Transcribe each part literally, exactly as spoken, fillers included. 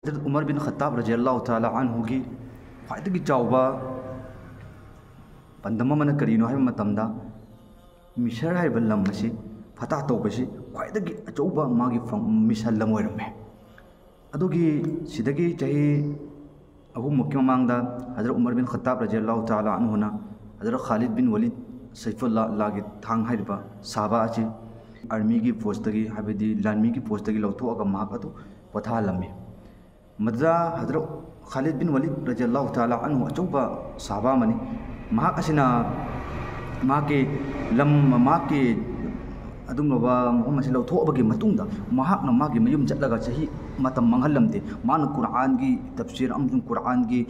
ꯍꯖꯔꯠ ꯎꯃꯔ ꯕꯤꯟ ꯈꯠꯇꯥꯕ ꯔꯖꯤꯌꯜꯂꯥꯍꯨ ꯇꯥꯂꯥ ꯑꯟꯍꯨꯒꯤ ꯈ꯭ꯋꯥꯏꯗꯒꯤ ꯆꯥꯎꯕ ꯄꯥꯟꯗꯝ ꯑꯃꯅ ꯀꯔꯤꯅꯣ ꯍꯥꯏꯕ ꯃꯇꯝꯗ, ꯃꯤꯁꯔ ꯍꯥꯏꯔꯤꯕ ꯂꯝ ꯑꯁꯤ ꯐꯇꯥꯍ ꯇꯧꯕꯁꯤ ꯈ꯭ꯋꯥꯏꯗꯒꯤ ꯑꯆꯧꯕ ꯃꯥꯒꯤ ꯐꯪ-, ꯃꯤꯁꯟ ꯑꯃ ꯑꯣꯏꯔꯝꯃꯦ꯫ ꯑꯗꯨꯒꯤ ꯁꯤꯗꯒꯤ ꯆꯍꯤ ꯑꯍꯨꯝꯃꯨꯛꯀꯤ ꯃꯃꯥꯡꯗ ꯍꯖꯔꯠ ꯎꯃꯔ ꯕꯤꯟ ꯈꯠꯇꯥꯕ ꯔꯖꯤꯌꯜꯂꯥꯍꯨ ꯇꯥꯂꯥ ꯑꯟꯍꯨꯅ ꯍꯖꯔꯠ ꯈꯥꯂꯤꯗ ꯕꯤꯟ ꯋꯂꯤꯗ ꯁꯩꯐꯨꯜꯂꯥ, ꯑꯜꯂꯥꯍꯒꯤ ꯊꯥꯡ ꯍꯥꯏꯔꯤꯕ ꯁꯥꯕ ꯑꯁꯤ ꯑꯥꯔꯃꯤꯒꯤ ꯐꯣꯔꯁꯇꯒꯤ, ꯍꯥꯏꯕꯗꯤ ꯂꯥꯟꯃꯤꯒꯤ ꯐꯣꯔꯁꯇꯒꯤ ꯂꯧꯊꯣꯛꯑꯒ ꯃꯍꯥꯛ ꯑꯗꯨ ꯄꯣꯊꯥꯍꯜꯂꯝꯃꯤ꯫ ꯃꯗꯨꯗ ꯍꯖꯔꯠ ꯈꯥꯂꯤꯗ ꯕꯤꯟ ꯋꯂꯤꯗ ꯔꯖꯤꯌꯜꯂꯥꯍꯨ ꯇꯥꯂꯥ ꯑꯟꯍꯨ ꯑꯆꯧꯕ ꯁꯥꯍꯥꯕꯥ ꯑꯃꯅꯤ꯫ ꯃꯍꯥꯛ ꯑꯁꯤꯅ ꯃꯍꯥꯛꯀꯤ ꯂꯝ, ꯃꯍꯥꯛꯀꯤ ꯑꯗꯨꯒꯨꯝꯂꯕ ꯃꯐꯝ ꯑꯁꯤ ꯂꯧꯊꯣꯛꯑꯕꯒꯤ ꯃꯇꯨꯡꯗ ꯃꯍꯥꯛꯅ ꯃꯥꯒꯤ ꯃꯌꯨꯝ ꯆꯠꯂꯒ ꯆꯍꯤ ꯃꯇꯝ ꯃꯥꯡꯍꯜꯂꯝꯗꯦ꯫ ꯃꯥꯅ ꯀꯨꯔꯥꯟꯒꯤ ꯇꯐꯁꯤꯔ ꯑꯃꯁꯨꯡ ꯀꯨꯔꯥꯟꯒꯤ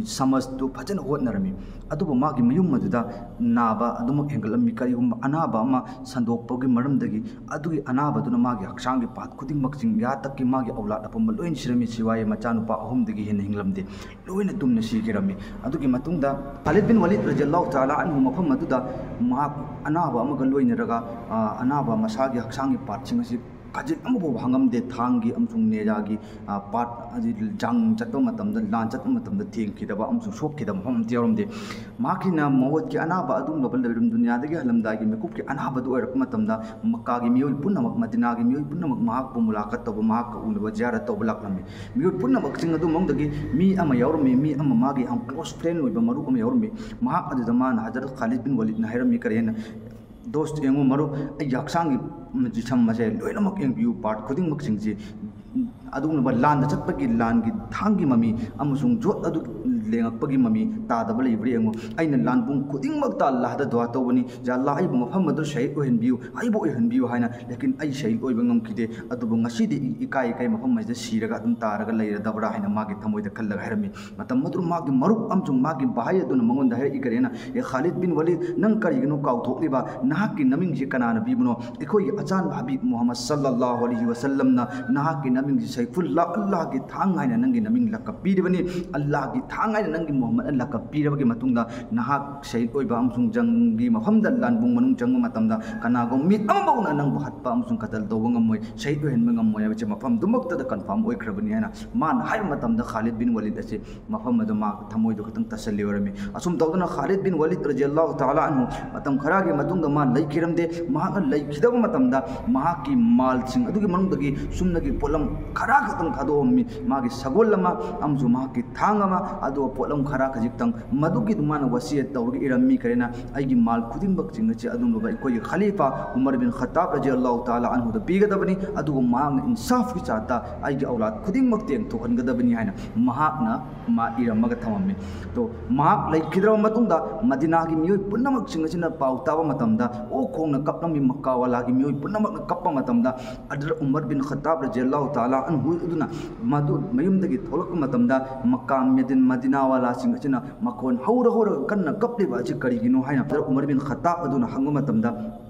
ꯁꯃꯖꯇꯨ ꯐꯖꯅ ꯍꯣꯠꯅꯔꯝꯃꯤ꯫ ꯑꯗꯨꯕꯨ ꯃꯥꯒꯤ ꯃꯌꯨꯝ ꯑꯗꯨꯗ ꯅꯥꯕ ꯑꯗꯨꯃꯛ ꯍꯦꯟꯒꯠꯂꯝꯃꯤ꯫ ꯀꯔꯤꯒꯨꯝꯕ ꯑꯅꯥꯕ ꯑꯃ ꯁꯟꯗꯣꯛꯄꯒꯤ ꯃꯔꯝꯗꯒꯤ ꯑꯗꯨꯒꯤ ꯑꯅꯥꯕꯗꯨꯅ ꯃꯥꯒꯤ ꯍꯛꯆꯥꯡꯒꯤ ꯄꯥꯔꯠ ꯈꯨꯗꯤꯡꯃꯛꯁꯤꯡ, ꯌꯥ ꯇꯛꯀꯤ ꯃꯥꯒꯤ ꯑꯧꯂꯥꯗ ꯑꯄꯨꯝꯕ ꯂꯣꯏꯅ ꯁꯤꯔꯝꯃꯤ꯫ ꯁꯤꯋꯥꯏ ꯃꯆꯥꯅꯨꯄꯥ ꯑꯍꯨꯝꯗꯒꯤ ꯍꯦꯟꯅ ꯍꯤꯡꯂꯝꯗꯦ, ꯂꯣꯏꯅ ꯇꯨꯝꯅ ꯁꯤꯈꯤꯔꯝꯃꯤ꯫ ꯑꯗꯨꯒꯤ ꯃꯇꯨꯡꯗ ꯈꯥꯂꯤꯗ ꯕꯤꯟ ꯋꯂꯤꯗ ꯔꯖꯤꯌꯜꯂꯥꯍꯨ ꯇꯥꯂꯥ ꯑꯟꯍꯨ ꯃꯐꯝ ꯑꯗꯨꯗ ꯃꯍꯥꯛ ꯑꯅꯥꯕ ꯑꯃꯒ ꯂꯣꯏꯅꯔꯒ, ꯑ, ꯑꯅꯥꯕ ꯃꯁꯥꯒꯤ ꯍꯛꯆꯥꯡꯒꯤ ꯄꯥꯔꯠꯁꯤꯡ ꯑꯁꯤ ꯀꯥꯆꯤꯟ ꯑꯃꯐꯥꯎꯕ ꯍꯥꯡꯉꯝꯗꯦ꯫ ꯊꯥꯡꯒꯤ ꯑꯃꯁꯨꯡ ꯅꯦꯖꯥꯒꯤ, ꯑ, ꯄꯥꯔꯠ ꯑꯁꯤ ꯖꯪ ꯆꯠꯄ ꯃꯇꯝꯗ, ꯂꯥꯟ ꯆꯠꯄ ꯃꯇꯝꯗ ꯊꯦꯡꯈꯤꯗꯕ ꯑꯃꯁꯨꯡ ꯁꯣꯛꯈꯤꯗꯕ ꯃꯐꯝ ꯑꯃꯠꯇ ꯌꯥꯎꯔꯝꯗꯦ꯫ ꯃꯍꯥꯛꯀꯤꯅ ꯃꯧꯠꯀꯤ ꯑꯅꯥꯕ ꯑꯗꯨꯒꯨꯝꯂꯕ ꯂꯩꯔꯝ ꯗꯨꯅꯤꯌꯥꯗꯒꯤ ꯍꯜꯂꯝꯗꯥꯏꯒꯤ ꯃꯤꯀꯨꯞꯀꯤ ꯑꯅꯥꯕꯗꯨ ꯑꯣꯏꯔꯛꯄ ꯃꯇꯝꯗ ꯃꯛꯀꯥꯒꯤ ꯃꯤꯑꯣꯏ ꯄꯨꯝꯅꯃꯛ, ꯃꯗꯤꯅꯥꯒꯤ ꯃꯤꯑꯣꯏ ꯄꯨꯝꯅꯃꯛ ꯃꯍꯥꯛꯄꯨ ꯃꯨꯂꯥꯀꯠ ꯇꯧꯕ, ꯃꯍꯥꯛꯀ ꯎꯅꯕ ꯖꯤꯌꯥꯔꯠ ꯇꯧꯕ ꯂꯥꯛꯂꯝꯃꯤ꯫ ꯃꯤꯑꯣꯏ ꯄꯨꯝꯅꯃꯛꯁꯤꯡ ꯑꯗꯨ ꯃꯅꯨꯡꯗꯒꯤ ꯃꯤ ꯑꯃ ꯌꯥꯎꯔꯝꯃꯤ, ꯃꯤ ꯑꯃ, ꯃꯥꯒꯤ ꯌꯥꯝ ꯀ꯭ꯂꯣꯁ ꯐ꯭ꯔꯦꯟ ꯑꯣꯏꯕ ꯃꯔꯨꯞ ꯑꯃ ꯌꯥꯎꯔꯝꯃꯤ꯫ ꯃꯍꯥꯛ ꯑꯗꯨꯗ ꯃꯥꯅ ꯍꯖꯔꯠ ꯈꯥꯂꯤꯗ ꯕꯤꯟ ꯋꯂꯤꯗꯅ ꯍꯥꯏꯔꯝꯃꯤ ꯀꯔꯤ ꯍꯥꯏꯅ, "ꯗꯣꯁ, ꯌꯦꯡꯉꯨ ꯃꯔꯨꯞ, ꯑꯩꯒꯤ ꯍꯛꯆꯥꯡꯒꯤ ꯖꯤꯁꯝ ꯑꯁꯦ ꯂꯣꯏꯅꯃꯛ ꯌꯦꯡꯕꯤꯌꯨ, ꯄꯥꯔꯠ ꯈꯨꯗꯤꯡꯃꯛꯁꯤꯡꯁꯤ ꯑꯗꯨꯒꯨꯝꯂꯕ ꯂꯥꯟꯗ ꯆꯠꯄꯒꯤ ꯂꯥꯟꯒꯤ ꯊꯥꯡꯒꯤ ꯃꯃꯤ ꯑꯃꯁꯨꯡ ꯌꯣꯠ ꯑꯗꯨ ꯂꯦꯡꯉꯛꯄꯒꯤ ꯃꯃꯤ ꯇꯥꯗꯕ ꯂꯩꯕ꯭ꯔꯥ ꯌꯦꯡꯉꯨ꯫ ꯑꯩꯅ ꯂꯥꯟꯕꯨꯡ ꯈꯨꯗꯤꯡꯃꯛꯇ ꯑꯜꯂꯥꯍꯗ ꯗꯨꯋꯥ ꯇꯧꯕꯅꯤ, 'ꯌꯥ ꯑꯜꯂꯥꯍ, ꯑꯩꯕꯨ ꯃꯐꯝ ꯑꯗꯨ ꯁꯍꯤꯗ ꯑꯣꯏꯍꯟꯕꯤꯌꯨ, ꯑꯩꯕꯨ ꯑꯣꯏꯍꯟꯕꯤꯌꯨ' ꯍꯥꯏꯅ꯫ ꯂꯦꯀꯤꯟ ꯑꯩ ꯁꯍꯤꯗ ꯑꯣꯏꯕ ꯉꯝꯈꯤꯗꯦ꯫ ꯑꯗꯨꯕꯨ ꯉꯁꯤꯗꯤ ꯑꯩ ꯏꯀꯥꯏ ꯏꯀꯥꯏ ꯃꯐꯝ ꯑꯁꯤꯗ ꯁꯤꯔꯒ ꯑꯗꯨꯝ ꯇꯥꯔꯒ ꯂꯩꯔꯗꯕ꯭ꯔꯥ ꯍꯥꯏꯅ ꯃꯥꯒꯤ ꯊꯃꯣꯏꯗ ꯈꯜꯂꯒ ꯍꯥꯏꯔꯝꯃꯤ꯫ ꯃꯇꯝ ꯑꯗꯨꯗ ꯃꯥꯒꯤ ꯃꯔꯨꯞ ꯑꯃꯁꯨꯡ ꯃꯥꯒꯤ ꯚꯥꯏ ꯑꯗꯨꯅ ꯃꯉꯣꯟꯗ ꯍꯥꯏꯔꯛꯏ ꯀꯔꯤ ꯍꯥꯏꯅ, "ꯑꯦ ꯈꯥꯂꯤꯗ ꯕꯤꯟ ꯋꯂꯤꯗ, ꯅꯪ ꯀꯔꯤꯒꯤꯅꯣ ꯀꯥꯎꯊꯣꯛꯂꯤꯕ? ꯅꯍꯥꯛꯀꯤ ꯅꯃꯤꯡꯁꯤ ꯀꯅꯥꯅ ꯄꯤꯕꯅꯣ? ꯑꯩꯈꯣꯏꯒꯤ ꯑꯆꯥꯟꯕ ꯍꯕꯤꯕ ꯃꯨꯍꯝꯃꯗ ꯁꯜꯂꯜꯂꯥꯍꯨ ꯑꯂꯩꯍꯤ ꯋꯁꯜꯂꯝꯅ ꯅꯍꯥꯛꯀꯤ ꯅꯃꯤꯡꯁꯤ ꯁꯩꯐꯨꯜꯂꯥ, ꯑꯜꯂꯥꯍꯒꯤ ꯊꯥꯡ ꯍꯥꯏꯅ ꯅꯪꯒꯤ ꯅꯃꯤꯡ ꯂꯛꯀꯞ ꯄꯤꯔꯤꯕꯅꯤ꯫ ꯑꯜꯂꯥꯍꯒꯤ ꯊꯥꯡ ꯍꯥꯏꯅ ꯅꯪꯒꯤ ꯃꯨꯍꯝꯃꯗꯅ ꯂꯀꯕ ꯄꯤꯔꯕꯒꯤ ꯃꯇꯨꯡꯗ ꯅꯍꯥꯛ ꯁꯍꯤꯗ ꯑꯣꯏꯕ ꯑꯃꯁꯨꯡ ꯖꯪꯒꯤ ꯃꯐꯝꯗ ꯂꯥꯟꯕꯨꯡ ꯃꯅꯨꯡ ꯆꯪꯕ ꯃꯇꯝꯗ ꯀꯅꯥꯒꯨꯝꯕ ꯃꯤ ꯑꯃꯐꯥꯎꯅ ꯅꯪꯕꯨ ꯍꯥꯠꯄ ꯑꯃꯁꯨꯡ ꯀꯇꯜ ꯇꯧꯕ ꯉꯝꯃꯣꯏ, ꯁꯍꯤꯗ ꯑꯣꯏꯍꯟꯕ ꯉꯝꯃꯣꯏ ꯍꯥꯏꯕꯁꯦ ꯃꯐꯝꯗꯨꯃꯛꯇꯗ ꯀꯟꯐꯥꯔꯝ ꯑꯣꯏꯈ꯭ꯔꯕꯅꯤ ꯍꯥꯏꯅ ꯃꯥꯅ ꯍꯥꯏꯕ ꯃꯇꯝꯗ ꯈꯥꯂꯤꯗ ꯕꯤꯟ ꯋꯥꯂꯤꯗ ꯑꯁꯤ ꯃꯐꯝ ꯑꯗꯨ ꯃꯥ ꯊꯃꯣꯏꯗꯣ ꯈꯤꯇꯪ ꯇꯁꯜꯂꯤ ꯑꯣꯏꯔꯝꯃꯤ꯫ ꯑꯁꯨꯝ ꯇꯧꯗꯨꯅ ꯈꯥꯂꯤꯗ ꯕꯤꯟ ꯋꯥꯂꯤꯗ ꯔꯖꯤꯌꯜꯂꯥꯍꯨ ꯇꯥꯂꯥ ꯑꯟꯍꯨ ꯃꯇꯝ ꯈꯔꯒꯤ ꯃꯇꯨꯡꯗ ꯃꯥ ꯂꯩꯈꯤꯔꯝꯗꯦ꯫ ꯃꯍꯥꯛꯅ ꯂꯩꯈꯤꯗꯕ ꯃꯇꯝꯗ ꯃꯍꯥꯛꯀꯤ ꯃꯥꯜꯁꯤꯡ ꯑꯗꯨꯒꯤ ꯃꯅꯨꯡꯗꯒꯤ ꯁꯨꯞꯅꯒꯤ ꯄꯣꯠꯂꯝ ꯈꯔ ꯈꯛꯇꯪ ꯊꯥꯗꯣꯛꯑꯝꯃꯤ꯫ ꯃꯥꯒꯤ ꯁꯒꯣꯜ ꯑꯃ ꯑꯃꯁꯨꯡ ꯃꯍꯥꯛꯀꯤ ꯊꯥꯡ ꯑꯃ, ꯑꯗꯨꯒ ꯄꯣꯠꯂꯝ ꯈꯔ ꯈꯖꯤꯛꯇꯪ, ꯃꯗꯨꯒꯤꯗꯨ ꯃꯥꯅ ꯋꯁꯤꯌꯠ ꯇꯧꯔꯒ ꯏꯔꯝꯃꯤ꯫ ꯀꯔꯤꯅ ꯑꯩꯒꯤ ꯃꯥꯜ ꯈꯨꯗꯤꯡꯃꯛꯁꯤꯡ ꯑꯁꯤ ꯑꯗꯨꯝꯕ ꯑꯩꯈꯣꯏꯒꯤ ꯈꯂꯤꯐꯥ ꯎꯃꯔ ꯕꯤꯟ ꯈꯠꯇꯥꯕ ꯔꯖꯤꯌꯜꯂꯥꯍꯨ ꯇꯥꯂꯥ ꯑꯟꯍꯨꯗ ꯄꯤꯒꯗꯕꯅꯤ, ꯑꯗꯨꯒ ꯃꯍꯥꯛꯅ ꯏꯟꯁꯥꯐꯀꯤ ꯆꯥꯠꯇ ꯑꯩꯒꯤ ꯑꯧꯂꯥꯗ ꯈꯨꯗꯤꯡꯃꯛ ꯇꯦꯡꯊꯣꯛꯍꯟꯒꯗꯕꯅꯤ ꯍꯥꯏꯅ ꯃꯍꯥꯛꯅ ꯃꯥ ꯏꯔꯝꯃꯒ ꯊꯝꯃꯝꯃꯤ꯫ ꯇꯣ, ꯃꯍꯥꯛ ꯂꯩꯈꯤꯗ꯭ꯔꯕ ꯃꯇꯨꯡꯗ ꯃꯗꯤꯅꯥꯒꯤ ꯃꯤꯑꯣꯏ ꯄꯨꯝꯅꯃꯛꯁꯤꯡ ꯑꯁꯤꯅ ꯄꯥꯎ ꯇꯥꯕ ꯃꯇꯝꯗ ꯑꯣꯛ ꯈꯣꯡꯅ ꯀꯞꯂꯝꯃꯤ꯫ ꯃꯛꯀꯥꯋꯥꯂꯥꯒꯤ ꯃꯤꯑꯣꯏ ꯄꯨꯝꯅꯃꯛꯅ ꯀꯞꯄ ꯃꯇꯝꯗ ꯍꯖꯔꯠ ꯎꯃꯔ ꯕꯤꯟ ꯈꯠꯇꯥꯕ ꯔꯖꯤꯌꯜꯂꯥꯍꯨ ꯇꯥꯂꯥ ꯑꯟꯍꯨ ꯑꯗꯨꯅ ꯃꯗꯨ ꯃꯌꯨꯝꯗꯒꯤ ꯊꯣꯛꯂꯛꯄ ꯃꯇꯝꯗ ꯃꯛꯀꯥ ꯃꯗꯤꯟ-, ꯃꯗꯤꯅꯥꯋꯥꯂꯥꯁꯤꯡ ꯑꯁꯤꯅ ꯃꯈꯣꯟ ꯍꯧꯔ ꯍꯧꯔꯒ ꯀꯟꯅ ꯀꯞꯂꯤꯕ ꯑꯁꯤ ꯀꯔꯤꯒꯤꯅꯣ ꯍꯥꯏꯅ ꯍꯖꯔꯠ ꯎꯃꯔ ꯕꯤꯟ ꯈꯠꯇꯥꯕ ꯑꯗꯨꯅ ꯍꯪꯕ ꯃꯇꯝꯗ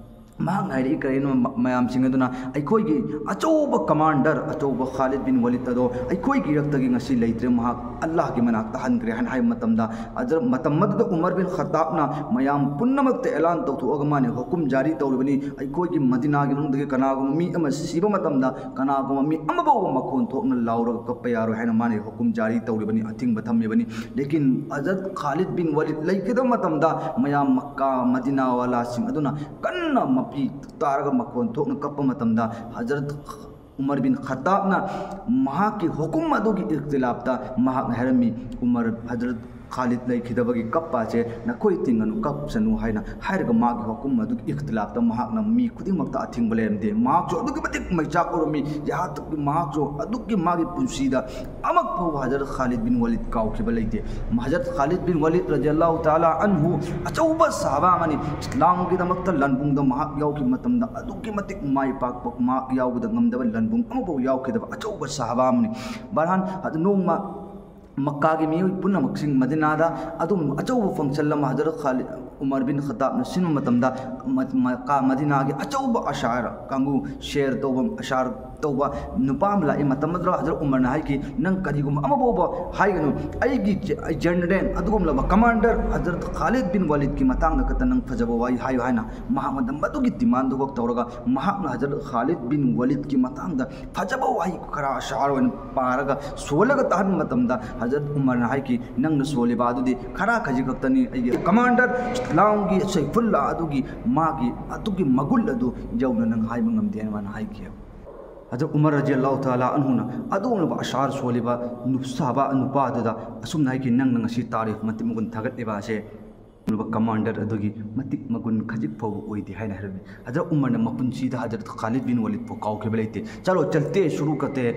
ꯃꯍꯥꯛꯅ ꯍꯥꯏꯔꯛꯏ, ꯀꯔꯤꯅꯣ ꯃ-, ꯃꯌꯥꯝꯁꯤꯡ ꯑꯗꯨꯅ ꯑꯩꯈꯣꯏꯒꯤ ꯑꯆꯧꯕ ꯀꯃꯥꯟꯗꯔ, ꯑꯆꯧꯕ ꯈꯥꯂꯤꯗ ꯕꯤꯟ ꯋꯥꯂꯤꯗ ꯑꯗꯣ ꯑꯩꯈꯣꯏꯒꯤ ꯏꯔꯛꯇꯒꯤ ꯉꯁꯤ ꯂꯩꯇ꯭ꯔꯦ, ꯃꯍꯥꯛ ꯑꯜꯂꯥꯍꯒꯤ ꯃꯅꯥꯛꯇ ꯍꯟꯈ꯭ꯔꯦ ꯍꯥꯏꯅ ꯍꯥꯏꯕ ꯃꯇꯝꯗ, ꯍꯖꯔꯠ ꯃꯇꯝ ꯑꯗꯨꯗ ꯎꯃꯔ ꯕꯤꯟ ꯈꯠꯇꯥꯕꯅ ꯃꯌꯥꯝ ꯄꯨꯝꯅꯃꯛꯇ ꯑꯦꯂꯥꯟ ꯇꯧꯊꯣꯛꯑꯒ ꯃꯥꯅ ꯍꯨꯀꯨꯝ ꯖꯥꯔꯤ ꯇꯧꯔꯤꯕꯅꯤ, ꯑꯩꯈꯣꯏꯒꯤ ꯃꯗꯤꯅꯥꯒꯤ ꯃꯅꯨꯡꯗꯒꯤ ꯀꯅꯥꯒꯨꯝꯕ ꯃꯤ ꯑꯃ ꯁꯤꯕ ꯃꯇꯝꯗ ꯀꯅꯥꯒꯨꯝꯕ ꯃꯤ ꯑꯃꯐꯥꯎꯕ ꯃꯈꯣꯟ ꯊꯣꯛꯅ ꯂꯥꯎꯔꯒ ꯀꯞꯄ ꯌꯥꯔꯣꯏ ꯍꯥꯏꯅ ꯃꯥꯅ ꯍꯨꯀꯨꯝ ꯖꯥꯔꯤ ꯇꯧꯔꯤꯕꯅꯤ, ꯑꯊꯤꯡꯕ ꯊꯝꯃꯤꯕꯅꯤ꯫ ꯂꯦꯀꯤꯟ ꯍꯖꯔꯠ ꯈꯥꯂꯤꯗ ꯕꯤꯟ ꯋꯥꯂꯤꯗ ꯂꯩꯈꯤꯗꯕ ꯃꯇꯝꯗ ꯃꯌꯥꯝ ꯃꯛꯀꯥ ꯃꯗꯤꯅꯥꯋꯥꯂꯥꯁꯤꯡ ꯑꯗꯨꯅ ꯀꯟꯅ ꯃꯄꯤ ꯇꯥꯔꯒ ꯃꯈꯣꯟ ꯊꯣꯛꯅ ꯀꯞꯄ ꯃꯇꯝꯗ ꯍꯖꯔꯠ ꯎꯃꯔ ꯕꯤꯟ ꯈꯠꯇꯥꯕꯅ ꯃꯍꯥꯛꯀꯤ ꯍꯨꯀꯨꯝ ꯑꯗꯨꯒꯤ ꯏꯈꯇꯤꯂꯥꯐꯇ ꯃꯍꯥꯛꯅ ꯍꯥꯏꯔꯝꯃꯤ, ꯎꯃꯔ, ꯍꯖꯔꯠ ꯈꯥꯂꯤꯗ ꯂꯩꯈꯤꯗꯕꯒꯤ ꯀꯞꯄ ꯑꯁꯦ ꯅꯈꯣꯏ ꯇꯤꯡꯒꯅꯨ, ꯀꯞꯁꯅꯨ ꯍꯥꯏꯅ ꯍꯥꯏꯔꯒ ꯃꯥꯒꯤ ꯍꯨꯀꯨꯝ ꯑꯗꯨꯒꯤ ꯏꯈꯇꯤꯂꯥꯐꯇ ꯃꯍꯥꯛꯅ ꯃꯤ ꯈꯨꯗꯤꯡꯃꯛꯇ ꯑꯊꯤꯡꯕ ꯂꯩꯔꯝꯗꯦ꯫ ꯃꯍꯥꯛꯁꯨ ꯑꯗꯨꯛꯀꯤ ꯃꯇꯤꯛ ꯃꯩꯆꯥꯛ ꯑꯣꯏꯔꯝꯃꯤ꯫ ꯌꯥꯍꯥ ꯇꯛ ꯀꯤ ꯃꯍꯥꯛꯁꯨ ꯑꯗꯨꯛꯀꯤ ꯃꯥꯒꯤ ꯄꯨꯟꯁꯤꯗ ꯑꯃꯨꯛ ꯐꯥꯎꯕ ꯍꯖꯔꯠ ꯈꯥꯂꯤꯗ ꯕꯤꯟ ꯋꯥꯂꯤꯗ ꯀꯥꯎꯈꯤꯕ ꯂꯩꯇꯦ꯫ ꯍꯖꯔꯠ ꯈꯥꯂꯤꯗ ꯕꯤꯟ ꯋꯥꯂꯤꯗ ꯔꯖꯤꯌꯜꯂꯥꯍꯨ ꯇꯥꯂꯥ ꯑꯟꯍꯨ ꯑꯆꯧꯕ ꯁꯍꯥꯕꯥ ꯑꯃꯅꯤ꯫ ꯏꯁꯂꯥꯝꯒꯤꯗꯃꯛꯇ ꯂꯥꯟꯕꯨꯡꯗ ꯃꯍꯥꯛ ꯌꯥꯎꯈꯤꯕ ꯃꯇꯝꯗ ꯑꯗꯨꯛꯀꯤ ꯃꯇꯤꯛ ꯃꯥꯏ ꯄꯥꯛꯄ, ꯃꯍꯥꯛ ꯌꯥꯎꯕꯗ ꯉꯝꯗꯕ ꯂꯥꯟꯕꯨꯡ ꯑꯃꯐꯥꯎ ꯌꯥꯎꯈꯤꯗꯕ ꯑꯆꯧꯕ ꯁꯍꯥꯕꯥ ꯑꯃꯅꯤ꯫ ꯕꯍꯔꯍꯥꯜ, ꯑꯗꯨ ꯅꯣꯡꯃ ꯃꯛꯀꯥꯒꯤ ꯃꯤꯑꯣꯏ ꯄꯨꯝꯅꯃꯛꯁꯤꯡ ꯃꯗꯤꯅꯥꯗ ꯑꯗꯨꯝ ꯑꯆꯧꯕ ꯐꯪꯁꯟ ꯑꯃ ꯍꯖꯔꯠ ꯈꯥꯂꯤꯗ, ꯎꯃꯔ ꯕꯤꯟ ꯈꯠꯇꯥꯕꯅ ꯁꯤꯟꯕ ꯃꯇꯝꯗ ꯃ-, ꯃꯛꯀꯥ ꯃꯗꯤꯅꯥꯒꯤ ꯑꯆꯧꯕ ꯑꯁꯥꯔ ꯀꯥꯡꯕꯨ, ꯁꯦꯔ ꯇꯧꯕ ꯑꯁꯥꯔ ꯇꯧꯕ ꯅꯨꯄꯥ ꯑꯃ ꯂꯥꯛꯏ꯫ ꯃꯇꯝ ꯑꯗꯨꯗ ꯍꯖꯔꯠ ꯎꯃꯔꯅ ꯍꯥꯏꯈꯤ, "ꯅꯪ ꯀꯔꯤꯒꯨꯝꯕ ꯑꯃ ꯐꯥꯎꯕ ꯍꯥꯏꯒꯅꯨ, ꯑꯩꯒꯤ ꯖꯦ-, ꯖꯦꯅꯔꯦꯜ ꯑꯗꯨꯒꯨꯝꯂꯕ ꯀꯃꯥꯟꯗꯔ ꯍꯖꯔꯠ ꯈꯥꯂꯤꯗ ꯕꯤꯟ ꯋꯥꯂꯤꯗꯀꯤ ꯃꯇꯥꯡꯗ ꯈꯛꯇ ꯅꯪ ꯐꯖꯕ ꯋꯥꯍꯩ ꯍꯥꯏꯌꯨ" ꯍꯥꯏꯅ ꯃꯍꯥꯛꯉꯣꯟꯗ ꯃꯗꯨꯒꯤ ꯗꯤꯃꯥꯟꯗꯨ ꯈꯛ ꯇꯧꯔꯒ ꯃꯍꯥꯛꯅ ꯍꯖꯔꯠ ꯈꯥꯂꯤꯗ ꯕꯤꯟ ꯋꯥꯂꯤꯗꯀꯤ ꯃꯇꯥꯡꯗ ꯐꯖꯕ ꯋꯥꯍꯩ ꯈꯔ ꯑꯁꯥꯔ ꯑꯣꯏꯅ ꯄꯥꯔꯒ ꯁꯣꯜꯂꯒ ꯇꯥꯍꯟꯕ ꯃꯇꯝꯗ ꯍꯖꯔꯠ ꯎꯃꯔꯅ ꯍꯥꯏꯈꯤ, "ꯅꯪꯅ ꯁꯣꯜꯂꯤꯕ ꯑꯗꯨꯗꯤ ꯈꯔ ꯈꯖꯤꯛ ꯈꯛꯇꯅꯤ, ꯑꯩꯒꯤ ꯀꯃꯥꯟꯗꯔ ꯏꯁꯂꯥꯝꯒꯤ ꯁꯩꯐꯨꯜꯂꯥ ꯑꯗꯨꯒꯤ ꯃꯥꯒꯤ ꯑꯗꯨꯒꯤ ꯃꯒꯨꯟ ꯑꯗꯨ ꯌꯧꯅ ꯅꯪ ꯍꯥꯏꯕ ꯉꯝꯗꯦ" ꯍꯥꯏꯅ ꯃꯥꯅ ꯍꯥꯏꯈꯤ꯫ ꯍꯖꯔꯠ ꯎꯃꯔ ꯔꯖꯤꯌꯜꯂꯥꯍꯨ ꯇꯥꯂꯥ ꯑꯟꯍꯨꯅ ꯑꯗꯨꯒꯨꯝꯂꯕ ꯑꯁꯥꯔ ꯁꯣꯜꯂꯤꯕ ꯅꯨꯞꯁꯥꯕ ꯅꯨꯄꯥ ꯑꯗꯨꯗ ꯑꯁꯨꯝꯅ ꯍꯥꯏꯈꯤ, "ꯅꯪꯅ ꯉꯁꯤ ꯇꯥꯔꯤꯐ ꯃꯇꯤꯛ ꯃꯒꯨꯟ ꯊꯥꯒꯠꯂꯤꯕ ꯑꯁꯦ ꯑꯗꯨꯒꯨꯝꯂꯕ ꯀꯃꯥꯟꯗꯔ ꯑꯗꯨꯒꯤ ꯃꯇꯤꯛ ꯃꯒꯨꯟ ꯈꯖꯤꯛ ꯐꯥꯎꯕ ꯑꯣꯏꯗꯦ" ꯍꯥꯏꯅ ꯍꯥꯏꯔꯝꯃꯤ꯫ ꯍꯖꯔꯠ ꯎꯃꯔꯅ ꯃꯄꯨꯟꯁꯤꯗ ꯍꯖꯔꯠ ꯈꯥꯂꯤꯗ ꯕꯤꯟ ꯋꯥꯂꯤꯗꯄꯨ ꯀꯥꯎꯈꯤꯕ ꯂꯩꯇꯦ꯫ "ꯆꯂꯣ ꯆꯜꯇꯦ ꯍꯦ ꯁꯨꯔꯨ ꯀꯔꯇꯦ ꯍꯦ"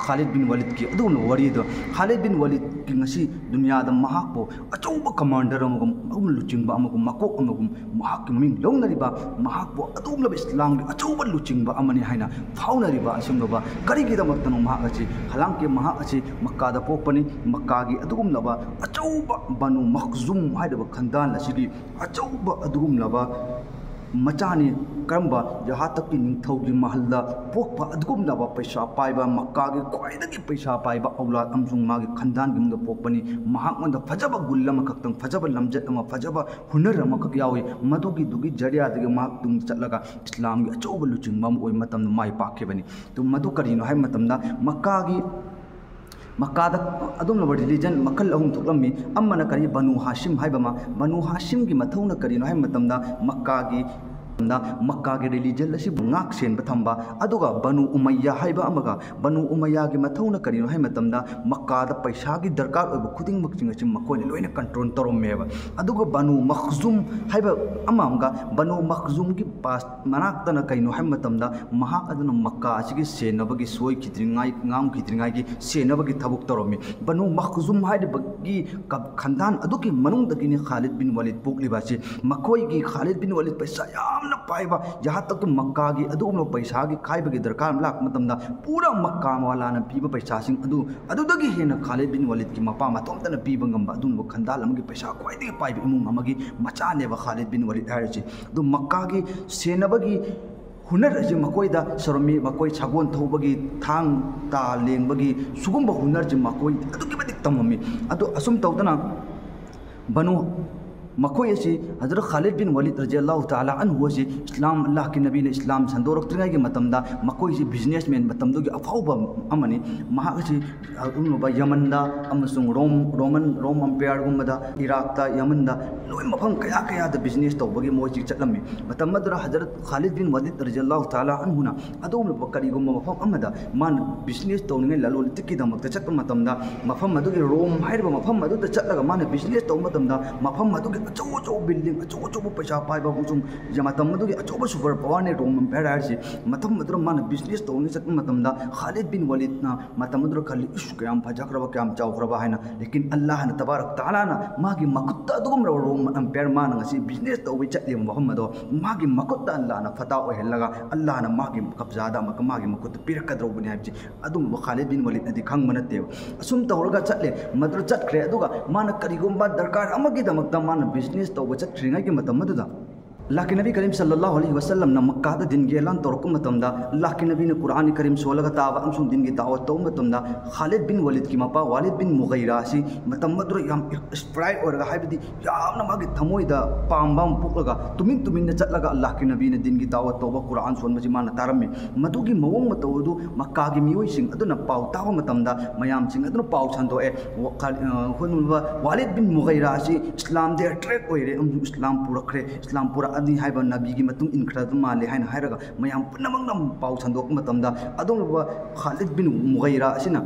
ꯈꯥꯂꯤꯗ ꯕꯤꯟ ꯋꯥꯂꯤꯗꯀꯤ ꯑꯗꯨꯒꯨꯝꯂꯕ ꯋꯥꯔꯤꯗꯣ, ꯈꯥꯂꯤꯗ ꯕꯤꯟ ꯋꯥꯂꯤꯗꯀꯤ ꯉꯁꯤ ꯗꯨꯅꯤꯌꯥꯗ ꯃꯍꯥꯛꯄꯨ ꯑꯆꯧꯕ ꯀꯃꯥꯟꯗꯔ ꯑꯃꯒꯨꯝ, ꯑꯗꯨꯒꯨꯝꯕ ꯂꯨꯆꯤꯡꯕ ꯑꯃꯒꯨꯝ, ꯃꯀꯣꯛ ꯑꯃꯒꯨꯝ, ꯃꯍꯥꯛꯀꯤ ꯃꯃꯤꯡ ꯂꯧꯅꯔꯤꯕ, ꯃꯍꯥꯛꯄꯨ ꯑꯗꯨꯒꯨꯝꯂꯕ ꯏꯁꯂꯥꯝꯒꯤ ꯑꯆꯧꯕ ꯂꯨꯆꯤꯡꯕ ꯑꯃꯅꯤ ꯍꯥꯏꯅ ꯐꯥꯎꯅꯔꯤꯕ ꯑꯁꯤꯒꯨꯝꯂꯕ ꯀꯔꯤꯒꯤꯗꯃꯛꯇꯅꯣ ꯃꯍꯥꯛ ꯑꯁꯤ? ꯍꯥꯂꯥꯡꯀꯤ ꯃꯍꯥꯛ ꯑꯁꯤ ꯃꯛꯀꯥꯗ ꯄꯣꯛꯄꯅꯤ꯫ ꯃꯛꯀꯥꯒꯤ ꯑꯗꯨꯒꯨꯝꯂꯕ ꯑꯆꯧꯕ ꯕꯅꯨ ꯃꯈꯖꯨꯝ ꯍꯥꯏꯔꯤꯕ ꯈꯟꯗꯥꯟ ꯑꯁꯤꯒꯤ ꯑꯆꯧꯕ ꯑꯗꯨꯒꯨꯝꯂꯕ ꯃꯆꯥꯅꯤ꯫ ꯀꯔꯝꯕ? ꯖꯍꯥꯇꯛꯀꯤ ꯅꯤꯡꯊꯧꯒꯤ ꯃꯍꯜꯗ ꯄꯣꯛꯄ ꯑꯗꯨꯒꯨꯝꯂꯕ ꯄꯩꯁꯥ ꯄꯥꯏꯕ, ꯃꯛꯀꯥꯒꯤ ꯈ꯭ꯋꯥꯏꯗꯒꯤ ꯄꯩꯁꯥ ꯄꯥꯏꯕ ꯑꯧꯂꯥꯗ ꯑꯃꯁꯨꯡ ꯃꯥꯒꯤ ꯈꯟꯗꯥꯟꯒꯤ ꯃꯅꯨꯡꯗ ꯄꯣꯛꯄꯅꯤ꯫ ꯃꯍꯥꯛꯉꯣꯟꯗ ꯐꯖꯕ ꯒꯨꯜ ꯑꯃꯈꯛꯇꯪ, ꯐꯖꯕ ꯂꯝꯆꯠ ꯑꯃ, ꯐꯖꯕ ꯍꯨꯅꯔ ꯑꯃꯈꯛ ꯌꯥꯎꯏ꯫ ꯃꯗꯨꯒꯤꯗꯨꯒꯤ ꯖꯔꯤꯌꯥꯗꯒꯤ ꯃꯍꯥꯛ ꯇꯨꯡ ꯆꯠꯂꯒ ꯏꯁꯂꯥꯝꯒꯤ ꯑꯆꯧꯕ ꯂꯨꯆꯤꯡꯕ ꯑꯃ ꯑꯣꯏꯕ ꯃꯇꯝꯗ ꯃꯥꯏ ꯄꯥꯛꯈꯤꯕꯅꯤ꯫ ꯑꯗꯨ ꯃꯗꯨ ꯀꯔꯤꯅꯣ ꯍꯥꯏꯕ ꯃꯇꯝꯗ, ꯃꯛꯀꯥꯒꯤ, ꯃꯛꯀꯥꯗ ꯑꯗꯨꯒꯨꯝꯂꯕ ꯔꯤꯂꯤꯖꯟ ꯃꯈꯜ ꯑꯍꯨꯝ ꯊꯣꯛꯂꯝꯃꯤ꯫ ꯑꯃꯅ ꯀꯔꯤ? ꯕꯅꯨ ꯍꯥꯁꯤꯝ ꯍꯥꯏꯕ ꯑꯃ꯫ ꯕꯅꯨ ꯍꯥꯁꯤꯝꯒꯤ ꯃꯊꯧꯅ ꯀꯔꯤꯅꯣ ꯍꯥꯏꯕ ꯃꯇꯝꯗ, ꯃꯛꯀꯥꯒꯤ ꯃꯛꯀꯥꯒꯤ ꯔꯤꯂꯤꯖꯟ ꯑꯁꯤꯕꯨ ꯉꯥꯛ ꯁꯦꯟꯕ ꯊꯝꯕ꯫ ꯑꯗꯨꯒ ꯕꯅꯨ ꯎꯃꯩꯌꯥ ꯍꯥꯏꯕ ꯑꯃꯒ, ꯕꯅꯨ ꯎꯃꯩꯌꯥꯒꯤ ꯃꯊꯧꯅ ꯀꯔꯤꯅꯣ ꯍꯥꯏꯕ ꯃꯇꯝꯗ, ꯃꯛꯀꯥꯗ ꯄꯩꯁꯥꯒꯤ ꯗꯔꯀꯥꯔ ꯑꯣꯏꯕ ꯈꯨꯗꯤꯡꯃꯛꯁꯤꯡ ꯑꯁꯤ ꯃꯈꯣꯏꯅ ꯂꯣꯏꯅ ꯀꯟꯇ꯭ꯔꯣꯜ ꯇꯧꯔꯝꯃꯦꯕ꯫ ꯑꯗꯨꯒ ꯕꯅꯨ ꯃꯈꯖꯨꯝ ꯍꯥꯏꯕ ꯑꯃ ꯑꯃꯒ, ꯕꯅꯨ ꯃꯈꯖꯨꯝꯒꯤ ꯄꯥꯁ ꯃꯅꯥꯛꯇꯅ ꯀꯩꯅꯣ ꯍꯥꯏꯕ ꯃꯇꯝꯗ, ꯃꯍꯥꯛ ꯑꯗꯨꯅ ꯃꯛꯀꯥ ꯑꯁꯤꯒꯤ ꯁꯦꯟꯅꯕꯒꯤ, ꯁꯣꯏꯈꯤꯗ꯭ꯔꯤꯉꯥꯏ, ꯉꯥꯡꯈꯤꯗ꯭ꯔꯤꯉꯥꯏꯒꯤ ꯁꯦꯟꯅꯕꯒꯤ ꯊꯕꯛ ꯇꯧꯔꯝꯃꯤ꯫ ꯕꯅꯨ ꯃꯈꯖꯨꯝ ꯍꯥꯏꯔꯤꯕꯒꯤ ꯀ-, ꯈꯟꯗꯥꯟ ꯑꯗꯨꯒꯤ ꯃꯅꯨꯡꯗꯒꯤꯅꯤ ꯈꯥꯂꯤꯗ ꯕꯤꯟ ꯋꯥꯂꯤꯗ ꯄꯣꯛꯂꯤꯕ ꯑꯁꯤ꯫ ꯃꯈꯣꯏꯒꯤ ꯈꯥꯂꯤꯗ ꯕꯤꯟ ꯋꯥꯂꯤꯗ ꯄꯩꯁꯥ ꯌꯥꯝꯅ ꯄꯥꯏꯕ, ꯌꯍꯥ ꯇꯛꯇ ꯃꯛꯀꯥꯒꯤ ꯑꯗꯨꯒꯨꯝꯂꯕ ꯄꯩꯁꯥꯒꯤ ꯈꯥꯏꯕꯒꯤ ꯗꯔꯀꯥꯔ ꯑꯃ ꯂꯥꯛꯄ ꯃꯇꯝꯗ, ꯄꯨꯔꯥ ꯃꯛꯀꯥ ꯋꯥꯂꯥꯅ ꯄꯤꯕ ꯄꯩꯁꯥꯁꯤꯡ ꯑꯗꯨ, ꯑꯗꯨꯗꯒꯤ ꯍꯦꯟꯅ ꯈꯥꯂꯤꯗ ꯕꯤꯟ ꯋꯥꯂꯤꯗꯀꯤ ꯃꯄꯥ ꯃꯇꯣꯝꯇꯅ ꯄꯤꯕ ꯉꯝꯕ ꯑꯗꯨꯒꯨꯝꯂꯕ ꯈꯟꯗꯥꯟ ꯑꯃꯒꯤ ꯄꯩꯁꯥ ꯈ꯭ꯋꯥꯏꯗꯒꯤ ꯄꯥꯏꯕ ꯏꯃꯨꯡ ꯑꯃꯒꯤ ꯃꯆꯥꯅꯦꯕ ꯈꯥꯂꯤꯗ ꯕꯤꯟ ꯋꯥꯂꯤꯗ ꯍꯥꯏꯔꯤꯁꯤ꯫ ꯑꯗꯨ ꯃꯛꯀꯥꯒꯤ ꯁꯦꯟꯅꯕꯒꯤ ꯍꯨꯅꯔ ꯑꯁꯤ ꯃꯈꯣꯏꯗ ꯁꯧꯔꯝꯃꯤ꯫ ꯃꯈꯣꯏ ꯁꯒꯣꯜ ꯊꯧꯕꯒꯤ, ꯊꯥꯡ ꯇꯥ ꯂꯦꯡꯕꯒꯤ ꯁꯤꯒꯨꯝꯕ ꯍꯨꯅꯔꯁꯤ ꯃꯈꯣꯏ ꯑꯗꯨꯛꯀꯤ ꯃꯇꯤꯛ ꯇꯝꯃꯝꯃꯤ꯫ ꯑꯗꯨ ꯑꯁꯨꯝ ꯇꯧꯗꯅ ꯕꯅꯨ, ꯃꯈꯣꯏ ꯑꯁꯤ ꯍꯖꯔꯠ ꯈꯥꯂꯤꯗ ꯕꯤꯟ ꯋꯥꯂꯤꯗ ꯔꯖꯤꯌꯜꯂꯥꯍꯨ ꯇꯥꯂꯥ ꯑꯟꯍꯨ ꯑꯁꯤ ꯏꯁꯂꯥꯝ, ꯑꯜꯂꯥꯍꯀꯤ ꯅꯕꯤꯅ ꯏꯁꯂꯥꯝ ꯁꯟꯗꯣꯔꯛꯇ꯭ꯔꯤꯉꯩꯒꯤ ꯃꯇꯝꯗ ꯃꯈꯣꯏꯁꯤ businessman, ꯃꯇꯝꯗꯨꯒꯤ ꯑꯐꯥꯎꯕ ꯑꯃꯅꯤ꯫ ꯃꯍꯥꯛ ꯑꯁꯤ ꯑꯗꯨꯒꯨꯝꯂꯕ ꯌꯃꯟꯗ ꯑꯃꯁꯨꯡ ꯔꯣꯝ, ꯔꯣꯃꯟ, ꯔꯣꯝ ꯑꯝꯄꯥꯌꯔꯒꯨꯝꯕꯗ, ꯏꯔꯥꯛꯇ, ꯌꯃꯟꯗ, ꯂꯣꯏ ꯃꯐꯝ ꯀꯌꯥ ꯀꯌꯥꯗ business ꯇꯧꯕꯒꯤ ꯃꯣꯏꯁꯤ ꯆꯠꯂꯝꯃꯤ꯫ ꯃꯇꯝ ꯑꯗꯨꯗ ꯍꯖꯔꯠ ꯈꯥꯂꯤꯗ ꯕꯤꯟ ꯋꯥꯂꯤꯗ ꯔꯖꯤꯌꯜꯂꯥꯍꯨ ꯇꯥꯂꯥ ꯑꯟꯍꯨꯅ ꯑꯗꯨꯒꯨꯝꯂꯕ ꯀꯔꯤꯒꯨꯝꯕ ꯃꯐꯝ ꯑꯃꯗ ꯃꯥꯅ business ꯇꯧꯅꯤꯡꯉꯥꯏ, ꯂꯂꯣꯟ ꯏꯇꯤꯛꯀꯤꯗꯃꯛꯇ ꯆꯠꯄ ꯃꯇꯝꯗ, ꯃꯐꯝ ꯑꯗꯨꯒꯤ ꯔꯣꯝ ꯍꯥꯏꯔꯤꯕ ꯃꯐꯝ ꯑꯗꯨꯗ ꯆꯠꯂꯒ ꯃꯥꯅ business ꯇꯧꯕ ꯃꯇꯝꯗ, ꯃꯐꯝ ꯑꯗꯨꯒꯤ ꯑꯆꯧ ꯑꯆꯧꯕ building, ꯑꯆꯧ ꯑꯆꯧꯕ ꯄꯩꯁꯥ ꯄꯥꯏꯕ ꯑꯃꯁꯨꯡ ꯃꯇꯝ ꯑꯗꯨꯒꯤ ꯑꯆꯧꯕ super power ꯅꯤ ꯔꯣꯝ ꯑꯝꯄꯥꯌꯔ ꯍꯥꯏꯔꯤꯁꯤ꯫ ꯃꯇꯝ ꯑꯗꯨꯗ ꯃꯥꯅ business ꯇꯧꯅꯤꯡꯉꯥꯏ ꯆꯠꯄ ꯃꯇꯝꯗ ꯈꯥꯂꯤꯗ ꯕꯤꯟ ꯋꯥꯂꯤꯗꯅ ꯃꯇꯝ ꯑꯗꯨꯗ ꯈꯜꯂꯤ, "ꯏꯁ, ꯀꯌꯥꯝ ꯐꯖꯈ꯭ꯔꯕ, ꯀꯌꯥꯝ ꯆꯥꯎꯈ꯭ꯔꯕ" ꯍꯥꯏꯅ꯫ ꯂꯦꯀꯤꯟ ꯑꯜꯂꯥꯍꯅ ꯇꯕꯥꯔꯛ ꯇꯥꯂꯥꯅ ꯃꯥꯒꯤ ꯃꯈꯨꯠꯇ ꯑꯗꯨꯒꯨꯝꯂꯕ ꯔꯣꯝ ꯑꯝꯄꯥꯌꯔ, ꯃꯥꯅ ꯉꯁꯤ business ꯇꯧꯕꯩ ꯆꯠꯂꯤꯕ ꯃꯐꯝ ꯑꯗꯣ ꯃꯥꯒꯤ ꯃꯈꯨꯠꯇ ꯑꯜꯂꯥꯍꯅ ꯐꯇꯥ ꯑꯣꯏꯍꯜꯂꯒ ꯑꯜꯂꯥꯍꯅ ꯃꯥꯒꯤ ꯀꯕꯖꯥꯗ ꯑꯃꯨꯛꯀ ꯃꯥꯒꯤ ꯃꯈꯨꯠꯇ ꯄꯤꯔꯛꯀꯗꯧꯕꯅꯤ ꯍꯥꯏꯕꯁꯤ ꯑꯗꯨꯝꯕ ꯈꯥꯂꯤꯗ ꯕꯤꯟ ꯋꯥꯂꯤꯗꯅꯗꯤ ꯈꯪꯕ ꯅꯠꯇꯦꯕ꯫ ꯑꯁꯨꯝ ꯇꯧꯔꯒ ꯆꯠꯂꯦ, ꯃꯗꯨꯗ ꯆꯠꯈ꯭ꯔꯦ꯫ ꯑꯗꯨꯒ ꯃꯥꯅ ꯀꯔꯤꯒꯨꯝꯕ ꯗꯔꯀꯥꯔ ꯑꯃꯒꯤꯗꯃꯛꯇ ꯃꯥꯅ business ꯇꯧꯕ ꯆꯠꯈ꯭ꯔꯤꯉꯩꯒꯤ ꯃꯇꯝ ꯑꯗꯨꯗ, ꯑꯜꯂꯥꯍꯀꯤ ꯅꯕꯤ ꯀꯔꯤꯝ ꯁꯜꯂꯜꯂꯥꯍꯨ ꯑꯂꯩꯍꯤ ꯋꯁꯜꯂꯝꯅ ꯃꯛꯀꯥꯗ ꯗꯤꯟꯒꯤ ꯑꯦꯂꯥꯟ ꯇꯧꯔꯛꯄ ꯃꯇꯝꯗ, ꯑꯜꯂꯥꯍꯀꯤ ꯅꯕꯤꯅ ꯀꯨꯔꯥꯟ ꯀꯔꯤꯝ ꯁꯣꯜꯂꯒ ꯇꯥꯕ ꯑꯃꯁꯨꯡ ꯗꯤꯟꯒꯤ ꯗꯥꯋꯠ ꯇꯧꯕ ꯃꯇꯝꯗ, ꯈꯥꯂꯤꯗ ꯕꯤꯟ ꯋꯥꯂꯤꯗꯀꯤ ꯃꯄꯥ ꯋꯥꯂꯤꯗ ꯕꯤꯟ ꯃꯨꯒꯩꯔꯥ ꯑꯁꯤ ꯃꯇꯝ ꯑꯗꯨꯗ ꯌꯥꯝ inspire ꯑꯣꯏꯔꯒ, ꯍꯥꯏꯕꯗꯤ ꯌꯥꯝꯅ ꯃꯥꯒꯤ ꯊꯃꯣꯏꯗ ꯄꯥꯝꯕ ꯑꯃ ꯄꯣꯛꯂꯒ, ꯇꯨꯃꯤꯟ ꯇꯨꯃꯤꯟꯅ ꯆꯠꯂꯒ ꯑꯜꯂꯥꯍꯀꯤ ꯅꯕꯤꯅ ꯗꯤꯟꯒꯤ ꯗꯥꯋꯠ ꯇꯧꯕ, ꯀꯨꯔꯥꯟ ꯁꯣꯟꯕꯁꯤ ꯃꯥꯅ ꯇꯥꯔꯝꯃꯤ꯫ ꯃꯗꯨꯒꯤ ꯃꯑꯣꯡ ꯃꯇꯧ ꯑꯗꯨ ꯃꯛꯀꯥꯒꯤ ꯃꯤꯑꯣꯏꯁꯤꯡ ꯑꯗꯨꯅ ꯄꯥꯎ ꯇꯥꯕ ꯃꯇꯝꯗ, ꯃꯌꯥꯝꯁꯤꯡ ꯑꯗꯨꯅ ꯄꯥꯎ ꯁꯟꯗꯣꯛꯑꯦ, ꯋꯥ-, ꯈꯥ-, ꯑ, ꯑꯩꯈꯣꯏꯅ ꯋꯥꯂꯤꯗ ꯕꯤꯟ ꯃꯨꯒꯩꯔꯥ ꯑꯁꯤ ꯏꯁꯂꯥꯝꯗ attract ꯑꯣꯏꯔꯦ ꯑꯃꯁꯨꯡ ꯏꯁꯂꯥꯝ ꯄꯨꯔꯛꯈ꯭ꯔꯦ, ꯏꯁꯂꯥꯝ ꯄꯨꯔꯛꯑꯅꯤ ꯍꯥꯏꯕ ꯅꯕꯤꯒꯤ ꯃꯇꯨꯡ ꯏꯟꯈ꯭ꯔꯕ ꯃꯥꯜꯂꯦ ꯍꯥꯏꯅ ꯍꯥꯏꯔꯒ ꯃꯌꯥꯝ ꯄꯨꯝꯅꯃꯛꯅ ꯄꯥꯎ ꯁꯟꯗꯣꯛꯄ ꯃꯇꯝꯗ, ꯑꯗꯨꯒꯨꯝꯂꯕ ꯈꯥꯂꯤꯗ ꯕꯤꯟ ꯃꯨꯒꯩꯔꯥ ꯑꯁꯤꯅ,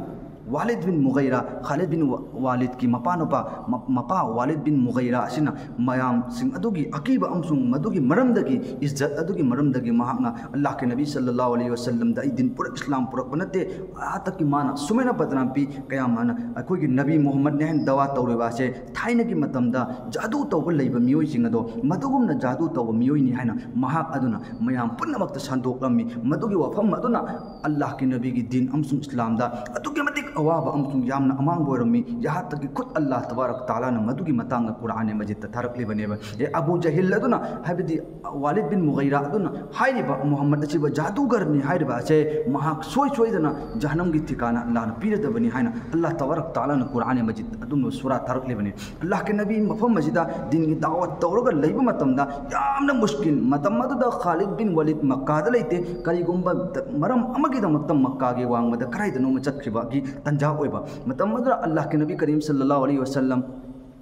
ꯋꯥꯂꯤꯗ ꯕꯤꯟ ꯃꯨꯒꯩꯔꯥ, ꯈꯥꯂꯤꯗ ꯕꯤꯟ ꯋꯥ-, ꯋꯥꯂꯤꯗꯀꯤ ꯃꯄꯥꯅꯨꯄꯥ, ꯃ-, ꯃꯄꯥ ꯋꯥꯂꯤꯗ ꯕꯤꯟ ꯃꯨꯒꯩꯔꯥ ꯑꯁꯤꯅ ꯃꯌꯥꯝꯁꯤꯡ ꯑꯗꯨꯒꯤ ꯑꯀꯤꯕ ꯑꯃꯁꯨꯡ ꯃꯗꯨꯒꯤ ꯃꯔꯝꯗꯒꯤ, ꯏꯖꯠ ꯑꯗꯨꯒꯤ ꯃꯔꯝꯗꯒꯤ ꯃꯍꯥꯛꯅ ꯑꯜꯂꯥꯍꯀꯤ ꯅꯕꯤ ꯁꯜꯂꯜꯂꯥꯍꯨ ꯑꯂꯩꯍꯤ ꯋꯁꯜꯂꯝꯗ ꯑꯩ ꯗꯤꯟ ꯄꯨꯔꯛ-, ꯏꯁꯂꯥꯝ ꯄꯨꯔꯛꯄ ꯅꯠꯇꯦ, ꯑꯥꯇꯛꯀꯤ ꯃꯥꯅ ꯁꯨꯃꯥꯏꯅ ꯕꯗꯅꯥꯝ ꯄꯤ꯫ ꯀꯌꯥꯝ ꯃꯥꯅ ꯑꯩꯈꯣꯏꯒꯤ ꯅꯕꯤ ꯃꯨꯍꯝꯃꯗꯅꯦ ꯍꯥꯏꯅ ꯗꯋꯥ ꯇꯧꯔꯤꯕ ꯑꯁꯦ ꯊꯥꯏꯅꯒꯤ ꯃꯇꯝꯗ ꯖꯥꯗꯨ ꯇꯧꯕ ꯂꯩꯕ ꯃꯤꯑꯣꯏꯁꯤꯡ ꯑꯗꯣ ꯃꯗꯨꯒꯨꯝꯅ ꯖꯥꯗꯨ ꯇꯧꯕ ꯃꯤꯑꯣꯏꯅꯤ ꯍꯥꯏꯅ ꯃꯍꯥꯛ ꯑꯗꯨꯅ ꯃꯌꯥꯝ ꯄꯨꯝꯅꯃꯛꯇ ꯁꯟꯗꯣꯛꯂꯝꯃꯤ꯫ ꯃꯗꯨꯒꯤ ꯋꯥꯐꯝ ꯑꯗꯨꯅ ꯑꯜꯂꯥꯍꯀꯤ ꯅꯕꯤꯒꯤ ꯗꯤꯟ ꯑꯃꯁꯨꯡ ꯏꯁꯂꯥꯝꯗ ꯑꯗꯨꯛꯀꯤ ꯃꯇꯤꯛ ꯑꯋꯥꯕ ꯑꯃꯁꯨꯡ ꯌꯥꯝꯅ ꯑꯃꯥꯡꯕ ꯑꯣꯏꯔꯝꯃꯤ꯫ ꯌꯥꯍꯥꯠꯇꯒꯤ ꯈꯨꯠ ꯑꯜꯂꯥꯍ ꯇꯕꯥꯔꯛ ꯇꯥꯂꯥꯅ ꯃꯗꯨꯒꯤ ꯃꯇꯥꯡꯗ ꯀꯨꯔꯥꯟ ꯃꯖꯤꯗꯇ ꯊꯥꯔꯛꯂꯤꯕꯅꯦꯕ꯫ ꯑꯦ, ꯑꯕꯨ ꯖꯍꯤꯜ ꯑꯗꯨꯅ, ꯍꯥꯏꯕꯗꯤ ꯋꯥꯂꯤꯗ ꯕꯤꯟ ꯃꯨꯒꯩꯔꯥ ꯑꯗꯨꯅ ꯍꯥꯏꯔꯤꯕ ꯃꯨꯍꯝꯃꯗ ꯑꯁꯤꯕꯨ ꯖꯥꯗꯨꯒꯔꯅꯤ ꯍꯥꯏꯔꯤꯕ ꯑꯁꯦ ꯃꯍꯥꯛ ꯁꯣꯏ ꯁꯣꯏꯗꯅ ꯖꯍꯅꯝꯒꯤ ꯊꯤꯀꯥꯅ ꯑꯜꯂꯥꯍꯅ ꯄꯤꯔꯗꯕꯅꯤ ꯍꯥꯏꯅ ꯑꯜꯂꯥꯍ ꯇꯕꯥꯔꯛ ꯇꯥꯂꯥꯅ ꯀꯨꯔꯥꯟ ꯃꯖꯤꯗ ꯑꯗꯨꯝꯕ ꯁꯨꯔꯥ ꯊꯥꯔꯛꯂꯤꯕꯅꯤ꯫ ꯑꯜꯂꯥꯍꯀꯤ ꯅꯕꯤ ꯃꯐꯝ ꯑꯁꯤꯗ ꯗꯤꯟꯒꯤ ꯗꯥꯋꯠ ꯇꯧꯔꯒ ꯂꯩꯕ ꯃꯇꯝꯗ ꯌꯥꯝꯅ ꯃꯨꯁꯀꯤꯜ, ꯃꯇꯝ ꯑꯗꯨꯗ ꯈꯥꯂꯤꯗ ꯕꯤꯟ ꯋꯥꯂꯤꯗ ꯃꯛꯀꯥꯗ ꯂꯩꯇꯦ꯫ ꯀꯔꯤꯒꯨꯝꯕ ꯃꯔꯝ ꯑꯃꯒꯤꯗꯃꯛꯇ ꯃꯛꯀꯥꯒꯤ ꯋꯥꯡꯃꯗ ꯀꯗꯥꯏꯗꯅꯣꯃ ꯆꯠꯈꯤꯕꯒꯤ ꯇꯟꯖꯥ ꯑꯣꯏꯕ ꯃꯇꯝ ꯑꯗꯨꯗ ꯑꯜꯂꯥꯍꯀꯤ ꯅꯕꯤ ꯀꯔꯤꯝ ꯁꯜꯂꯜꯂꯥꯍꯨ ꯑꯂꯩꯍꯤ ꯋꯁꯜꯂꯝ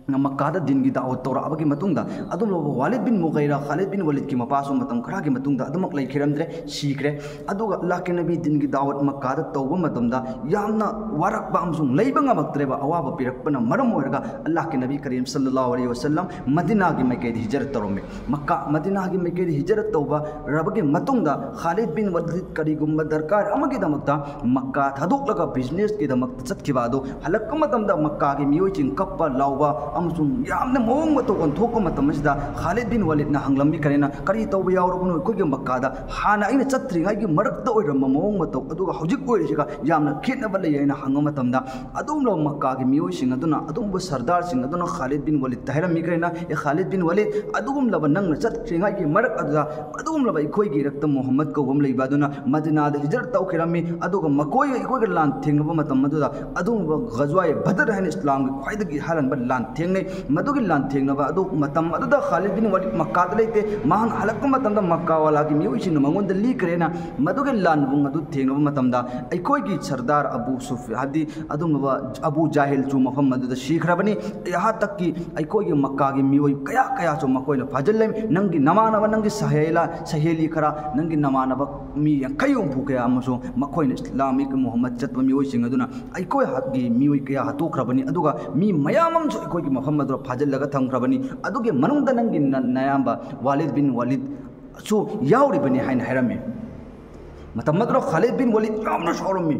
ꯃꯛꯀꯥꯗ ꯗꯤꯟꯒꯤ ꯗꯥꯋꯠ ꯇꯧꯔꯛꯑꯕꯒꯤ ꯃꯇꯨꯡꯗ, ꯑꯗꯨꯝ ꯋꯥꯂꯤꯗ ꯕꯤꯟ ꯃꯨꯒꯩꯔꯥ, ꯈꯥꯂꯤꯗ ꯕꯤꯟ ꯋꯥꯂꯤꯗꯀꯤ ꯃꯄꯥꯁꯨ ꯃꯇꯝ ꯈꯔꯒꯤ ꯃꯇꯨꯡꯗ ꯑꯗꯨꯃꯛ ꯂꯩꯈꯤꯔꯝꯗ꯭ꯔꯦ, ꯁꯤꯈ꯭ꯔꯦ꯫ ꯑꯗꯨꯒ ꯑꯜꯂꯥꯍꯀꯤ ꯅꯕꯤ ꯗꯤꯟꯒꯤ ꯗꯥꯋꯠ ꯃꯛꯀꯥꯗ ꯇꯧꯕ ꯃꯇꯝꯗ ꯌꯥꯝꯅ ꯋꯥꯔꯛꯄ ꯑꯃꯁꯨꯡ ꯂꯩꯕ ꯉꯝꯃꯛꯇ꯭ꯔꯦꯕ꯫ ꯑꯋꯥꯕ ꯄꯤꯔꯛꯄꯅ ꯃꯔꯝ ꯑꯣꯏꯔꯒ ꯑꯜꯂꯥꯍꯀꯤ ꯅꯕꯤ ꯀꯔꯤꯝ ꯁꯜꯂꯜꯂꯥꯍꯨ ꯑꯂꯩꯍꯤ ꯋꯁꯜꯂꯝ ꯃꯗꯤꯅꯥꯒꯤ ꯃꯥꯏꯀꯩꯗ ꯍꯤꯖꯔꯠ ꯇꯧꯔꯝꯃꯤ꯫ ꯃꯛꯀꯥ, ꯃꯗꯤꯅꯥꯒꯤ ꯃꯥꯏꯀꯩꯗ ꯍꯤꯖꯔꯠ ꯇꯧꯕ ꯔꯕꯒꯤ ꯃꯇꯨꯡꯗ ꯈꯥꯂꯤꯗ ꯕꯤꯟ ꯋꯥꯂꯤꯗ ꯀꯔꯤꯒꯨꯝꯕ ꯗꯔꯀꯥꯔ ꯑꯃꯒꯤꯗꯃꯛꯇ ꯃꯛꯀꯥ ꯊꯥꯗꯣꯛꯂꯒ ꯕꯤꯖꯤꯅꯦꯁꯀꯤꯗꯃꯛꯇ ꯆꯠꯈꯤꯕ ꯑꯗꯨ ꯍꯜꯂꯛꯄ ꯃꯇꯝꯗ ꯃꯛꯀꯥꯒꯤ ꯃꯤꯑꯣꯏꯁꯤꯡ ꯀꯞꯄ ꯂꯥꯎꯕ ꯑꯃꯁꯨꯡ ꯌꯥꯝꯅ ꯃꯑꯣꯡ ꯃꯇꯧ ꯑꯣꯟꯊꯣꯛꯄ ꯃꯇꯝ ꯑꯁꯤꯗ ꯈꯥꯂꯤꯗ ꯕꯤꯟ ꯋꯥꯂꯤꯗꯅ ꯍꯪꯂꯝꯃꯤ, ꯀꯔꯤꯅ, "ꯀꯔꯤ ꯇꯧꯕ ꯌꯥꯎꯔꯕꯅꯣ ꯑꯩꯈꯣꯏꯒꯤ ꯃꯛꯀꯥꯗ? ꯍꯥꯟꯅ ꯑꯩꯅ ꯆꯠꯇ꯭ꯔꯤꯉꯩꯒꯤ ꯃꯔꯛꯇ ꯑꯣꯏꯔꯝꯕ ꯃꯑꯣꯡ ꯃꯇꯧ ꯑꯗꯨꯒ ꯍꯧꯖꯤꯛ ꯑꯣꯏꯔꯤꯁꯤꯒ ꯌꯥꯝꯅ ꯈꯦꯠꯅꯕ ꯂꯩ" ꯍꯥꯏꯅ ꯍꯪꯕ ꯃꯇꯝꯗ, ꯑꯗꯨꯒꯨꯝꯂꯕ ꯃꯛꯀꯥꯒꯤ ꯃꯤꯑꯣꯏꯁꯤꯡ ꯑꯗꯨꯅ, ꯑꯗꯨꯒꯨꯝꯕ ꯁꯔꯗꯥꯔꯁꯤꯡ ꯑꯗꯨꯅ ꯈꯥꯂꯤꯗ ꯕꯤꯟ ꯋꯥꯂꯤꯗꯇ ꯍꯥꯏꯔꯝꯃꯤ, ꯀꯔꯤꯅ, "ꯑꯦ ꯈꯥꯂꯤꯗ ꯕꯤꯟ ꯋꯥꯂꯤꯗ, ꯑꯗꯨꯒꯨꯝꯂꯕ ꯅꯪꯅ ꯆꯠꯇ꯭ꯔꯤꯉꯩꯒꯤ ꯃꯔꯛ ꯑꯗꯨꯗ ꯑꯗꯨꯒꯨꯝꯂꯕ ꯑꯩꯈꯣꯏꯒꯤ ꯏꯔꯛꯇ ꯃꯨꯍꯝꯃꯗ ꯀꯧꯕ ꯑꯃ ꯂꯩꯕ ꯑꯗꯨꯅ ꯃꯗꯤꯅꯥꯗ ꯍꯤꯖꯔꯠ ꯇꯧꯈꯤꯔꯝꯃꯤ, ꯑꯗꯨꯒ ꯃꯈꯣꯏꯒ ꯑꯩꯈꯣꯏꯒ ꯂꯥꯟ ꯊꯦꯡꯅꯕ ꯃꯇꯝ ꯑꯗꯨꯗ ꯑꯗꯨꯒꯨꯝꯂꯕ ꯒꯖꯋꯥꯏ ꯕꯗꯔ ꯍꯥꯏꯅ ꯏꯁꯂꯥꯝꯒꯤ ꯈ꯭ꯋꯥꯏꯗꯒꯤ ꯍꯥꯔꯟꯕ ꯂꯥꯟ ꯊꯦꯡꯅꯩ꯫ ꯃꯗꯨꯒꯤ ꯂꯥꯟ ꯊꯦꯡꯅꯕ ꯑꯗꯨ ꯃꯇꯝ ꯑꯗꯨꯗ ꯈꯥꯂꯤꯗ ꯕꯤꯟ ꯋꯥꯂꯤꯗ ꯃꯛꯀꯥꯗ ꯂꯩꯇꯦ꯫ ꯃꯍꯥꯛ ꯍꯜꯂꯛꯄ ꯃꯇꯝꯗ ꯃꯛꯀꯥꯋꯥꯂꯥꯒꯤ ꯃꯤꯑꯣꯏꯁꯤꯡꯅ ꯃꯉꯣꯟꯗ ꯂꯤꯈ꯭ꯔꯦꯅ, ꯃꯗꯨꯒꯤ ꯂꯥꯟꯕꯨꯡ ꯑꯗꯨ ꯊꯦꯡꯅꯕ ꯃꯇꯝꯗ ꯑꯩꯈꯣꯏꯒꯤ ꯁꯔꯗꯥꯔ ꯑꯕꯨ ꯁꯨꯐꯤ-, ꯍꯥꯏꯕꯗꯤ ꯑꯗꯨꯒꯨꯝꯂꯕ ꯑꯕꯨ ꯖꯥꯍꯤꯜꯁꯨ ꯃꯐꯝ ꯑꯗꯨꯗ ꯁꯤꯈ꯭ꯔꯕꯅꯤ꯫ ꯑꯩꯍꯥꯛꯇꯛꯀꯤ ꯑꯩꯈꯣꯏꯒꯤ ꯃꯛꯀꯥꯒꯤ ꯃꯤꯑꯣꯏ ꯀꯌꯥ ꯀꯌꯥꯁꯨ ꯃꯈꯣꯏꯅ ꯐꯥꯖꯤꯜꯂꯦ꯫ ꯅꯪꯒꯤ ꯅꯃꯥꯟꯅꯕ, ꯅꯪꯒꯤ ꯁꯍꯦꯂꯥ, ꯁꯍꯦꯂꯤ ꯈꯔ, ꯅꯪꯒꯤ ꯅꯃꯥꯟꯅꯕ ꯃꯤ ꯌꯥꯡꯈꯩ ꯍꯨꯝꯐꯨ ꯀꯌꯥ ꯑꯃꯁꯨ ꯃꯈꯣꯏꯅ ꯏꯁꯂꯥꯃꯤꯛ ꯃꯨꯍꯝꯃꯗ ꯆꯠꯄ ꯃꯤꯑꯣꯏꯁꯤꯡ ꯑꯗꯨꯅ ꯑꯩꯈꯣꯏꯒꯤ ꯃꯤꯑꯣꯏ ꯀꯌꯥ ꯍꯥꯠꯇꯣꯛꯈ꯭ꯔꯕꯅꯤ, ꯑꯗꯨꯒ ꯃꯤ ꯃꯌꯥꯝ ꯑꯃꯁꯨ ꯑꯩꯈꯣꯏꯒꯤ ꯃꯐꯝ ꯑꯗꯨꯗ ꯐꯥꯖꯤꯜꯂꯒ ꯊꯝꯈ꯭ꯔꯕꯅꯤ꯫ ꯑꯗꯨꯒꯤ ꯃꯅꯨꯡꯗ ꯅꯪꯒꯤ ꯅ-, ꯅꯌꯥꯝꯕ ꯋꯥꯂꯤꯗ ꯕꯤꯟ ꯋꯥꯂꯤꯗꯁꯨ ꯌꯥꯎꯔꯤꯕꯅꯤ ꯍꯥꯏꯅ ꯍꯥꯏꯔꯝꯃꯤ꯫ ꯃꯇꯝ ꯑꯗꯨꯗ ꯈꯥꯂꯤꯗ ꯕꯤꯟ ꯋꯥꯂꯤꯗ ꯌꯥꯝꯅ ꯁꯥꯎꯔꯝꯃꯤ꯫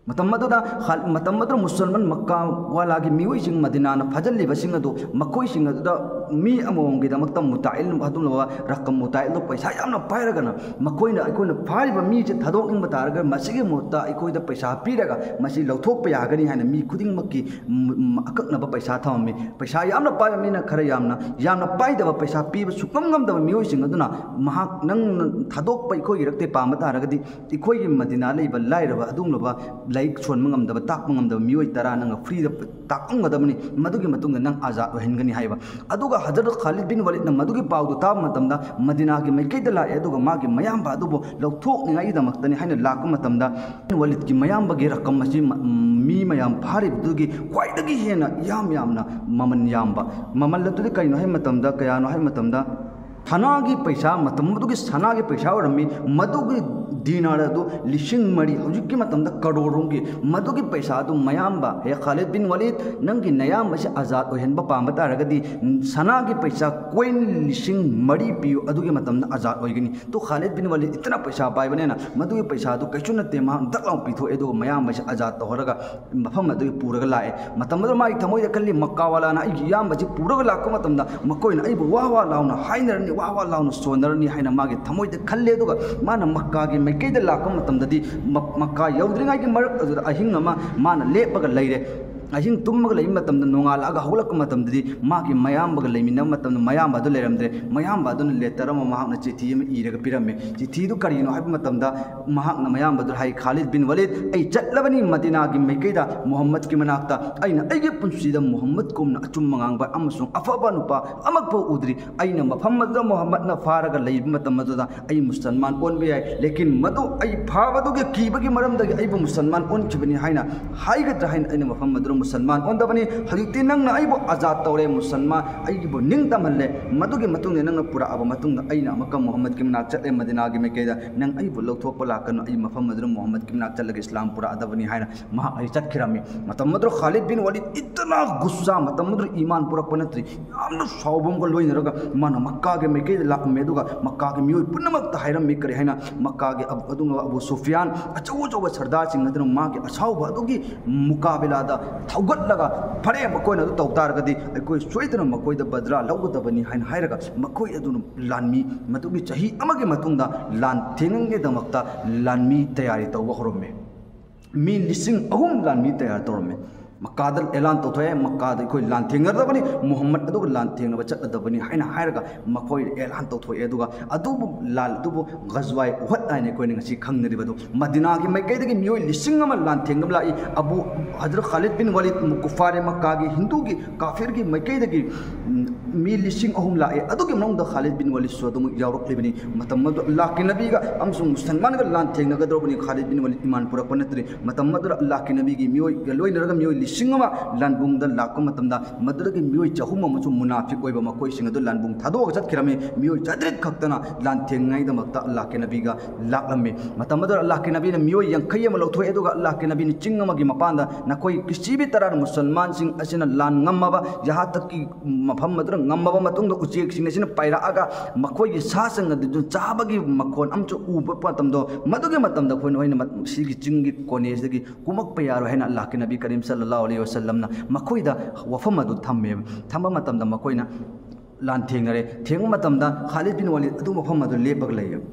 ꯃꯇꯝ ꯑꯗꯨꯗ ꯈꯥ-, ꯃꯇꯝ ꯑꯗꯨꯗ ꯃꯨꯁꯜꯃꯥꯟ ꯃꯛꯀꯥ ꯋꯥꯂꯥꯒꯤ ꯃꯤꯑꯣꯏꯁꯤꯡ, ꯃꯗꯤꯅꯥꯅ ꯐꯥꯖꯤꯜꯂꯤꯕꯁꯤꯡ ꯑꯗꯨ, ꯃꯈꯣꯏꯁꯤꯡ ꯑꯗꯨꯗ ꯃꯤ ꯑꯃꯃꯝꯒꯤꯗꯃꯛꯇ ꯃꯨꯇꯥꯏꯜ, ꯑꯗꯨꯒꯨꯝꯂꯕ ꯔꯀꯝ ꯃꯨꯇꯥꯏꯜꯗꯣ ꯄꯩꯁꯥ ꯌꯥꯝꯅ ꯄꯥꯏꯔꯒꯅ, ꯃꯈꯣꯏꯅ ꯑꯩꯈꯣꯏꯅ ꯐꯥꯔꯤꯕ ꯃꯤꯁꯦ ꯊꯥꯗꯣꯛꯅꯤꯡꯕ ꯇꯥꯔꯒ ꯃꯁꯤꯒꯤ ꯃꯍꯨꯠꯇ ꯑꯩꯈꯣꯏꯗ ꯄꯩꯁꯥ ꯄꯤꯔꯒ ꯃꯁꯤ ꯂꯧꯊꯣꯛꯄ ꯌꯥꯒꯅꯤ ꯍꯥꯏꯅ ꯃꯤ ꯈꯨꯗꯤꯡꯃꯛꯀꯤ, ꯎꯝ, ꯎꯝ, ꯑꯀꯛꯅꯕ ꯄꯩꯁꯥ ꯊꯝꯃꯝꯃꯤ꯫ ꯄꯩꯁꯥ ꯌꯥꯝꯅ ꯄꯥꯏꯕ ꯃꯤꯅ ꯈꯔ ꯌꯥꯝꯅ, ꯌꯥꯝꯅ ꯄꯥꯏꯗꯕ, ꯄꯩꯁꯥ ꯄꯤꯕ ꯁꯨꯡꯉꯝ ꯉꯝꯗꯕ ꯃꯤꯑꯣꯏꯁꯤꯡ ꯑꯗꯨꯅ, "ꯃꯍꯥꯛ, ꯅꯪꯅ ꯊꯥꯗꯣꯛꯄ ꯑꯩꯈꯣꯏꯒꯤ ꯏꯔꯛꯇꯒꯤ ꯄꯥꯝꯕ ꯇꯥꯔꯒꯗꯤ, ꯑꯩꯈꯣꯏꯒꯤ ꯃꯗꯤꯅꯥ ꯂꯩꯕ ꯂꯥꯏꯔꯕ ꯑꯗꯨꯒꯨꯝꯂꯕ ꯂꯥꯏꯔꯤꯛ ꯁꯣꯟꯕ ꯉꯝꯗꯕ, ꯇꯥꯛꯄ ꯉꯝꯗꯕ ꯃꯤꯑꯣꯏ ꯇꯔꯥ ꯅꯪꯅ ꯐ꯭ꯔꯤꯗ ꯇꯥꯛꯂꯝꯒꯗꯕꯅꯤ, ꯃꯗꯨꯒꯤ ꯃꯇꯨꯡꯗ ꯅꯪ ꯑꯥꯖꯥꯗ ꯑꯣꯏꯍꯟꯒꯅꯤ" ꯍꯥꯏꯕ꯫ ꯑꯗꯨꯒ ꯍꯖꯔꯠ ꯈꯥꯂꯤꯗ ꯕꯤꯟ ꯋꯥꯂꯤꯗꯅ ꯃꯗꯨꯒꯤ ꯄꯥꯎꯗꯨ ꯇꯥꯕ ꯃꯇꯝꯗ ꯃꯗꯤꯅꯥꯒꯤ ꯃꯥꯏꯀꯩꯗ ꯂꯥꯛꯑꯦ, ꯑꯗꯨꯒ ꯃꯥꯒꯤ ꯃꯌꯥꯝꯕ ꯑꯗꯨꯕꯨ ꯂꯧꯊꯣꯛꯅꯤꯡꯉꯥꯏꯒꯤꯗꯃꯛꯇꯅꯤ ꯍꯥꯏꯅ ꯂꯥꯛꯄ ꯃꯇꯝꯗ, ꯋꯥꯂꯤꯗꯀꯤ ꯃꯌꯥꯝꯕꯒꯤ ꯔꯀꯝ ꯑꯁꯤ ꯃ-, ꯃꯤ ꯃꯌꯥꯝ ꯐꯥꯔꯤꯕꯗꯨꯒꯤ ꯈ꯭ꯋꯥꯏꯗꯒꯤ ꯍꯦꯟꯅ ꯏꯌꯥꯝ ꯌꯥꯝꯅ ꯃꯃꯜ ꯌꯥꯝꯕ꯫ ꯃꯃꯜ ꯑꯗꯨꯗꯤ ꯀꯔꯤꯅꯣ ꯍꯥꯏꯕ ꯃꯇꯝꯗ, ꯀꯌꯥꯅꯣ ꯍꯥꯏꯕ ꯃꯇꯝꯗ, ꯁꯅꯥꯒꯤ ꯄꯩꯁꯥ, ꯃꯇꯝ ꯑꯗꯨꯒꯤ ꯁꯅꯥꯒꯤ ꯄꯩꯁꯥ ꯑꯣꯏꯔꯝꯃꯤ, ꯃꯗꯨꯒꯤ ꯗꯤꯅꯥꯔ ꯑꯗꯨ ꯂꯤꯁꯤꯡ ꯃꯔꯤ, ꯍꯧꯖꯤꯛꯀꯤ ꯃꯇꯝꯗ ꯀꯔꯣꯔ ꯔꯣꯝꯒꯤ, ꯃꯗꯨꯒꯤ ꯄꯩꯁꯥ ꯑꯗꯨ ꯃꯌꯥꯝꯕ, "ꯍꯦ ꯈꯥꯂꯤꯗ ꯕꯤꯟ ꯋꯥꯂꯤꯗ, ꯅꯪꯒꯤ ꯅꯌꯥꯝꯕꯁꯤ ꯑꯥꯖꯥꯗ ꯑꯣꯏꯍꯟꯕ ꯄꯥꯝꯕ ꯇꯥꯔꯒꯗꯤ, ꯁꯅꯥꯒꯤ ꯄꯩꯁꯥ ꯀꯣꯏꯟ ꯂꯤꯁꯤꯡ ꯃꯔꯤ ꯄꯤꯌꯨ, ꯑꯗꯨꯒꯤ ꯃꯇꯝꯗ ꯑꯥꯖꯥꯗ ꯑꯣꯏꯒꯅꯤ"꯫ ꯇꯣ ꯈꯥꯂꯤꯗ ꯕꯤꯟ ꯋꯥꯂꯤꯗ ꯏꯇꯅ ꯄꯩꯁꯥ ꯄꯥꯏꯕꯅꯤꯅ ꯃꯗꯨꯒꯤ ꯄꯩꯁꯥꯗꯨ ꯀꯩꯁꯨ ꯅꯠꯇꯦ, ꯃꯍꯥꯛ ꯗꯛ ꯂꯥꯎ ꯄꯤꯊꯣꯛꯑꯦ, ꯑꯗꯨꯒ ꯃꯌꯥꯝꯕꯁꯤ ꯑꯥꯖꯥꯗ ꯇꯧꯍꯜꯂꯒ ꯃꯐꯝ ꯑꯗꯨꯒꯤ ꯄꯨꯔꯒ ꯂꯥꯛꯑꯦ꯫ ꯃꯇꯝ ꯑꯗꯨꯗ ꯃꯥꯒꯤ ꯊꯃꯣꯏꯗ ꯈꯜꯂꯤ, "ꯃꯛꯀꯥ ꯋꯥꯂꯥꯅ ꯑꯩꯒꯤ ꯏꯌꯥꯝꯕꯁꯤ ꯄꯨꯔꯒ ꯂꯥꯛꯄ ꯃꯇꯝꯗ ꯃꯈꯣꯏꯅ ꯑꯩꯕꯨ ꯋꯥ ꯋꯥ ꯂꯥꯎꯅ ꯍꯥꯏꯅꯔꯅꯤ, ꯋꯥ ꯋꯥ ꯂꯥꯎꯅ ꯁꯣꯟꯅꯔꯅꯤ" ꯍꯥꯏꯅ ꯃꯥꯒꯤ ꯊꯃꯣꯏꯗ ꯈꯜꯂꯦ꯫ ꯑꯗꯨꯒ ꯃꯥꯅ ꯃꯛꯀꯥꯒꯤ ꯃꯥꯏꯀꯩꯗ ꯂꯥꯛꯄ ꯃꯇꯝꯗꯗꯤ ꯃꯛ-, ꯃꯛꯀꯥ ꯌꯧꯗ꯭ꯔꯤꯉꯩꯒꯤ ꯃꯔꯛ ꯑꯗꯨꯗ ꯑꯍꯤꯡ ꯑꯃ ꯃꯥꯅ ꯂꯦꯞꯄꯒ ꯂꯩꯔꯦ꯫ ꯑꯍꯤꯡ ꯇꯨꯝꯃꯒ ꯂꯩꯕ ꯃꯇꯝꯗ, ꯅꯣꯡꯉꯥꯜꯂꯛꯑꯒ ꯍꯧꯒꯠꯂꯛꯄ ꯃꯇꯝꯗꯗꯤ ꯃꯥꯒꯤ ꯃꯌꯥꯝꯕꯒ ꯂꯩꯃꯤꯟꯅꯕ ꯃꯇꯝꯗ ꯃꯌꯥꯝꯕ ꯑꯗꯨ ꯂꯩꯔꯝꯗ꯭ꯔꯦ꯫ ꯃꯌꯥꯝꯕ ꯑꯗꯨꯅ ꯂꯦꯇꯔ ꯑꯃ ꯃꯍꯥꯛꯅ ꯆꯤꯊꯤ ꯑꯃ ꯏꯔꯒ ꯄꯤꯔꯝꯃꯤ꯫ ꯆꯤꯊꯤꯗꯨ ꯀꯔꯤꯅꯣ ꯍꯥꯏꯕ ꯃꯇꯝꯗ ꯃꯍꯥꯛꯅ ꯃꯌꯥꯝꯕꯗꯨ ꯍꯥꯏ, "ꯈꯥꯂꯤꯗ ꯕꯤꯟ ꯋꯥꯂꯤꯗ, ꯑꯩ ꯆꯠꯂꯕꯅꯤ ꯃꯗꯤꯅꯥꯒꯤ ꯃꯥꯏꯀꯩꯗ ꯃꯨꯍꯝꯃꯗꯀꯤ ꯃꯅꯥꯛꯇ꯫ ꯑꯩꯅ ꯑꯩꯒꯤ ꯄꯨꯟꯁꯤꯗ ꯃꯨꯍꯝꯃꯗꯀꯨꯝꯅ ꯑꯆꯨꯝꯕ ꯉꯥꯡꯕ ꯑꯃꯁꯨꯡ ꯑꯐꯕ ꯅꯨꯄꯥ ꯑꯃꯐꯥꯎ ꯎꯗ꯭ꯔꯤ꯫ ꯑꯩꯅ ꯃꯐꯝ ꯑꯗꯨꯗ ꯃꯨꯍꯝꯃꯗꯅ ꯐꯥꯔꯒ ꯂꯩꯕ ꯃꯇꯝ ꯑꯗꯨꯗ ꯑꯩ ꯃꯨꯁꯜꯃꯥꯟ ꯑꯣꯟꯕ ꯌꯥꯏ, ꯂꯦꯀꯤꯟ ꯃꯗꯨ ꯑꯩ ꯐꯥꯕꯗꯨꯒꯤ ꯀꯤꯕꯒꯤ ꯃꯔꯝꯗꯒꯤ ꯑꯩꯕꯨ ꯃꯨꯁꯜꯃꯥꯟ ꯑꯣꯟꯈꯤꯕꯅꯤ" ꯍꯥꯏꯅ ꯍꯥꯏꯒꯗ꯭ꯔꯥ ꯍꯥꯏꯅ ꯑꯩꯅ ꯃꯐꯝ ꯑꯗꯨꯗ ꯃꯨꯁꯜꯃꯥꯟ ꯑꯣꯟꯗꯕꯅꯤ꯫ ꯍꯧꯖꯤꯛꯇꯤ ꯅꯪꯅ ꯑꯩꯕꯨ ꯑꯖꯥꯗ ꯇꯧꯔꯦ, ꯃꯨꯁꯜꯃꯥꯟ ꯑꯩꯒꯤꯕꯨ ꯅꯤꯡꯇꯝꯍꯜꯂꯦ꯫ ꯃꯗꯨꯒꯤ ꯃꯇꯨꯡꯗ ꯅꯪꯅ ꯄꯨꯔꯛꯑꯕ ꯃꯇꯨꯡꯗ ꯑꯩꯅ ꯑꯃꯨꯛꯀ ꯃꯨꯍꯝꯃꯗꯀꯤ ꯃꯅꯥꯛ ꯆꯠꯂꯦ, ꯃꯗꯤꯅꯥꯒꯤ ꯃꯥꯏꯀꯩꯗ꯫ ꯅꯪ ꯑꯩꯕꯨ ꯂꯧꯊꯣꯛꯄ ꯂꯥꯛꯀꯅꯨ, ꯑꯩ ꯃꯐꯝ ꯑꯗꯨꯗ ꯃꯨꯍꯝꯃꯗꯀꯤ ꯃꯅꯥꯛ ꯆꯠꯂꯒ ꯏꯁꯂꯥꯝ ꯄꯨꯔꯛꯑꯗꯕꯅꯤ ꯍꯥꯏꯅ ꯃꯍꯥꯛ ꯑꯩ ꯆꯠꯈꯤꯔꯝꯃꯤ꯫ ꯃꯇꯝ ꯑꯗꯨꯗ ꯈꯥꯂꯤꯗ ꯕꯤꯟ ꯋꯥꯂꯤꯗ ꯏꯇꯅꯥ ꯒꯨꯁꯁꯥ, ꯃꯇꯝ ꯑꯗꯨꯗ ꯏꯃꯥꯟ ꯄꯨꯔꯛꯄ ꯅꯠꯇ꯭ꯔꯤ, ꯌꯥꯝꯅ ꯁꯥꯎꯕ ꯑꯃꯒ ꯂꯣꯏꯅꯔꯒ ꯃꯥꯅ ꯃꯛꯀꯥꯒꯤ ꯃꯥꯏꯀꯩꯗ ꯂꯥꯛꯂꯝꯃꯦ꯫ ꯑꯗꯨꯒ ꯃꯛꯀꯥꯒꯤ ꯃꯤꯑꯣꯏ ꯄꯨꯝꯅꯃꯛꯇ ꯍꯥꯏꯔꯝꯃꯤ꯫ ꯀꯔꯤ ꯍꯥꯏꯅ? ꯃꯛꯀꯥꯒꯤ ꯑꯕ-, ꯑꯗꯨꯒꯨꯝꯂꯕ ꯑꯕꯨ ꯁꯨꯐꯤꯌꯥꯟ, ꯑꯆꯧ ꯑꯆꯧꯕ ꯁꯔꯗꯥꯔꯁꯤꯡ ꯑꯗꯨꯅ ꯃꯥꯒꯤ ꯑꯁꯥꯎꯕ ꯑꯗꯨꯒꯤ ꯃꯨꯀꯥꯕꯤꯂꯥꯗ ꯊꯧꯒꯠꯂꯒ, "ꯐꯔꯦ, ꯃꯈꯣꯏꯅ ꯑꯗꯨ ꯇꯧ ꯇꯥꯔꯒꯗꯤ ꯑꯩꯈꯣꯏ ꯁꯣꯏꯗꯅ ꯃꯈꯣꯏꯗ ꯕꯗ꯭ꯔꯥ ꯂꯧꯒꯗꯕꯅꯤ" ꯍꯥꯏꯅ ꯍꯥꯏꯔꯒ ꯃꯈꯣꯏ ꯑꯗꯨꯅ ꯂꯥꯟꯃꯤ, ꯃꯗꯨꯒꯤ ꯆꯍꯤ ꯑꯃꯒꯤ ꯃꯇꯨꯡꯗ ꯂꯥꯟ ꯊꯦꯡꯅꯒꯦꯗꯃꯛꯇ ꯂꯥꯟꯃꯤ ꯇꯌꯥꯔꯤ ꯇꯧꯕ ꯍꯧꯔꯝꯃꯤ꯫ ꯃꯤ ꯂꯤꯁꯤꯡ ꯑꯍꯨꯝ ꯂꯥꯟꯃꯤ ꯇꯌꯥꯔꯤ ꯇꯧꯔꯝꯃꯤ꯫ ꯃꯛꯀꯥꯗ ꯑꯦꯂꯥꯟ ꯇꯧꯊꯣꯛꯑꯦ, "ꯃꯛꯀꯥꯗ ꯑꯩꯈꯣꯏ ꯂꯥꯟ ꯊꯦꯡꯅꯔꯗꯕꯅꯤ, ꯃꯨꯍꯝꯃꯗ ꯑꯗꯨꯒ ꯂꯥꯟ ꯊꯦꯡꯅꯕ ꯆꯠꯂꯗꯕꯅꯤ" ꯍꯥꯏꯅ ꯍꯥꯏꯔꯒ ꯃꯈꯣꯏ ꯑꯦꯂꯥꯟ ꯇꯧꯊꯣꯛꯑꯦ꯫ ꯑꯗꯨꯒ ꯑꯗꯨꯕꯨ ꯂꯥꯟ ꯑꯗꯨꯕꯨ ꯒꯖꯋꯥꯏ ꯎꯍꯗ ꯍꯥꯏꯅ ꯑꯩꯈꯣꯏꯅ ꯉꯁꯤ ꯈꯪꯅꯔꯤꯕ ꯑꯗꯨ, ꯃꯗꯤꯅꯥꯒꯤ ꯃꯥꯏꯀꯩꯗꯒꯤ ꯃꯤꯑꯣꯏ ꯂꯤꯁꯤꯡ ꯑꯃ ꯂꯥꯟ ꯊꯦꯡꯅꯕ ꯂꯥꯛꯏ꯫ ꯑꯕꯨ ꯍꯖꯔꯠ ꯈꯥꯂꯤꯗ ꯕꯤꯟ ꯋꯥꯂꯤꯗ, ꯀꯨꯐꯥꯔꯦ ꯃꯛꯀꯥꯒꯤ, ꯍꯤꯟꯗꯨꯒꯤ, ꯀꯥꯐꯤꯔꯒꯤ ꯃꯥꯏꯀꯩꯗꯒꯤ, ꯎꯝ, ꯃꯤ ꯂꯤꯁꯤꯡ ꯑꯍꯨꯝ ꯂꯥꯛꯑꯦ꯫ ꯑꯗꯨꯒꯤ ꯃꯅꯨꯡꯗ ꯈꯥꯂꯤꯗ ꯕꯤꯟ ꯋꯥꯂꯤꯗꯁꯨ ꯑꯗꯨꯃꯛ ꯌꯥꯎꯔꯛꯂꯤꯕꯅꯤ꯫ ꯃꯇꯝ ꯑꯗꯨ ꯑꯜꯂꯥꯍꯀꯤ ꯅꯕꯤꯒ ꯑꯃꯁꯨꯡ ꯃꯨꯁꯜꯃꯥꯟꯒ ꯂꯥꯟ ꯊꯦꯡꯅꯒꯗꯧꯔꯕꯅꯤ꯫ ꯈꯥꯂꯤꯗ ꯕꯤꯟ ꯋꯥꯂꯤꯗ ꯏꯃꯥꯟ ꯄꯨꯔꯛꯄ ꯅꯠꯇ꯭ꯔꯤ꯫ ꯃꯇꯝ ꯑꯗꯨꯗ ꯑꯜꯂꯥꯍꯀꯤ ꯅꯕꯤꯒꯤ ꯃꯤꯑꯣꯏꯒ ꯂꯣꯏꯅꯔꯒ ꯃꯤꯑꯣꯏ ꯂꯤꯁꯤꯡ ꯑꯃ ꯂꯥꯟꯕꯨꯡꯗ ꯂꯥꯛꯄ ꯃꯇꯝꯗ, ꯃꯗꯨꯗꯒꯤ ꯃꯤꯑꯣꯏ ꯆꯍꯨꯝ ꯑꯃꯁꯨ ꯃꯨꯅꯥꯐꯤꯛ ꯑꯣꯏꯕ ꯃꯈꯣꯏꯁꯤꯡ ꯑꯗꯨ ꯂꯥꯟꯕꯨꯡ ꯊꯥꯗꯣꯛꯑꯒ ꯆꯠꯈꯤꯔꯝꯃꯤ꯫ ꯃꯤꯑꯣꯏ ꯆꯥꯇ꯭ꯔꯦꯠ ꯈꯛꯇꯅ ꯂꯥꯟ ꯊꯦꯡꯅꯉꯥꯏꯗꯃꯛꯇ ꯑꯜꯂꯥꯍꯀꯤ ꯅꯕꯤꯒ ꯂꯥꯛꯂꯝꯃꯤ꯫ ꯃꯇꯝ ꯑꯗꯨꯗ ꯑꯜꯂꯥꯍꯀꯤ ꯅꯕꯤꯅ ꯃꯤꯑꯣꯏ ꯌꯥꯡꯈꯩ ꯑꯃ ꯂꯧꯊꯣꯛꯑꯦ, ꯑꯗꯨꯒ ꯑꯜꯂꯥꯍꯀꯤ ꯅꯕꯤꯅ ꯆꯤꯡ ꯑꯃꯒꯤ ꯃꯄꯥꯟꯗ ꯅꯈꯣꯏ ꯀꯤꯁꯤ ꯚꯤ ꯇꯔꯥꯔ ꯃꯨꯁꯜꯃꯥꯟꯁꯤꯡ ꯑꯁꯤꯅ ꯂꯥꯟ ꯉꯝꯃꯕ, ꯌꯍꯥ ꯇꯛꯀꯤ ꯃꯐꯝ ꯑꯗꯨꯗ ꯉꯝꯃꯕ ꯃꯇꯨꯡꯗ ꯎꯆꯦꯛꯁꯤꯡ ꯑꯁꯤꯅ ꯄꯥꯏꯔꯛꯑꯒ ꯃꯈꯣꯏꯒꯤ ꯁꯥꯁꯤꯡ ꯑꯗꯨ ꯆꯥꯕꯒꯤ ꯃꯈꯣꯟ ꯑꯃꯁꯨ ꯎꯕ ꯃꯇꯝꯗꯣ, ꯃꯗꯨꯒꯤ ꯃꯇꯝꯗ ꯑꯩꯈꯣꯏꯅ, ꯑꯩꯈꯣꯏꯅ ꯃ-, ꯁꯤꯒꯤ ꯆꯤꯡꯒꯤ ꯀꯣꯅꯦꯁꯤꯗꯒꯤ ꯀꯨꯝꯃꯛꯄ ꯌꯥꯔꯣꯏ ꯍꯥꯏꯅ ꯑꯜꯂꯥꯍꯀꯤ ꯅꯕꯤ ꯀꯔꯤꯝ ꯁꯜꯂꯜꯂꯥꯍꯨ ꯑꯂꯩꯍꯤ ꯋꯥꯁꯜꯂꯝꯅ ꯃꯈꯣꯏꯗ ꯋꯥꯐꯝ ꯑꯗꯨ ꯊꯝꯃꯦꯕ꯫ ꯊꯝꯕ ꯃꯇꯝꯗ ꯃꯈꯣꯏꯅ ꯂꯥꯟ ꯊꯦꯡꯅꯔꯦ꯫ ꯊꯦꯡꯕ ꯃꯇꯝꯗ ꯈꯥꯂꯤꯗ ꯕꯤꯟ ꯋꯥꯂꯤꯗ ꯑꯗꯨ ꯃꯐꯝ ꯑꯗꯨ ꯂꯦꯞꯄꯒ ꯂꯩꯌꯦꯕ꯫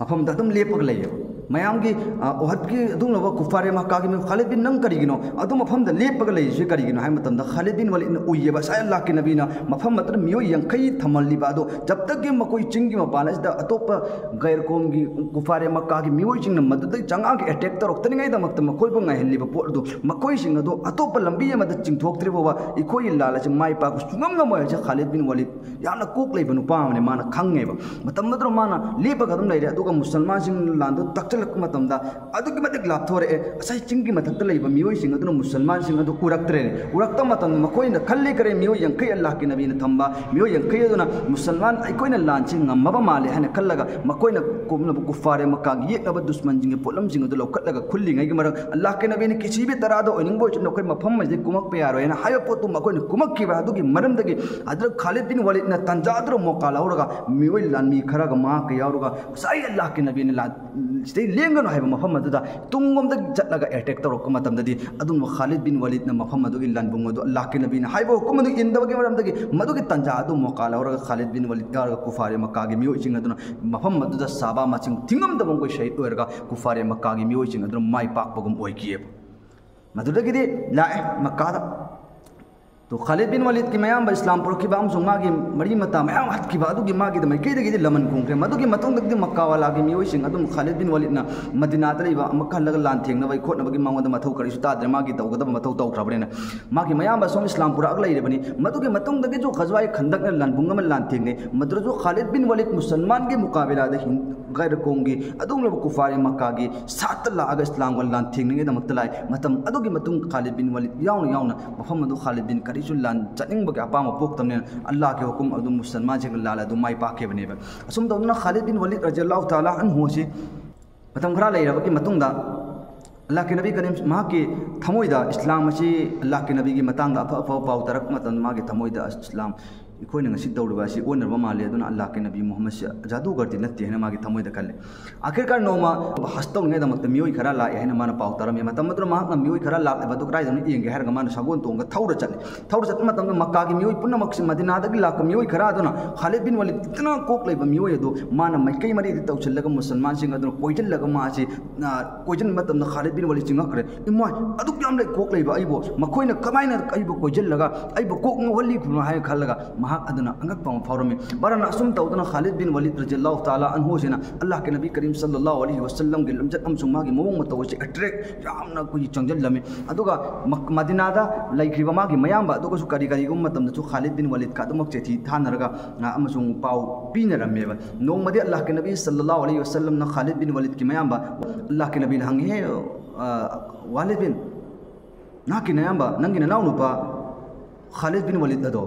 ꯃꯐꯝꯗ ꯑꯗꯨꯝ ꯂꯦꯞꯄꯒ ꯂꯩꯌꯦꯕ꯫ ꯃꯌꯥꯝꯒꯤ, ꯑ, ꯎꯍꯗꯀꯤ ꯑꯗꯨꯒꯨꯝꯂꯕ ꯀꯨꯐꯥꯔꯦ ꯃꯛꯀꯥꯒꯤ ꯃꯤ, "ꯈꯥꯂꯤꯗ ꯕꯤꯟ, ꯅꯪ ꯀꯔꯤꯒꯤꯅꯣ ꯑꯗꯨ ꯃꯐꯝꯗ ꯂꯦꯞꯄꯒ ꯂꯩꯔꯤꯁꯤ ꯀꯔꯤꯒꯤꯅꯣ?" ꯍꯥꯏꯕ ꯃꯇꯝꯗ ꯈꯥꯂꯤꯗ ꯕꯤꯟ ꯋꯥꯂꯤꯗꯅ ꯎꯏꯌꯦꯕ, ꯉꯁꯥꯏ ꯑꯜꯂꯥꯍꯀꯤ ꯅꯕꯤꯅ ꯃꯐꯝ ꯑꯗꯨꯗ ꯃꯤꯑꯣꯏ ꯌꯥꯡꯈꯩ ꯊꯝꯍꯜꯂꯤꯕ ꯑꯗꯣ, ꯖꯕ ꯇꯛꯀꯤ ꯃꯈꯣꯏ ꯆꯤꯡꯒꯤ ꯃꯄꯥꯟ ꯑꯁꯤꯗ ꯑꯇꯣꯞꯄ ꯒꯩꯔ ꯀꯣꯝꯒꯤ ꯀꯨꯐꯥꯔꯦ ꯃꯛꯀꯥꯒꯤ ꯃꯤꯑꯣꯏꯁꯤꯡꯅ ꯃꯗꯨꯗ ꯆꯪꯉꯛꯑꯒ ꯑꯦꯇꯦꯛ ꯇꯧꯔꯛꯇꯅꯤꯡꯉꯥꯏꯗꯃꯛꯇ ꯃꯈꯣꯏꯕꯨ ꯉꯥꯏꯍꯜꯂꯤꯕ ꯄꯣꯠ ꯑꯗꯨ, ꯃꯈꯣꯏꯁꯤꯡ ꯑꯗꯨ ꯑꯇꯣꯞꯄ ꯂꯝꯕꯤ ꯑꯃꯗ ꯆꯤꯡꯊꯣꯛꯇ꯭ꯔꯤ ꯐꯥꯎꯕ ꯑꯩꯈꯣꯏꯒꯤ ꯂꯥꯟ ꯑꯁꯤ ꯃꯥꯏ ꯄꯥꯛꯄ ꯁꯨꯡꯉꯝ ꯉꯝꯃꯣꯏ ꯍꯥꯏꯁꯦ ꯈꯥꯂꯤꯗ ꯕꯤꯟ ꯋꯥꯂꯤꯗ ꯌꯥꯝꯅ ꯀꯣꯛ ꯂꯩꯕ ꯅꯨꯄꯥ ꯑꯃꯅꯤ, ꯃꯥꯅ ꯈꯪꯉꯦꯕ꯫ ꯃꯇꯝ ꯑꯗꯨꯗ ꯃꯥꯅ ꯂꯦꯞꯄꯒ ꯑꯗꯨꯝ ꯂꯩꯔꯦ, ꯑꯗꯨꯒ ꯃꯨꯁꯜꯃꯥꯟꯁꯤꯡ ꯂꯥꯟꯗꯨ ꯇꯛꯆ ꯆꯠꯂꯛꯄ ꯃꯇꯝꯗ ꯑꯗꯨꯛꯀꯤ ꯃꯇꯤꯛ ꯂꯥꯞꯊꯣꯔꯛꯑꯦ꯫ ꯉꯁꯥꯏ ꯆꯤꯡꯒꯤ ꯃꯊꯛꯇ ꯂꯩꯕ ꯃꯤꯑꯣꯏꯁꯤꯡ ꯑꯗꯨꯅ ꯃꯨꯁꯜꯃꯥꯟꯁꯤꯡ ꯑꯗꯨ ꯎꯔꯛꯇ꯭ꯔꯦꯅꯦ꯫ ꯎꯔꯛꯇ ꯃꯇꯝꯗ ꯃꯈꯣꯏꯅ ꯈꯜꯂꯤ, ꯀꯔꯤ, ꯃꯤꯑꯣꯏ ꯌꯥꯡꯈꯩ ꯑꯜꯂꯥꯍꯀꯤ ꯅꯕꯤꯅ ꯊꯝꯕ ꯃꯤꯑꯣꯏ ꯌꯥꯡꯈꯩ ꯑꯗꯨꯅ ꯃꯨꯁꯜꯃꯥꯟ ꯑꯩꯈꯣꯏꯅ ꯂꯥꯟꯁꯤ ꯉꯝꯃꯕ ꯃꯥꯜꯂꯦ ꯍꯥꯏꯅ ꯈꯜꯂꯒ ꯃꯈꯣꯏꯅ ꯀꯣꯝꯂꯕ ꯀꯨꯐꯥꯔꯦ ꯃꯛꯀꯥꯒꯤ ꯌꯦꯛꯅꯕ ꯗꯨꯁꯃꯟꯁꯤꯡꯒꯤ ꯄꯣꯠꯂꯝꯁꯤꯡ ꯑꯗꯨ ꯂꯧꯈꯠꯂꯒ ꯈꯨꯜꯂꯤꯉꯩꯒꯤ ꯃꯔꯛ ꯑꯜꯂꯥꯍꯀꯤ ꯅꯕꯤꯅ ꯀꯤꯁꯤꯕꯤ ꯇꯔꯥꯗ ꯑꯣꯏꯅꯤꯡꯕ ꯑꯣꯏꯁꯨ ꯅꯈꯣꯏ ꯃꯐꯝ ꯑꯁꯤꯗꯒꯤ ꯀꯨꯝꯃꯛꯄ ꯌꯥꯔꯣꯏ ꯍꯥꯏꯅ ꯍꯥꯏꯕ ꯄꯣꯠꯇꯨ ꯃꯈꯣꯏꯅ ꯀꯨꯝꯃꯛꯈꯤꯕ ꯑꯗꯨꯒꯤ ꯃꯔꯝꯗꯒꯤ ꯍꯖꯔꯠ ꯈꯥꯂꯤꯗ ꯕꯤꯟ ꯋꯥꯂꯤꯗꯅ ꯇꯟꯖꯥꯗꯨꯗ ꯃꯣꯀꯥ ꯂꯧꯔꯒ ꯃꯤꯑꯣꯏ ꯂꯥꯟꯃꯤ ꯈꯔꯒ ꯃꯍꯥꯛꯀ ꯌꯥꯎꯔꯒ ꯉꯁꯥꯏ ꯑꯜꯂꯥꯍꯀꯤ ꯅꯕꯤꯅ ꯂꯥꯟ ꯁꯤꯗꯩ ꯂꯦꯡꯒꯅꯨ ꯍꯥꯏꯕ ꯃꯐꯝ ꯑꯗꯨꯗ ꯇꯨꯡꯂꯣꯝꯗꯒꯤ ꯆꯠꯂꯒ ꯑꯦꯇꯦꯛ ꯇꯧꯔꯛꯄ ꯃꯇꯝꯗꯗꯤ ꯑꯗꯨꯝ ꯈꯥꯂꯤꯗ ꯕꯤꯟ ꯋꯥꯂꯤꯗꯅ ꯃꯐꯝ ꯑꯗꯨꯒꯤ ꯂꯥꯟꯕꯨꯡ ꯑꯗꯨ ꯑꯜꯂꯥꯍꯀꯤ ꯅꯕꯤꯅ ꯍꯥꯏꯕ ꯍꯨꯀꯨꯝ ꯑꯗꯨ ꯏꯟꯗꯕꯒꯤ ꯃꯔꯝꯗꯒꯤ ꯃꯗꯨꯒꯤ ꯇꯟꯖꯥ ꯑꯗꯨ ꯃꯣꯀꯥ ꯂꯧꯔꯒ ꯈꯥꯂꯤꯗ ꯕꯤꯟ ꯋꯥꯂꯤꯗ ꯌꯥꯎꯔꯒ ꯀꯨꯐꯥꯔꯦ ꯃꯛꯀꯥꯒꯤ ꯃꯤꯑꯣꯏꯁꯤꯡ ꯑꯗꯨꯅ ꯃꯐꯝ ꯑꯗꯨꯗ ꯁꯥꯕ ꯃꯁꯤꯡ ꯊꯤꯉꯝꯗꯕ ꯃꯈꯣꯏ ꯁꯍꯤꯗ ꯑꯣꯏꯔꯒ ꯀꯨꯐꯥꯔꯦ ꯃꯛꯀꯥꯒꯤ ꯃꯤꯑꯣꯏꯁꯤꯡ ꯑꯗꯨꯅ ꯃꯥꯏ ꯄꯥꯛꯄꯒꯨꯝ ꯑꯣꯏꯈꯤꯑꯕ꯫ ꯃꯗꯨꯗꯒꯤꯗꯤ ꯂꯥꯛꯑꯦ ꯃꯛꯀꯥꯗ꯫ ꯇꯣ ꯈꯥꯂꯤꯗ ꯕꯤꯟ ꯋꯥꯂꯤꯗꯀꯤ ꯃꯌꯥꯝꯕ ꯏꯁꯂꯥꯝ ꯄꯨꯔꯛꯈꯤꯕ ꯑꯃꯁꯨꯡ ꯃꯥꯒꯤ ꯃꯔꯤ ꯃꯇꯥ ꯃꯌꯥꯝ ꯍꯠꯈꯤꯕ ꯑꯗꯨꯒꯤ ꯃꯥꯒꯤꯗ ꯃꯥꯏꯀꯩꯗꯒꯤꯗꯤ ꯂꯃꯟ ꯈꯣꯡꯈ꯭ꯔꯦ꯫ ꯃꯗꯨꯒꯤ ꯃꯇꯨꯡꯗꯒꯤꯗꯤ ꯃꯛꯀꯥ ꯋꯥꯂꯥꯒꯤ ꯃꯤꯑꯣꯏꯁꯤꯡ ꯑꯗꯨꯝ ꯈꯥꯂꯤꯗ ꯕꯤꯟ ꯋꯥꯂꯤꯗꯅ ꯃꯗꯤꯅꯥꯗ ꯂꯩꯕ ꯑꯃꯨꯛ ꯍꯜꯂꯒ ꯂꯥꯟ ꯊꯦꯡꯅꯕꯒꯤ ꯈꯣꯠꯅꯕꯒꯤ ꯃꯉꯣꯟꯗ ꯃꯊꯧ ꯀꯔꯤꯁꯨ ꯇꯥꯗ꯭ꯔꯦ꯫ ꯃꯥꯒꯤ ꯇꯧꯒꯗꯕ ꯃꯊꯧ ꯇꯧꯈ꯭ꯔꯕꯅꯤꯅ ꯃꯥꯒꯤ ꯃꯌꯥꯝꯕ ꯁꯣꯝ ꯏꯁꯂꯥꯝ ꯄꯨꯔꯛꯑꯒ ꯂꯩꯔꯤꯕꯅꯤ꯫ ꯃꯗꯨꯒꯤ ꯃꯇꯨꯡꯗꯒꯤꯁꯨ ꯈꯖꯋꯥꯏ ꯈꯟꯗꯛꯅ ꯂꯥꯟꯕꯨꯡ ꯑꯃ ꯂꯥꯟ ꯊꯦꯡꯅꯩ꯫ ꯃꯗꯨꯗꯁꯨ ꯈꯥꯂꯤꯗ ꯕꯤꯟ ꯋꯥꯂꯤꯗ ꯃꯨꯁꯜꯃꯥꯟꯒꯤ ꯃꯨꯀꯥꯕꯤꯂꯥꯗ ꯍꯤꯟ-, ꯒꯥꯏꯔ ꯀꯣꯝꯒꯤ ꯑꯗꯨꯒꯨꯝꯂꯕ ꯀꯨꯐꯥꯔꯦ ꯃꯛꯀꯥꯒꯤ ꯁꯥꯠꯇ ꯂꯥꯛꯑꯒ ꯏꯁꯂꯥꯝꯒ ꯂꯥꯟ ꯊꯦꯡꯅꯉꯩꯗꯃꯛꯇ ꯂꯥꯛꯏ꯫ ꯃꯇꯝ ꯑꯗꯨꯒꯤ ꯃꯇꯨꯡ ꯈꯥꯂꯤꯗ ꯕꯤꯟ ꯋꯥꯂꯤꯗ ꯌꯥꯎꯅ ꯌꯥꯎꯅ ꯃꯐꯝ ꯑꯗꯨ ꯈꯥꯂꯤꯗ ꯕꯤꯟ ꯀꯔꯤꯁꯨ ꯂꯥꯟ ꯆꯠꯅꯤꯡꯕꯒꯤ ꯑꯄꯥꯝꯕ ꯄꯣꯛꯇꯕꯅꯤꯅ ꯑꯜꯂꯥꯍꯀꯤ ꯍꯨꯀꯨꯝ ꯑꯗꯨ ꯃꯨꯁꯜꯃꯥꯟꯁꯤꯡꯒ ꯂꯥꯜ ꯑꯗꯨ ꯃꯥꯏ ꯄꯥꯛꯈꯤꯕꯅꯦꯕ꯫ ꯑꯁꯨꯝ ꯇꯧꯗꯨꯅ ꯈꯥꯂꯤꯗ ꯕꯤꯟ ꯋꯥꯂꯤꯗ ꯔꯖꯤꯌꯜꯂꯥꯍꯨ ꯇꯥꯂꯥ ꯑꯟꯍꯨ ꯑꯁꯤ ꯃꯇꯝ ꯈꯔ ꯂꯩꯔꯕꯒꯤ ꯃꯇꯨꯡꯗ ꯑꯜꯂꯥꯍꯀꯤ ꯅꯕꯤ ꯀꯔꯤꯝ ꯃꯍꯥꯛꯀꯤ ꯊꯃꯣꯏꯗ ꯏꯁꯂꯥꯝ ꯑꯁꯤ ꯑꯜꯂꯥꯍꯀꯤ ꯅꯕꯤꯒꯤ ꯃꯇꯥꯡꯗ ꯑꯐ ꯑꯐꯕ ꯄꯥꯎ ꯇꯥꯔꯛꯄ ꯃꯇꯝꯗ ꯃꯥꯒꯤ ꯊꯃꯣꯏꯗ ꯏꯁꯂꯥꯝ ꯑꯩꯈꯣꯏꯅ ꯉꯁꯤ ꯇꯧꯔꯤꯕ ꯑꯁꯤ ꯑꯣꯟꯅꯔꯕ ꯃꯥꯜꯂꯦ, ꯑꯗꯨꯅ ꯑꯜꯂꯥꯍꯀꯤ ꯅꯕꯤ ꯃꯨꯍꯝꯃꯗꯁꯤ ꯖꯥꯗꯨꯒꯔꯗꯤ ꯅꯠꯇꯦ ꯍꯥꯏꯅ ꯃꯥꯒꯤ ꯊꯃꯣꯏꯗ ꯈꯜꯂꯦ꯫ ꯑꯥꯈꯤꯔꯀꯥꯔ ꯅꯣꯡꯃ ꯍꯖ ꯇꯧꯅꯤꯡꯉꯥꯏꯗꯃꯛꯇ ꯃꯤꯑꯣꯏ ꯈꯔ ꯂꯥꯛꯑꯦ ꯍꯥꯏꯅ ꯃꯥꯅ ꯄꯥꯎ ꯇꯥꯔꯝꯃꯤ꯫ ꯃꯇꯝ ꯑꯗꯨꯗ ꯃꯍꯥꯛꯅ ꯃꯤꯑꯣꯏ ꯈꯔ ꯂꯥꯛꯂꯤꯕ ꯑꯗꯨ ꯀꯗꯥꯏꯗꯅꯣ ꯌꯦꯡꯒꯦ ꯍꯥꯏꯔꯒ ꯃꯥꯅ ꯁꯒꯣꯜ ꯇꯣꯡꯉꯒ ꯊꯧꯔ ꯆꯠꯂꯤ꯫ ꯊꯧꯔ ꯆꯠꯄ ꯃꯇꯝꯗ ꯃꯛꯀꯥꯒꯤ ꯃꯤꯑꯣꯏ ꯄꯨꯝꯅꯃꯛꯁꯤ, ꯃꯗꯤꯅꯥꯗꯒꯤ ꯂꯥꯛꯄ ꯃꯤꯑꯣꯏ ꯈꯔ ꯑꯗꯨꯅ ꯈꯥꯂꯤꯗ ꯕꯤꯟ ꯋꯥꯂꯤꯗ ꯐꯖꯅ ꯀꯣꯛ ꯂꯩꯕ ꯃꯤꯑꯣꯏ ꯑꯗꯨ ꯃꯥꯅ ꯃꯥꯏꯀꯩ ꯃꯔꯤꯗ ꯇꯧꯁꯤꯜꯂꯒ ꯃꯨꯁꯜꯃꯥꯟꯁꯤꯡ ꯑꯗꯨꯅ ꯀꯣꯏꯁꯤꯜꯂꯒ ꯃꯥꯁꯤ, ꯑ, ꯀꯣꯏꯁꯤꯟꯕ ꯃꯇꯝꯗ ꯈꯥꯂꯤꯗ ꯕꯤꯟ ꯋꯥꯂꯤꯗ ꯆꯤꯡꯉꯛꯈ꯭ꯔꯦ꯫ "ꯏꯃꯥꯏ, ꯑꯗꯨꯛ ꯌꯥꯝ ꯂꯩ ꯀꯣꯛ ꯂꯩꯕ ꯑꯩꯕꯨ, ꯃꯈꯣꯏꯅ ꯀꯃꯥꯏꯅ ꯑꯩꯕꯨ ꯀꯣꯏꯁꯤꯜꯂꯒ ꯑꯩꯕꯨ ꯀꯣꯛ ꯉꯥꯎꯍꯜꯂꯤꯕꯅꯣ?" ꯍꯥꯏꯅ ꯈꯜꯂꯒ ꯃꯍꯥꯛ ꯑꯗꯨꯅ ꯑꯉꯛꯄ ꯑꯃ ꯐꯥꯎꯔꯝꯃꯤ꯫ ꯃꯔꯝꯅ ꯑꯁꯨꯝ ꯇꯧꯗꯅ ꯈꯥꯂꯤꯗ ꯕꯤꯟ ꯋꯥꯂꯤꯗ ꯔꯖꯤꯌꯜꯂꯥꯍꯨ ꯇꯥꯂꯥ ꯑꯟꯍꯨꯁꯤꯅ ꯑꯜꯂꯥꯍꯀꯤ ꯅꯕꯤ ꯀꯔꯤꯝ ꯁꯜꯂꯜꯂꯥꯍꯨ ꯑꯂꯩꯍꯤ ꯋꯁꯜꯂꯝꯒꯤ ꯂꯝꯆꯠ ꯑꯃꯁꯨꯡ ꯃꯥꯒꯤ ꯃꯑꯣꯡ ꯃꯇꯧ ꯑꯁꯤ ꯑꯦꯇ꯭ꯔꯦꯛ ꯌꯥꯝꯅ ꯑꯩꯈꯣꯏꯒꯤ ꯆꯪꯁꯤꯜꯂꯝꯃꯤ꯫ ꯑꯗꯨꯒ ꯃ-, ꯃꯗꯤꯅꯥꯗ ꯂꯩꯈ꯭ꯔꯤꯕ ꯃꯥꯒꯤ ꯃꯌꯥꯝꯕ ꯑꯗꯨꯒꯁꯨ ꯀꯔꯤ ꯀꯔꯤꯒꯨꯝꯕ ꯃꯇꯝꯗꯁꯨ ꯈꯥꯂꯤꯗ ꯕꯤꯟ ꯋꯥꯂꯤꯗꯀ ꯑꯗꯨꯃꯛ ꯆꯤꯊꯤ ꯊꯥꯅꯔꯒ, ꯑ, ꯑꯃꯁꯨꯡ ꯄꯥꯎ ꯄꯤꯅꯔꯝꯃꯦꯕ꯫ ꯅꯣꯡꯃꯗꯤ ꯑꯜꯂꯥꯍꯀꯤ ꯅꯕꯤ ꯁꯜꯂꯜꯂꯥꯍꯨ ꯑꯂꯩꯍꯤ ꯋꯁꯜꯂꯝꯅ ꯈꯥꯂꯤꯗ ꯕꯤꯟ ꯋꯥꯂꯤꯗꯀꯤ ꯃꯌꯥꯝꯕ, ꯑꯜꯂꯥꯍꯀꯤ ꯅꯕꯤꯅ ꯍꯪꯉꯤ, "ꯍꯦ, ꯑ, ꯋꯥꯂꯤꯗ ꯕꯤꯟ, ꯅꯍꯥꯛꯀꯤ ꯅꯌꯥꯝꯕ, ꯅꯪꯒꯤ ꯅꯅꯥꯎꯅꯨꯄꯥ ꯈꯥꯂꯤꯗ ꯕꯤꯟ ꯋꯥꯂꯤꯗ ꯑꯗꯣ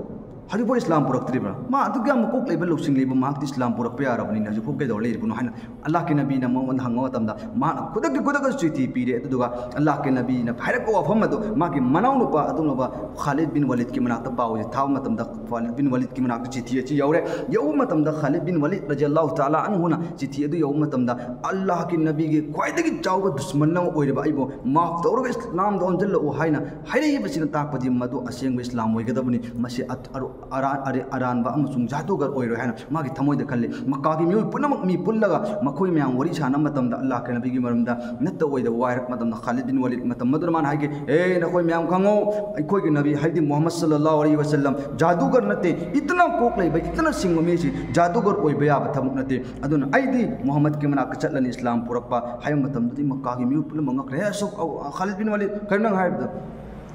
ꯍꯧꯖꯤꯛꯐꯥꯎ ꯏꯁꯂꯥꯝ ꯄꯨꯔꯛꯇ꯭ꯔꯤꯕ꯭ꯔꯥ? ꯃꯥ ꯑꯗꯨꯛ ꯌꯥꯝ ꯃꯀꯣꯛ ꯂꯩꯕ ꯂꯧꯁꯤꯡ ꯂꯩꯕ ꯃꯍꯥꯛꯇꯤ ꯏꯁꯂꯥꯝ ꯄꯨꯔꯛꯄ ꯌꯥꯔꯕꯅꯤꯅ ꯍꯧꯖꯤꯛꯐꯥꯎ ꯀꯩꯗꯧꯔ ꯂꯩꯔꯤꯕꯅꯣ?" ꯍꯥꯏꯅ ꯑꯜꯂꯥꯍꯀꯤ ꯅꯕꯤꯅ ꯃꯉꯣꯟꯗ ꯍꯪꯕ ꯃꯇꯝꯗ ꯃꯥꯅ ꯈꯨꯗꯛꯀꯤ ꯈꯨꯗꯛꯇ ꯆꯤꯊꯤ ꯄꯤꯔꯦ꯫ ꯑꯗꯨꯗꯨꯒ ꯑꯜꯂꯥꯍꯀꯤ ꯅꯕꯤꯅ ꯍꯥꯏꯔꯛꯄ ꯋꯥꯐꯝ ꯑꯗꯨ ꯃꯥꯒꯤ ꯃꯅꯥꯎꯅꯨꯄꯥ ꯑꯗꯨꯒꯨꯝꯂꯕ ꯈꯥꯂꯤꯗ ꯕꯤꯟ ꯋꯥꯂꯤꯗꯀꯤ ꯃꯅꯥꯛꯇ ꯄꯥꯎꯁꯦ ꯊꯥꯕ ꯃꯇꯝꯗ ꯈꯥꯂꯤꯗ ꯕꯤꯟ ꯋꯥꯂꯤꯗꯀꯤ ꯃꯅꯥꯛꯇ ꯆꯤꯊꯤ ꯑꯁꯤ ꯌꯧꯔꯦ꯫ ꯌꯧꯕ ꯃꯇꯝꯗ ꯈꯥꯂꯤꯗ ꯕꯤꯟ ꯋꯥꯂꯤꯗ ꯔꯖꯤꯌꯜꯂꯥꯍꯨ ꯇꯥꯂꯥ ꯑꯟꯍꯨꯅ ꯆꯤꯊꯤ ꯑꯗꯨ ꯌꯧꯕ ꯃꯇꯝꯗ ꯑꯜꯂꯥꯍꯀꯤ ꯅꯕꯤꯒꯤ ꯈ꯭ꯋꯥꯏꯗꯒꯤ ꯆꯥꯎꯕ ꯗꯨꯁꯃꯟ ꯑꯃ ꯑꯣꯏꯔꯤꯕ ꯑꯩꯕꯨ ꯃꯥꯐ ꯇꯧꯔꯒ ꯏꯁꯂꯥꯝꯗ ꯑꯣꯟꯁꯤꯜꯂꯛꯎ ꯍꯥꯏꯅ ꯍꯥꯏꯔꯛꯏꯕꯁꯤꯅ ꯇꯥꯛꯄꯗꯤ ꯃꯗꯨ ꯑꯁꯦꯡꯕ ꯏꯁꯂꯥꯝ ꯑꯣꯏꯒꯗꯕꯅꯤ꯫ ꯃꯁꯤ ꯑꯠ-, ꯑꯔꯨ-, ꯑꯔꯥꯟ-, ꯑꯔꯦ-, ꯑꯔꯥꯟꯕ ꯑꯃꯁꯨꯡ ꯖꯥꯗꯨꯒꯔ ꯑꯣꯏꯔꯣꯏ ꯍꯥꯏꯅ ꯃꯥꯒꯤ ꯊꯃꯣꯏꯗ ꯈꯜꯂꯤ꯫ ꯃꯛꯀꯥꯒꯤ ꯃꯤꯑꯣꯏ ꯄꯨꯝꯅꯃꯛ ꯃꯤ ꯄꯨꯜꯂꯒ ꯃꯈꯣꯏ ꯃꯌꯥꯝ ꯋꯥꯔꯤ ꯁꯥꯟꯅꯕ ꯃꯇꯝꯗ ꯑꯜꯂꯥꯍꯀꯤ ꯅꯕꯤꯒꯤ ꯃꯔꯝꯗ ꯅꯠꯇ ꯑꯣꯏꯗꯕ ꯋꯥ ꯍꯥꯏꯔꯛꯄ ꯃꯇꯝꯗ ꯈꯥꯂꯤꯗ ꯕꯤꯟ ꯋꯥꯂꯤꯗ ꯃꯇꯝ ꯑꯗꯨꯗ ꯃꯥꯅ ꯍꯥꯏꯒꯦ, "ꯑꯦ, ꯅꯈꯣꯏ ꯃꯌꯥꯝ ꯈꯪꯉꯣ, ꯑꯩꯈꯣꯏꯒꯤ ꯅꯕꯤ ꯍꯥꯏꯗꯤ ꯃꯨꯍꯝꯃꯗ ꯁꯜꯂꯜꯂꯥꯍꯨ ꯑꯂꯩꯍꯤ ꯋꯁꯜꯂꯝ ꯖꯥꯗꯨꯒꯔ ꯅꯠꯇꯦ, ꯏꯇꯅ ꯀꯣꯛ ꯂꯩꯕ, ꯏꯇꯅ ꯁꯤꯡꯕ ꯃꯤꯁꯤ ꯖꯥꯗꯨꯒꯔ ꯑꯣꯏꯕ ꯌꯥꯕ ꯊꯕꯛ ꯅꯠꯇꯦ꯫ ꯑꯗꯨꯅ ꯑꯩꯗꯤ ꯃꯨꯍꯝꯃꯗꯀꯤ ꯃꯅꯥꯛꯇ ꯆꯠꯂꯅꯤ ꯏꯁꯂꯥꯝ ꯄꯨꯔꯛꯄ" ꯍꯥꯏꯕ ꯃꯇꯝꯗꯗꯤ ꯃꯛꯀꯥꯒꯤ ꯃꯤꯑꯣꯏ ꯄꯨꯝꯅꯃꯛ ꯉꯛꯈ꯭ꯔꯦ꯫ "ꯍꯦ, ꯑꯁꯨꯛ, ꯑ, ꯈꯥꯂꯤꯗ ꯕꯤꯟ ꯋꯥꯂꯤꯗ, ꯀꯔꯤ ꯅꯪ ꯍꯥꯏꯕꯗꯣ?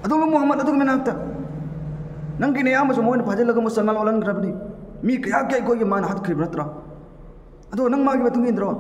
ꯑꯗꯨꯒ ꯃꯨꯍꯝꯃꯗ ꯑꯗꯨꯒꯤ ꯃꯅꯥꯛꯇ ꯅꯪꯒꯤ ꯅꯌꯥꯝꯕꯁꯨ ꯃꯣꯏꯅ ꯐꯥꯖꯤꯜꯂꯒ ꯃꯨꯁꯜꯃꯥꯟ ꯑꯣꯜꯍꯟꯈ꯭ꯔꯕꯅꯤ꯫ ꯃꯤ ꯀꯌꯥ ꯀꯌꯥ ꯑꯩꯈꯣꯏꯒꯤ ꯃꯥꯅ ꯍꯥꯠꯈ꯭ꯔꯤꯕ ꯅꯠꯇ꯭ꯔꯣ? ꯑꯗꯣ ꯅꯪ ꯃꯥꯒꯤ ꯃꯇꯨꯡ ꯏꯟꯗ꯭ꯔꯣ?"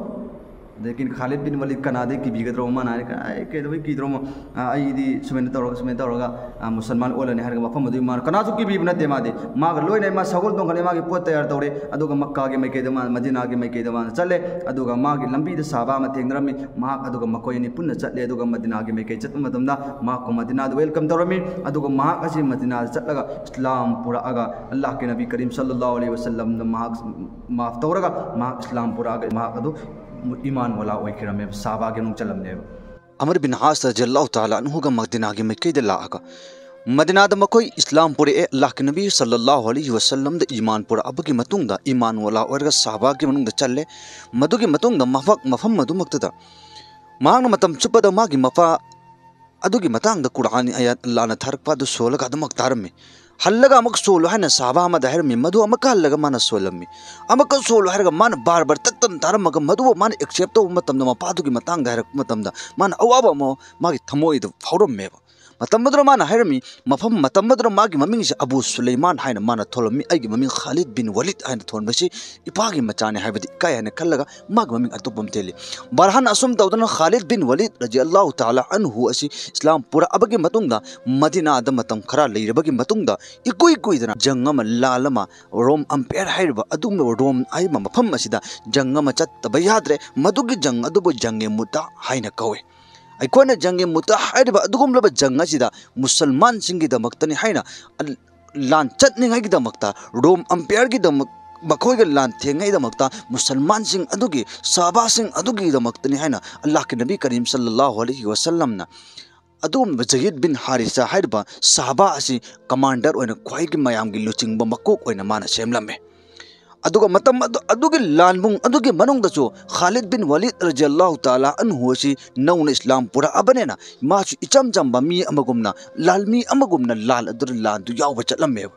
ꯑꯗꯒꯤ ꯈꯥꯂꯤꯗ ꯕꯤꯟ ꯋꯥꯂꯤꯗ ꯀꯅꯥꯗꯩ ꯀꯤꯕꯤꯒꯗ꯭ꯔꯣ? ꯃꯥꯅ ꯍꯥꯏꯔꯦ, "ꯑꯩ ꯀꯩꯗꯧꯕꯩ ꯀꯤꯗ꯭ꯔꯣꯃꯣ? ꯑ, ꯑꯩꯗꯤ ꯁꯨꯃꯥꯏꯅ ꯇꯧꯔꯒ, ꯁꯨꯃꯥꯏꯅ ꯇꯧꯔꯒ, ꯑ, ꯃꯨꯁꯜꯃꯥꯟ ꯑꯣꯜꯂꯅꯤ" ꯍꯥꯏꯔꯒ ꯃꯐꯝ ꯑꯗꯨꯒꯤ ꯃꯥꯅ ꯀꯅꯥꯁꯨ ꯀꯤꯕꯤꯕ ꯅꯠꯇꯦ꯫ ꯃꯥꯗꯤ ꯃꯥꯒ ꯂꯣꯏꯅ ꯃꯥ ꯁꯒꯣꯜ ꯇꯣꯡꯈꯠꯂꯦ, ꯃꯥꯒꯤ ꯄꯣꯠ ꯇꯌꯥꯔ ꯇꯧꯔꯦ, ꯑꯗꯨꯒ ꯃꯛꯀꯥꯒꯤ ꯃꯥꯏꯀꯩꯗ ꯃꯥ, ꯃꯗꯤꯅꯥꯒꯤ ꯃꯥꯏꯀꯩꯗ ꯃꯥꯅ ꯆꯠꯂꯦ꯫ ꯑꯗꯨꯒ ꯃꯥꯒꯤ ꯂꯝꯕꯤꯗ ꯁꯥꯍꯥꯕꯥ ꯑꯃ ꯊꯦꯡꯅꯔꯝꯃꯤ꯫ ꯃꯍꯥꯛ ꯑꯗꯨꯒ ꯃꯈꯣꯏ ꯑꯅꯤ ꯄꯨꯟꯅ ꯆꯠꯂꯦ꯫ ꯑꯗꯨꯒ ꯃꯗꯤꯅꯥꯒꯤ ꯃꯥꯏꯀꯩ ꯆꯠꯄ ꯃꯇꯝꯗ ꯃꯍꯥꯛꯄꯨ ꯃꯗꯤꯅꯥꯗ ꯋꯦꯜꯀꯝ ꯇꯧꯔꯝꯃꯤ꯫ ꯑꯗꯨꯒ ꯃꯍꯥꯛ ꯑꯁꯤ ꯃꯗꯤꯅꯥꯗ ꯆꯠꯂꯒ ꯏꯁꯂꯥꯝ ꯄꯨꯔꯛꯑꯒ ꯑꯜꯂꯥꯍꯀꯤ ꯅꯕꯤ ꯀꯔꯤꯝ ꯁꯜꯂꯜꯂꯥꯍꯨ ꯑꯂꯩꯍꯤ ꯋꯁꯜꯂꯝꯅ ꯃꯍꯥꯛ ꯃꯥꯐ ꯇꯧꯔꯒ ꯃꯍꯥꯛ ꯏꯁꯂꯥꯝ ꯄꯨꯔꯛꯑꯒ ꯃꯍꯥꯛ ꯑꯗꯨ ꯏꯃꯥꯟ ꯋꯥꯂꯥ ꯑꯣꯏꯈꯤꯔꯝꯃꯦꯕ, ꯁꯥꯍꯥꯕꯥꯒꯤ ꯃꯅꯨꯡ ꯆꯜꯂꯝꯅꯦꯕ꯫ ꯑꯃꯔ ꯕꯤꯟ ꯑꯥꯁ ꯔꯖꯤꯌꯜꯂꯥꯍꯨ ꯇꯥꯂꯥ ꯑꯟꯍꯨꯒ ꯃꯗꯤꯅꯥꯒꯤ ꯃꯥꯏꯀꯩꯗ ꯂꯥꯛꯑꯒ ꯃꯗꯤꯅꯥꯗ ꯃꯈꯣꯏ ꯏꯁꯂꯥꯝ ꯄꯨꯔꯛꯑꯦ꯫ ꯑꯜꯂꯥꯍꯀꯤ ꯅꯕꯤ ꯁꯜꯂꯜꯂꯥꯍꯨ ꯑꯂꯩꯍꯤ ꯋꯁꯜꯂꯝꯗ ꯏꯃꯥꯟ ꯄꯨꯔꯛꯑꯕꯒꯤ ꯃꯇꯨꯡꯗ ꯏꯃꯥꯟ ꯋꯥꯂꯥ ꯑꯣꯏꯔꯒ ꯁꯥꯍꯥꯕꯥꯒꯤ ꯃꯅꯨꯡꯗ ꯆꯜꯂꯦ꯫ ꯃꯗꯨꯒꯤ ꯃꯇꯨꯡꯗ ꯃꯐꯛ ꯃꯐꯝ ꯑꯗꯨꯃꯛꯇꯗ ꯃꯍꯥꯛꯅ ꯃꯇꯝ ꯆꯨꯞꯄꯗ ꯃꯥꯒꯤ ꯃꯄꯥ ꯑꯗꯨꯒꯤ ꯃꯇꯥꯡꯗ ꯀꯨꯔꯥꯟ ꯑꯥꯌꯥꯠ ꯑꯜꯂꯥꯍꯅ ꯊꯥꯔꯛꯄ ꯑꯗꯨ ꯁꯣꯜꯂꯒ ꯑꯗꯨꯃꯛ ꯇꯥꯔꯝꯃꯤ꯫ ꯍꯜꯂꯒ ꯑꯃꯨꯛ ꯁꯣꯜꯂꯨ ꯍꯥꯏꯅ ꯁꯍꯥꯕꯥ ꯑꯃꯗ ꯍꯥꯏꯔꯝꯃꯤ꯫ ꯃꯗꯨ ꯑꯃꯨꯛꯀ ꯍꯜꯂꯒ ꯃꯥꯅ ꯁꯣꯜꯂꯝꯃꯤ꯫ ꯑꯃꯨꯛꯀ ꯁꯣꯜꯂꯨ ꯍꯥꯏꯔꯒ ꯃꯥꯅ ꯕꯥꯔ ꯕꯥꯔ ꯇꯠꯇꯅ ꯊꯥꯔꯝꯃꯒ, ꯃꯗꯨꯕꯨ ꯃꯥꯅ ꯑꯦꯛꯁꯦꯞ ꯇꯧꯕ ꯃꯇꯝꯗ, ꯃꯄꯥꯗꯨꯒꯤ ꯃꯇꯥꯡꯗ ꯍꯥꯏꯔꯛꯄ ꯃꯇꯝꯗ, ꯃꯥꯅ ꯑꯋꯥꯕ ꯑꯃ ꯃꯥꯒꯤ ꯊꯃꯣꯏꯗ ꯐꯥꯎꯔꯝꯃꯦꯕ꯫ ꯃꯇꯝ ꯑꯗꯨꯗ ꯃꯥꯅ ꯍꯥꯏꯔꯝꯃꯤ, ꯃꯐꯝ, ꯃꯇꯝ ꯑꯗꯨꯗ ꯃꯥꯒꯤ ꯃꯃꯤꯡꯁꯦ ꯑꯕꯨ ꯁꯨꯂꯩꯃꯥꯟ ꯍꯥꯏꯅ ꯃꯥꯅ ꯊꯣꯜꯂꯝꯃꯤ, "ꯑꯩꯒꯤ ꯃꯃꯤꯡ ꯈꯥꯂꯤꯗ ꯕꯤꯟ ꯋꯥꯂꯤꯗ ꯍꯥꯏꯅ ꯊꯣꯟꯕꯁꯤ ꯏꯄꯥꯒꯤ ꯃꯆꯥꯅꯤ ꯍꯥꯏꯕꯗꯤ ꯏꯀꯥꯏ" ꯍꯥꯏꯅ ꯈꯜꯂꯒ ꯃꯥꯒꯤ ꯃꯃꯤꯡ ꯑꯇꯣꯞꯄ ꯑꯃ ꯊꯦꯜꯂꯤ꯫ ꯕꯔꯍꯥꯟ ꯑꯁꯨꯝ ꯇꯧꯗꯅ ꯈꯥꯂꯤꯗ ꯕꯤꯟ ꯋꯥꯂꯤꯗ ꯔꯖꯤꯌꯜꯂꯥꯍꯨ ꯇꯥꯂꯥ ꯑꯟꯍꯨ ꯑꯁꯤ ꯏꯁꯂꯥꯝ ꯄꯨꯔꯛꯑꯕꯒꯤ ꯃꯇꯨꯡꯗ, ꯃꯗꯤꯅꯥꯗ ꯃꯇꯝ ꯈꯔ ꯂꯩꯔꯕꯒꯤ ꯃꯇꯨꯡꯗ, ꯏꯀꯨꯏ ꯀꯨꯏꯗꯅ ꯖꯪ ꯑꯃ, ꯂꯥꯟ ꯑꯃ, ꯔꯣꯝ ꯑꯝꯄꯤꯌꯔ ꯍꯥꯏꯔꯤꯕ ꯑꯗꯨꯒꯨꯝꯂꯕ ꯔꯣꯝ ꯍꯥꯏꯔꯤꯕ ꯃꯐꯝ ꯑꯁꯤꯗ ꯖꯪ ꯑꯃ ꯆꯠꯇꯕ ꯌꯥꯗ꯭ꯔꯦ꯫ ꯃꯗꯨꯒꯤ ꯖꯪ ꯑꯗꯨꯕꯨ ꯖꯪꯒꯦ ꯃꯨꯇꯥ ꯍꯥꯏꯅ ꯀꯧꯏ꯫ ꯑꯩꯈꯣꯏꯅ ꯖꯪꯒꯦ ꯃꯨꯇꯥ ꯍꯥꯏꯔꯤꯕ ꯑꯗꯨꯒꯨꯝꯂꯕ ꯖꯪ ꯑꯁꯤꯗ ꯃꯨꯁꯜꯃꯥꯟꯁꯤꯡꯒꯤꯗꯃꯛꯇꯅꯤ ꯍꯥꯏꯅ ꯂꯥꯟ ꯆꯠꯅꯤꯡꯉꯥꯏꯒꯤꯗꯃꯛꯇ, ꯔꯣꯝ ꯑꯝꯄꯤꯌꯔꯒꯤꯗꯃꯛ, ꯃꯈꯣꯏꯒ ꯂꯥꯟ ꯊꯦꯡꯉꯩꯗꯃꯛꯇ ꯃꯨꯁꯜꯃꯥꯟꯁꯤꯡ ꯑꯗꯨꯒꯤ, ꯁꯍꯥꯕꯥꯁꯤꯡ ꯑꯗꯨꯒꯤꯗꯃꯛꯇꯅꯤ ꯍꯥꯏꯅ ꯑꯜꯂꯥꯍꯀꯤ ꯅꯕꯤ ꯀꯔꯤꯝ ꯁꯜꯂꯜꯂꯥꯍꯨ ꯑꯂꯩꯍꯤ ꯋꯁꯜꯂꯝꯅ ꯑꯗꯨꯒꯨꯝꯕ ꯖꯌꯤꯗ ꯕꯤꯟ ꯍꯥꯔꯤꯁꯥ ꯍꯥꯏꯔꯤꯕ ꯁꯍꯥꯕꯥ ꯑꯁꯤ ꯀꯃꯥꯟꯗꯔ ꯑꯣꯏꯅ, ꯈ꯭ꯋꯥꯏꯒꯤ ꯃꯌꯥꯝꯒꯤ ꯂꯨꯆꯤꯡꯕ ꯃꯀꯣꯛ ꯑꯣꯏꯅ ꯃꯥꯅ ꯁꯦꯝꯂꯝꯃꯦ꯫ ꯑꯗꯨꯒ ꯃꯇꯝ ꯑꯗꯨ, ꯑꯗꯨꯒꯤ ꯂꯥꯟꯕꯨꯡ ꯑꯗꯨꯒꯤ ꯃꯅꯨꯡꯗꯁꯨ ꯈꯥꯂꯤꯗ ꯕꯤꯟ ꯋꯥꯂꯤꯗ ꯔꯖꯤꯌꯜꯂꯥꯍꯨ ꯇꯥꯂꯥ ꯑꯟꯍꯨ ꯑꯁꯤ ꯅꯧꯅ ꯏꯁꯂꯥꯝ ꯄꯨꯔꯛꯑꯕꯅꯤꯅ, ꯃꯥꯁꯨ ꯏꯆꯝ ꯆꯝꯕ ꯃꯤ ꯑꯃꯒꯨꯝꯅ, ꯂꯥꯜꯃꯤ ꯑꯃꯒꯨꯝꯅ ꯂꯥꯟ ꯑꯗꯨꯗ, ꯂꯥꯟꯗꯨ ꯌꯥꯎꯕ ꯆꯠꯂꯝꯃꯦꯕ꯫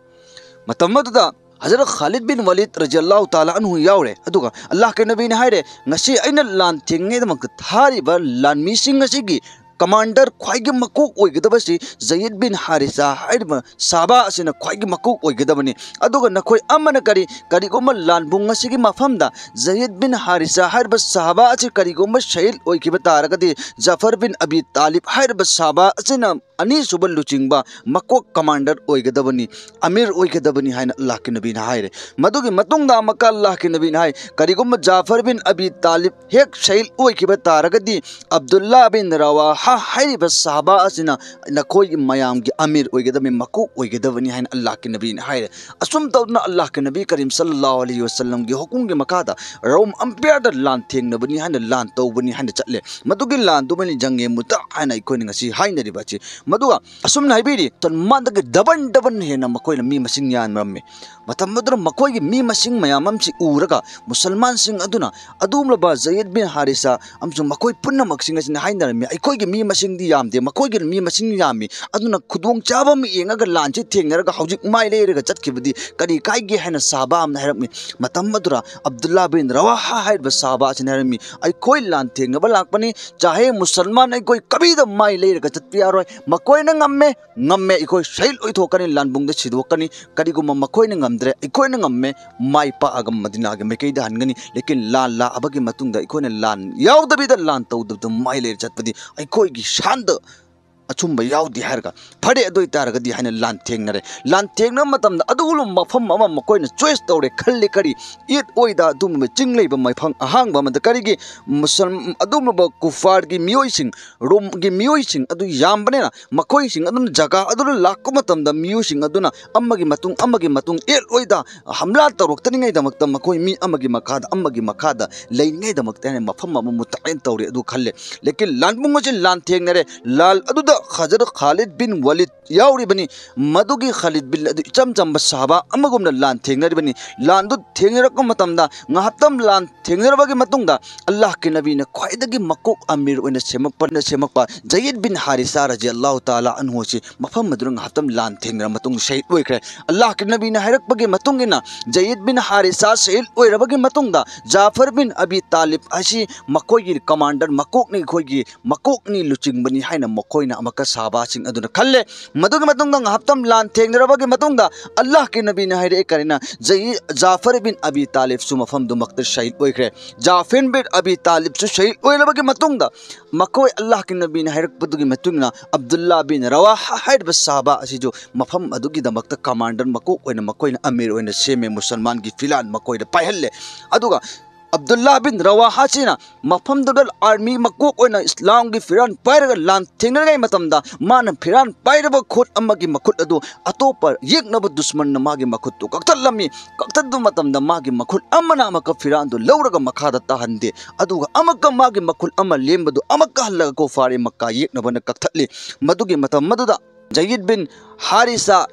ꯃꯇꯝ ꯑꯗꯨꯗ ꯍꯖꯔꯠ ꯈꯥꯂꯤꯗ ꯕꯤꯟ ꯋꯥꯂꯤꯗ ꯔꯖꯤꯌꯜꯂꯥꯍꯨ ꯇꯥꯂꯥ ꯑꯟꯍꯨ ꯌꯥꯎꯔꯦ꯫ ꯑꯗꯨꯒ ꯑꯜꯂꯥꯍꯀꯤ ꯅꯕꯤꯅ ꯍꯥꯏꯔꯦ, "ꯉꯁꯤ ꯑꯩꯅ ꯂꯥꯟ ꯊꯦꯡꯉꯩꯗꯃꯛꯇ ꯊꯥꯔꯤꯕ ꯂꯥꯟꯃꯤꯁꯤꯡ ꯑꯁꯤꯒꯤ ꯀꯃꯥꯟꯗꯔ, ꯈ꯭ꯋꯥꯏꯒꯤ ꯃꯀꯣꯛ ꯑꯣꯏꯒꯗꯕꯁꯤ ꯖꯌꯤꯗ ꯕꯤꯟ ꯍꯥꯔꯤꯁꯥ ꯍꯥꯏꯔꯤꯕ ꯁꯍꯥꯕꯥ ꯑꯁꯤꯅ ꯈ꯭ꯋꯥꯏꯒꯤ ꯃꯀꯣꯛ ꯑꯣꯏꯒꯗꯕꯅꯤ꯫ ꯑꯗꯨꯒ ꯅꯈꯣꯏ ꯑꯃꯅ ꯀꯔꯤ, ꯀꯔꯤꯒꯨꯝꯕ ꯂꯥꯟꯕꯨꯡ ꯑꯁꯤꯒꯤ ꯃꯐꯝꯗ ꯖꯌꯤꯗ ꯕꯤꯟ ꯍꯥꯔꯤꯁꯥ ꯍꯥꯏꯔꯤꯕ ꯁꯍꯥꯕꯥ ꯑꯁꯤ ꯀꯔꯤꯒꯨꯝꯕ ꯁꯍꯤꯗ ꯑꯣꯏꯈꯤꯕ ꯇꯥꯔꯒꯗꯤ, ꯖꯥꯐꯔ ꯕꯤꯟ ꯑꯕꯤ ꯇꯥꯂꯤꯕ ꯍꯥꯏꯔꯤꯕ ꯁꯍꯥꯕꯥ ꯑꯁꯤꯅ ꯑꯅꯤꯁꯨꯕ ꯂꯨꯆꯤꯡꯕ ꯃꯀꯣꯛ ꯀꯃꯥꯟꯗꯔ ꯑꯣꯏꯒꯗꯕꯅꯤ, ꯑꯃꯤꯔ ꯑꯣꯏꯒꯗꯕꯅꯤ" ꯍꯥꯏꯅ ꯑꯜꯂꯥꯍꯀꯤ ꯅꯕꯤꯅ ꯍꯥꯏꯔꯦ꯫ ꯃꯗꯨꯒꯤ ꯃꯇꯨꯡꯗ ꯑꯃꯨꯛꯀ ꯑꯜꯂꯥꯍꯀꯤ ꯅꯕꯤꯅ ꯍꯥꯏ, "ꯀꯔꯤꯒꯨꯝꯕ ꯖꯥꯐꯔ ꯕꯤꯟ ꯑꯕꯤ ꯇꯥꯂꯤꯕ ꯍꯦꯛ ꯁꯍꯤꯗ ꯑꯣꯏꯈꯤꯕ ꯇꯥꯔꯒꯗꯤ, ꯑꯕꯗꯨꯜꯂꯥ ꯕꯤꯟ ꯔꯋꯥꯍꯥ ꯍꯥꯏꯔꯤꯕ ꯁꯍꯥꯕꯥ ꯑꯁꯤꯅ ꯅꯈꯣꯏꯒꯤ ꯃꯌꯥꯝꯒꯤ ꯑꯃꯤꯔ ꯑꯣꯏꯒꯗꯕꯅꯤ, ꯃꯀꯣꯛ ꯑꯣꯏꯒꯗꯕꯅꯤ" ꯍꯥꯏꯅ ꯑꯜꯂꯥꯍꯀꯤ ꯅꯕꯤꯅ ꯍꯥꯏꯔꯦ꯫ ꯑꯁꯨꯝ ꯇꯧꯗꯅ ꯑꯜꯂꯥꯍꯀꯤ ꯅꯕꯤ ꯀꯔꯤꯝ ꯁꯜꯂꯜꯂꯥꯍꯨ ꯑꯂꯩꯍꯤ ꯋꯁꯜꯂꯝꯒꯤ ꯍꯨꯀꯨꯝꯒꯤ ꯃꯈꯥꯗ ꯔꯣꯝ ꯑꯝꯄꯤꯌꯔꯗ ꯂꯥꯟ ꯊꯦꯡꯅꯕꯅꯤ ꯍꯥꯏꯅ, ꯂꯥꯟ ꯇꯧꯕꯅꯤ ꯍꯥꯏꯅ ꯆꯠꯂꯦ꯫ ꯃꯗꯨꯒꯤ ꯂꯥꯟꯗꯨꯃꯅꯤ ꯖꯪꯒꯦ ꯃꯨꯇꯥ ꯍꯥꯏꯅ ꯑꯩꯈꯣꯏꯅ ꯉꯁꯤ ꯍꯥꯏꯅꯔꯤꯕ ꯑꯁꯤ꯫ ꯃꯗꯨꯒ ꯑꯁꯨꯝꯅ ꯍꯥꯏꯕꯤꯔꯤ, ꯃꯨꯁꯜꯃꯥꯟꯗꯒꯤ ꯗꯕꯟ ꯗꯕꯟ ꯍꯦꯟꯅ ꯃꯈꯣꯏꯅ ꯃꯤ ꯃꯁꯤꯡ ꯌꯥꯝꯂꯝꯃꯤ꯫ ꯃꯇꯝ ꯑꯗꯨꯗ ꯃꯈꯣꯏꯒꯤ ꯃꯤ ꯃꯁꯤꯡ ꯃꯌꯥꯝ ꯑꯃꯁꯤ ꯎꯔꯒ ꯃꯨꯁꯜꯃꯥꯟꯁꯤꯡ ꯑꯗꯨꯅ ꯑꯗꯨꯒꯨꯝꯂꯕ ꯖꯌꯤꯗ ꯕꯤꯟ ꯍꯥꯔꯤꯁꯥ ꯑꯃꯁꯨꯡ ꯃꯈꯣꯏ ꯄꯨꯝꯅꯃꯛꯁꯤꯡ ꯑꯁꯤꯅ ꯍꯥꯏꯅꯔꯝꯃꯤ, "ꯑꯩꯈꯣꯏꯒꯤ ꯃꯤ ꯃꯤ ꯃꯁꯤꯡꯗꯤ ꯌꯥꯝꯗꯦ, ꯃꯈꯣꯏꯒꯤ ꯃꯤ ꯃꯁꯤꯡ ꯌꯥꯝꯃꯤ꯫ ꯑꯗꯨꯅ ꯈꯨꯗꯣꯡꯆꯥꯕ ꯑꯃ ꯌꯦꯡꯉꯒ ꯂꯥꯟꯁꯤ ꯊꯦꯡꯅꯔꯒ ꯍꯧꯖꯤꯛ ꯃꯥꯏ ꯂꯩꯔꯒ ꯆꯠꯈꯤꯕꯗꯤ ꯀꯔꯤ ꯀꯥꯏꯒꯦ ꯍꯥꯏꯅ ꯁꯍꯥꯕꯥ ꯑꯃꯅ ꯍꯥꯏꯔꯝꯃꯤ꯫ ꯃꯇꯝ ꯑꯗꯨꯗ ꯑꯕꯗꯨꯜꯂꯥ ꯕꯤꯟ ꯔꯋꯥꯍꯥ ꯍꯥꯏꯔꯤꯕ ꯁꯍꯥꯕꯥ ꯑꯁꯤꯅ ꯍꯥꯏꯔꯝꯃꯤ, "ꯑꯩꯈꯣꯏ ꯂꯥꯟ ꯊꯦꯡꯅꯕ ꯂꯥꯛꯄꯅꯤ, ꯆꯥꯍꯦ ꯃꯨꯁꯜꯃꯥꯟ ꯑꯩꯈꯣꯏ ꯀꯕꯤꯗ ꯃꯥꯏ ꯂꯩꯔꯒ ꯆꯠꯄ ꯌꯥꯔꯣꯏ, ꯃꯈꯣꯏꯅ ꯉꯝꯃꯦ, ꯉꯝꯃꯦ, ꯑꯩꯈꯣꯏ ꯁꯍꯤꯗ ꯑꯣꯏꯊꯣꯛꯀꯅꯤ, ꯂꯥꯟꯕꯨꯡꯗ ꯁꯤꯗꯣꯛꯀꯅꯤ, ꯀꯔꯤꯒꯨꯝꯕ ꯃꯈꯣꯏꯅ ꯉꯝꯗ꯭ꯔꯦ, ꯑꯩꯈꯣꯏꯅ ꯉꯝꯃꯦ, ꯃꯥꯏ ꯄꯥꯛꯑꯒ ꯃꯗꯤꯅꯥꯒꯤ ꯃꯥꯏꯀꯩꯗ ꯍꯟꯒꯅꯤ, ꯂꯦꯀꯤꯟ ꯂꯥꯟ ꯂꯥꯛꯑꯕꯒꯤ ꯃꯇꯨꯡꯗ ꯑꯩꯈꯣꯏꯅ ꯂꯥꯟ ꯌꯥꯎꯗꯕꯤꯗ, ꯂꯥꯟ ꯇꯧꯗꯕꯗ ꯃꯥꯏ ꯂꯩꯔ ꯆꯠꯄꯗꯤ ꯑꯩꯈꯣꯏꯒꯤ ꯁꯥꯟꯗ ꯑꯆꯨꯝꯕ ꯌꯥꯎꯗꯦ" ꯍꯥꯏꯔꯒ, "ꯐꯔꯦ, ꯑꯗꯨ ꯑꯣꯏꯇꯥꯔꯒꯗꯤ" ꯍꯥꯏꯅ ꯂꯥꯟ ꯊꯦꯡꯅꯔꯦ꯫ ꯂꯥꯟ ꯊꯦꯡꯅꯕ ꯃꯇꯝꯗ ꯑꯗꯨꯒꯨꯝꯂꯕ ꯃꯐꯝ ꯑꯃ ꯃꯈꯣꯏꯅ ꯆꯣꯏꯁ ꯇꯧꯔꯦ ꯈꯜꯂꯤ꯫ ꯀꯔꯤ? ꯌꯦꯠ ꯑꯣꯏꯗ ꯑꯗꯨꯒꯨꯝꯕ ꯆꯤꯡ ꯂꯩꯕ ꯃꯐꯝ ꯑꯍꯥꯡꯕ ꯑꯃꯗ꯫ ꯀꯔꯤꯒꯤ? ꯃꯨꯁꯜ-, ꯑꯗꯨꯒꯨꯝꯂꯕ ꯀꯨꯐꯥꯔꯒꯤ ꯃꯤꯑꯣꯏꯁꯤꯡ, ꯔꯣꯝꯒꯤ ꯃꯤꯑꯣꯏꯁꯤꯡ ꯑꯗꯨ ꯌꯥꯝꯕꯅꯤꯅ, ꯃꯈꯣꯏꯁꯤꯡ ꯑꯗꯨꯅ ꯖꯒꯥ ꯑꯗꯨꯗ ꯂꯥꯛꯄ ꯃꯇꯝꯗ ꯃꯤꯑꯣꯏꯁꯤꯡ ꯑꯗꯨꯅ ꯑꯃꯒꯤ ꯃꯇꯨꯡ ꯑꯃꯒꯤ ꯃꯇꯨꯡ ꯌꯦꯠ ꯑꯣꯏꯗ ꯍꯝꯂꯥ ꯇꯧꯔꯛꯇꯅꯤꯡꯉꯥꯏꯗꯃꯛꯇ ꯃꯈꯣꯏ ꯃꯤ ꯑꯃꯒꯤ ꯃꯈꯥꯗ ꯑꯃꯒꯤ ꯃꯈꯥꯗ ꯂꯩꯅꯤꯡꯉꯥꯏꯗꯃꯛꯇ ꯍꯥꯏꯅ ꯃꯐꯝ ꯑꯃ ꯃꯨꯇꯥꯌꯟ ꯇꯧꯔꯦ ꯑꯗꯨ ꯈꯜꯂꯦ꯫ ꯂꯦꯀꯤꯟ ꯂꯥꯟꯕꯨꯡ ꯑꯁꯤ ꯂꯥꯟ ꯊꯦꯡꯅꯔꯦ꯫ ꯂꯥꯟ ꯑꯗꯨꯗ ꯍꯖꯔꯠ ꯈꯥꯂꯤꯗ ꯕꯤꯟ ꯋꯂꯤꯗ ꯌꯥꯎꯔꯤꯕꯅꯤ꯫ ꯃꯗꯨꯒꯤ ꯈꯥꯂꯤꯗ ꯕꯤꯟ ꯑꯗꯨ ꯏꯆꯝ ꯆꯝꯕ ꯁꯍꯥꯕꯥ ꯑꯃꯒꯨꯝꯅ ꯂꯥꯟ ꯊꯦꯡꯅꯔꯤꯕꯅꯤ꯫ ꯂꯥꯟꯗꯨ ꯊꯦꯡꯅꯔꯛꯄ ꯃꯇꯝꯗ ꯉꯥꯏꯍꯥꯛꯇꯪ ꯂꯥꯟ ꯊꯦꯡꯅꯔꯕꯒꯤ ꯃꯇꯨꯡꯗ ꯑꯜꯂꯥꯍꯀꯤ ꯅꯕꯤꯅ ꯈ꯭ꯋꯥꯏꯗꯒꯤ ꯃꯀꯣꯛ ꯑꯃꯤꯔ ꯑꯣꯏꯅ ꯁꯦꯝꯃꯛꯄ, ꯁꯦꯝꯃꯛꯄ ꯖꯌꯤꯗ ꯕꯤꯟ ꯍꯥꯔꯤꯁꯥ ꯔꯖꯤꯌꯜꯂꯥꯍꯨ ꯇꯥꯂꯥ ꯑꯟꯍꯨ ꯑꯁꯤ ꯃꯐꯝ ꯑꯗꯨꯗ ꯉꯥꯏꯍꯥꯛꯇꯪ ꯂꯥꯟ ꯊꯦꯡꯅꯔ ꯃꯇꯨꯡꯗ ꯁꯍꯤꯗ ꯑꯣꯏꯈ꯭ꯔꯦ꯫ ꯑꯜꯂꯥꯍꯀꯤ ꯅꯕꯤꯅ ꯍꯥꯏꯔꯛꯄꯒꯤ ꯃꯇꯨꯡ ꯏꯟꯅ ꯖꯌꯤꯗ ꯕꯤꯟ ꯍꯥꯔꯤꯁꯥ ꯁꯍꯤꯗ ꯑꯣꯏꯔꯕꯒꯤ ꯃꯇꯨꯡꯗ ꯖꯥꯐꯔ ꯕꯤꯟ ꯑꯕꯤ ꯇꯥꯂꯤꯕ ꯑꯁꯤ ꯃꯈꯣꯏꯒꯤ ꯀꯃꯥꯟꯗꯔ ꯃꯀꯣꯛꯅꯤ, ꯑꯩꯈꯣꯏꯒꯤ ꯃꯀꯣꯛꯅꯤ, ꯂꯨꯆꯤꯡꯕꯅꯤ ꯍꯥꯏꯅ ꯃꯈꯣꯏꯅ ꯑꯃꯨꯛꯀ ꯁꯍꯥꯕꯥꯁꯤꯡ ꯑꯗꯨꯅ ꯈꯜꯂꯦ꯫ ꯃꯗꯨꯒꯤ ꯃꯇꯨꯡꯗ ꯉꯥꯏꯍꯥꯛꯇꯪ ꯂꯥꯟ ꯊꯦꯡꯅꯔꯕꯒꯤ ꯃꯇꯨꯡꯗ ꯑꯜꯂꯥꯍꯀꯤ ꯅꯕꯤꯅ ꯍꯥꯏꯔꯛꯑꯦ ꯀꯔꯤꯅ? ꯖꯌꯤ-, ꯖꯥꯐꯔ ꯕꯤꯟ ꯑꯕꯤ ꯇꯥꯂꯤꯕꯁꯨ ꯃꯐꯝꯗꯨꯃꯛꯇ ꯁꯍꯤꯗ ꯑꯣꯏꯈ꯭ꯔꯦ꯫ ꯖꯥꯐꯔ ꯕꯤꯟ ꯑꯕꯤ ꯇꯥꯂꯤꯕꯁꯨ ꯁꯍꯤꯗ ꯑꯣꯏꯔꯕꯒꯤ ꯃꯇꯨꯡꯗ ꯃꯈꯣꯏ ꯑꯜꯂꯥꯍꯀꯤ ꯅꯕꯤꯅ ꯍꯥꯏꯔꯛꯄꯗꯨꯒꯤ ꯃꯇꯨꯡ ꯏꯟꯅ ꯑꯕꯗꯨꯜꯂꯥ ꯕꯤꯟ ꯔꯋꯥꯍꯥ ꯍꯥꯏꯔꯤꯕ ꯁꯍꯥꯕꯥ ꯑꯁꯤꯁꯨ ꯃꯐꯝ ꯑꯗꯨꯒꯤꯗꯃꯛꯇ ꯀꯃꯥꯟꯗꯔ ꯃꯀꯣꯛ ꯑꯣꯏꯅ ꯃꯈꯣꯏꯅ ꯑꯃꯤꯔ ꯑꯣꯏꯅ ꯁꯦꯝꯃꯦ, ꯃꯨꯁꯜꯃꯥꯟꯒꯤ ꯐꯤꯔꯥꯟ ꯃꯈꯣꯏꯗ ꯄꯥꯏꯍꯜꯂꯦ꯫ ꯑꯗꯨꯒ ꯑꯕꯗꯨꯜꯂꯥ ꯕꯤꯟ ꯔꯋꯥꯍꯥꯁꯤꯅ ꯃꯐꯝꯗꯨꯗ ꯑꯥꯔꯃꯤ ꯃꯀꯣꯛ ꯑꯣꯏꯅ ꯏꯁꯂꯥꯝꯒꯤ ꯐꯤꯔꯥꯟ ꯄꯥꯏꯔꯒ ꯂꯥꯟ ꯊꯦꯡꯅꯔꯤꯉꯩ ꯃꯇꯝꯗ ꯃꯥꯅ ꯐꯤꯔꯥꯟ ꯄꯥꯏꯔꯕ ꯈꯨꯠ ꯑꯃꯒꯤ ꯃꯈꯨꯠ ꯑꯗꯨ ꯑꯇꯣꯞꯄ ꯌꯦꯛꯅꯕ ꯗꯨꯁꯃꯟꯅ ꯃꯥꯒꯤ ꯃꯈꯨꯠꯇꯨ ꯀꯛꯊꯠꯂꯝꯃꯤ꯫ ꯀꯛꯊꯠꯄ ꯃꯇꯝꯗ ꯃꯥꯒꯤ ꯃꯈꯨꯠ ꯑꯃꯅ ꯑꯃꯨꯛꯀ ꯐꯤꯔꯥꯟꯗꯨ ꯂꯧꯔꯒ ꯃꯈꯥꯗ ꯇꯥꯍꯟꯗꯦ꯫ ꯑꯗꯨꯒ ꯑꯃꯨꯛꯀ ꯃꯥꯒꯤ ꯃꯈꯨꯠ ꯑꯃ ꯂꯦꯝꯕꯗꯨ ꯑꯃꯨꯛꯀ ꯍꯜꯂꯒ ꯀꯨꯐꯥꯔꯤ ꯃꯛꯀꯥ ꯌꯦꯛꯅꯕꯅ ꯀꯛꯊꯠꯂꯤ꯫ ꯃꯗꯨꯒꯤ ꯃꯇꯝ ꯑꯗꯨꯗ ꯖꯌꯤꯗ ꯕꯤꯟ ꯍꯥꯔꯤꯁꯥ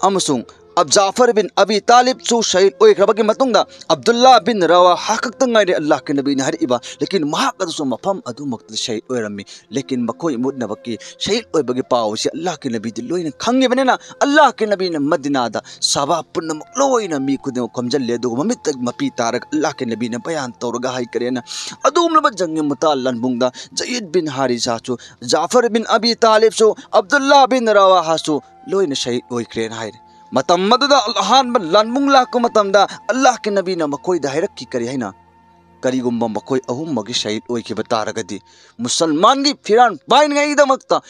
ꯑꯃꯁꯨꯡ ꯑꯕ ꯖꯥꯐꯔ ꯕꯤꯟ ꯑꯕꯤ ꯇꯥꯂꯤꯕꯁꯨ ꯁꯍꯤꯗ ꯑꯣꯏꯈ꯭ꯔꯕꯒꯤ ꯃꯇꯨꯡꯗ ꯑꯕꯗꯨꯜꯂꯥ ꯕꯤꯟ ꯔꯋꯥꯍꯥ ꯈꯛꯇ ꯉꯥꯏꯔꯦ ꯑꯜꯂꯥꯍꯀꯤ ꯅꯕꯤꯅ ꯍꯥꯏꯔꯛꯏꯕ꯫ ꯂꯦꯀꯤꯟ ꯃꯍꯥꯛ ꯑꯗꯨꯁꯨ ꯃꯐꯝ ꯑꯗꯨꯃꯛꯇꯗ ꯁꯍꯤꯗ ꯑꯣꯏꯔꯝꯃꯤ꯫ ꯂꯦꯀꯤꯟ ꯃꯈꯣꯏ ꯃꯨꯠꯅꯃꯛꯀꯤ ꯁꯍꯤꯗ ꯑꯣꯏꯕꯒꯤ ꯄꯥꯎ ꯑꯁꯤ ꯑꯜꯂꯥꯍꯀꯤ ꯅꯕꯤꯗꯤ ꯂꯣꯏꯅ ꯈꯪꯉꯤꯕꯅꯤꯅ ꯑꯜꯂꯥꯍꯀꯤ ꯅꯕꯤꯅ ꯃꯗꯤꯅꯥꯗ ꯁꯍꯥꯕꯥ ꯄꯨꯝꯅꯃꯛ ꯂꯣꯏꯅ ꯃꯤ ꯈꯨꯗꯤꯡꯃꯛ ꯈꯣꯝꯖꯤꯜꯂꯦ꯫ ꯑꯗꯨꯒ ꯃꯃꯤꯠꯇ ꯃꯄꯤ ꯇꯥꯔꯒ ꯑꯜꯂꯥꯍꯀꯤ ꯅꯕꯤꯅ ꯕꯌꯥꯟ ꯇꯧꯔꯒ ꯍꯥꯏꯈ꯭ꯔꯦꯅ꯫ ꯑꯗꯨꯒꯨꯝꯂꯕ ꯖꯪꯒꯤ ꯃꯨꯇꯥ ꯂꯥꯟꯕꯨꯡꯗ ꯖꯌꯤꯗ ꯕꯤꯟ ꯍꯥꯔꯤꯁꯥꯁꯨ, ꯖꯥꯐꯔ ꯕꯤꯟ ꯑꯕꯤ ꯇꯥꯂꯤꯕꯁꯨ, ꯑꯕꯗꯨꯜꯂꯥ ꯕꯤꯟ ꯔꯋꯥꯍꯥꯁꯨ ꯂꯣꯏꯅ ꯁꯍꯤꯗ ꯑꯣꯏꯈ꯭ꯔꯦꯅ ꯍꯥꯏꯔꯦ꯫ ꯃꯇꯝ ꯑꯗꯨꯗ ꯑꯍꯥꯟꯕ ꯂꯥꯟꯕꯨꯡ ꯂꯥꯛꯄ ꯃꯇꯝꯗ ꯑꯜꯂꯥꯍꯀꯤ ꯅꯕꯤꯅ ꯃꯈꯣꯏꯗ ꯍꯥꯏꯔꯛꯈꯤ ꯀꯔꯤ ꯍꯥꯏꯅ? ꯀꯔꯤꯒꯨꯝꯕ ꯃꯈꯣꯏ ꯑꯍꯨꯝꯃꯛꯀꯤ ꯁꯍꯤꯗ ꯑꯣꯏꯈꯤꯕ ꯇꯥꯔꯒꯗꯤ ꯃꯨꯁꯜꯃꯥꯟꯒꯤ ꯐꯤꯔꯥꯟ ꯄꯥꯏꯅꯉꯥꯏꯒꯤꯗꯃꯛꯇ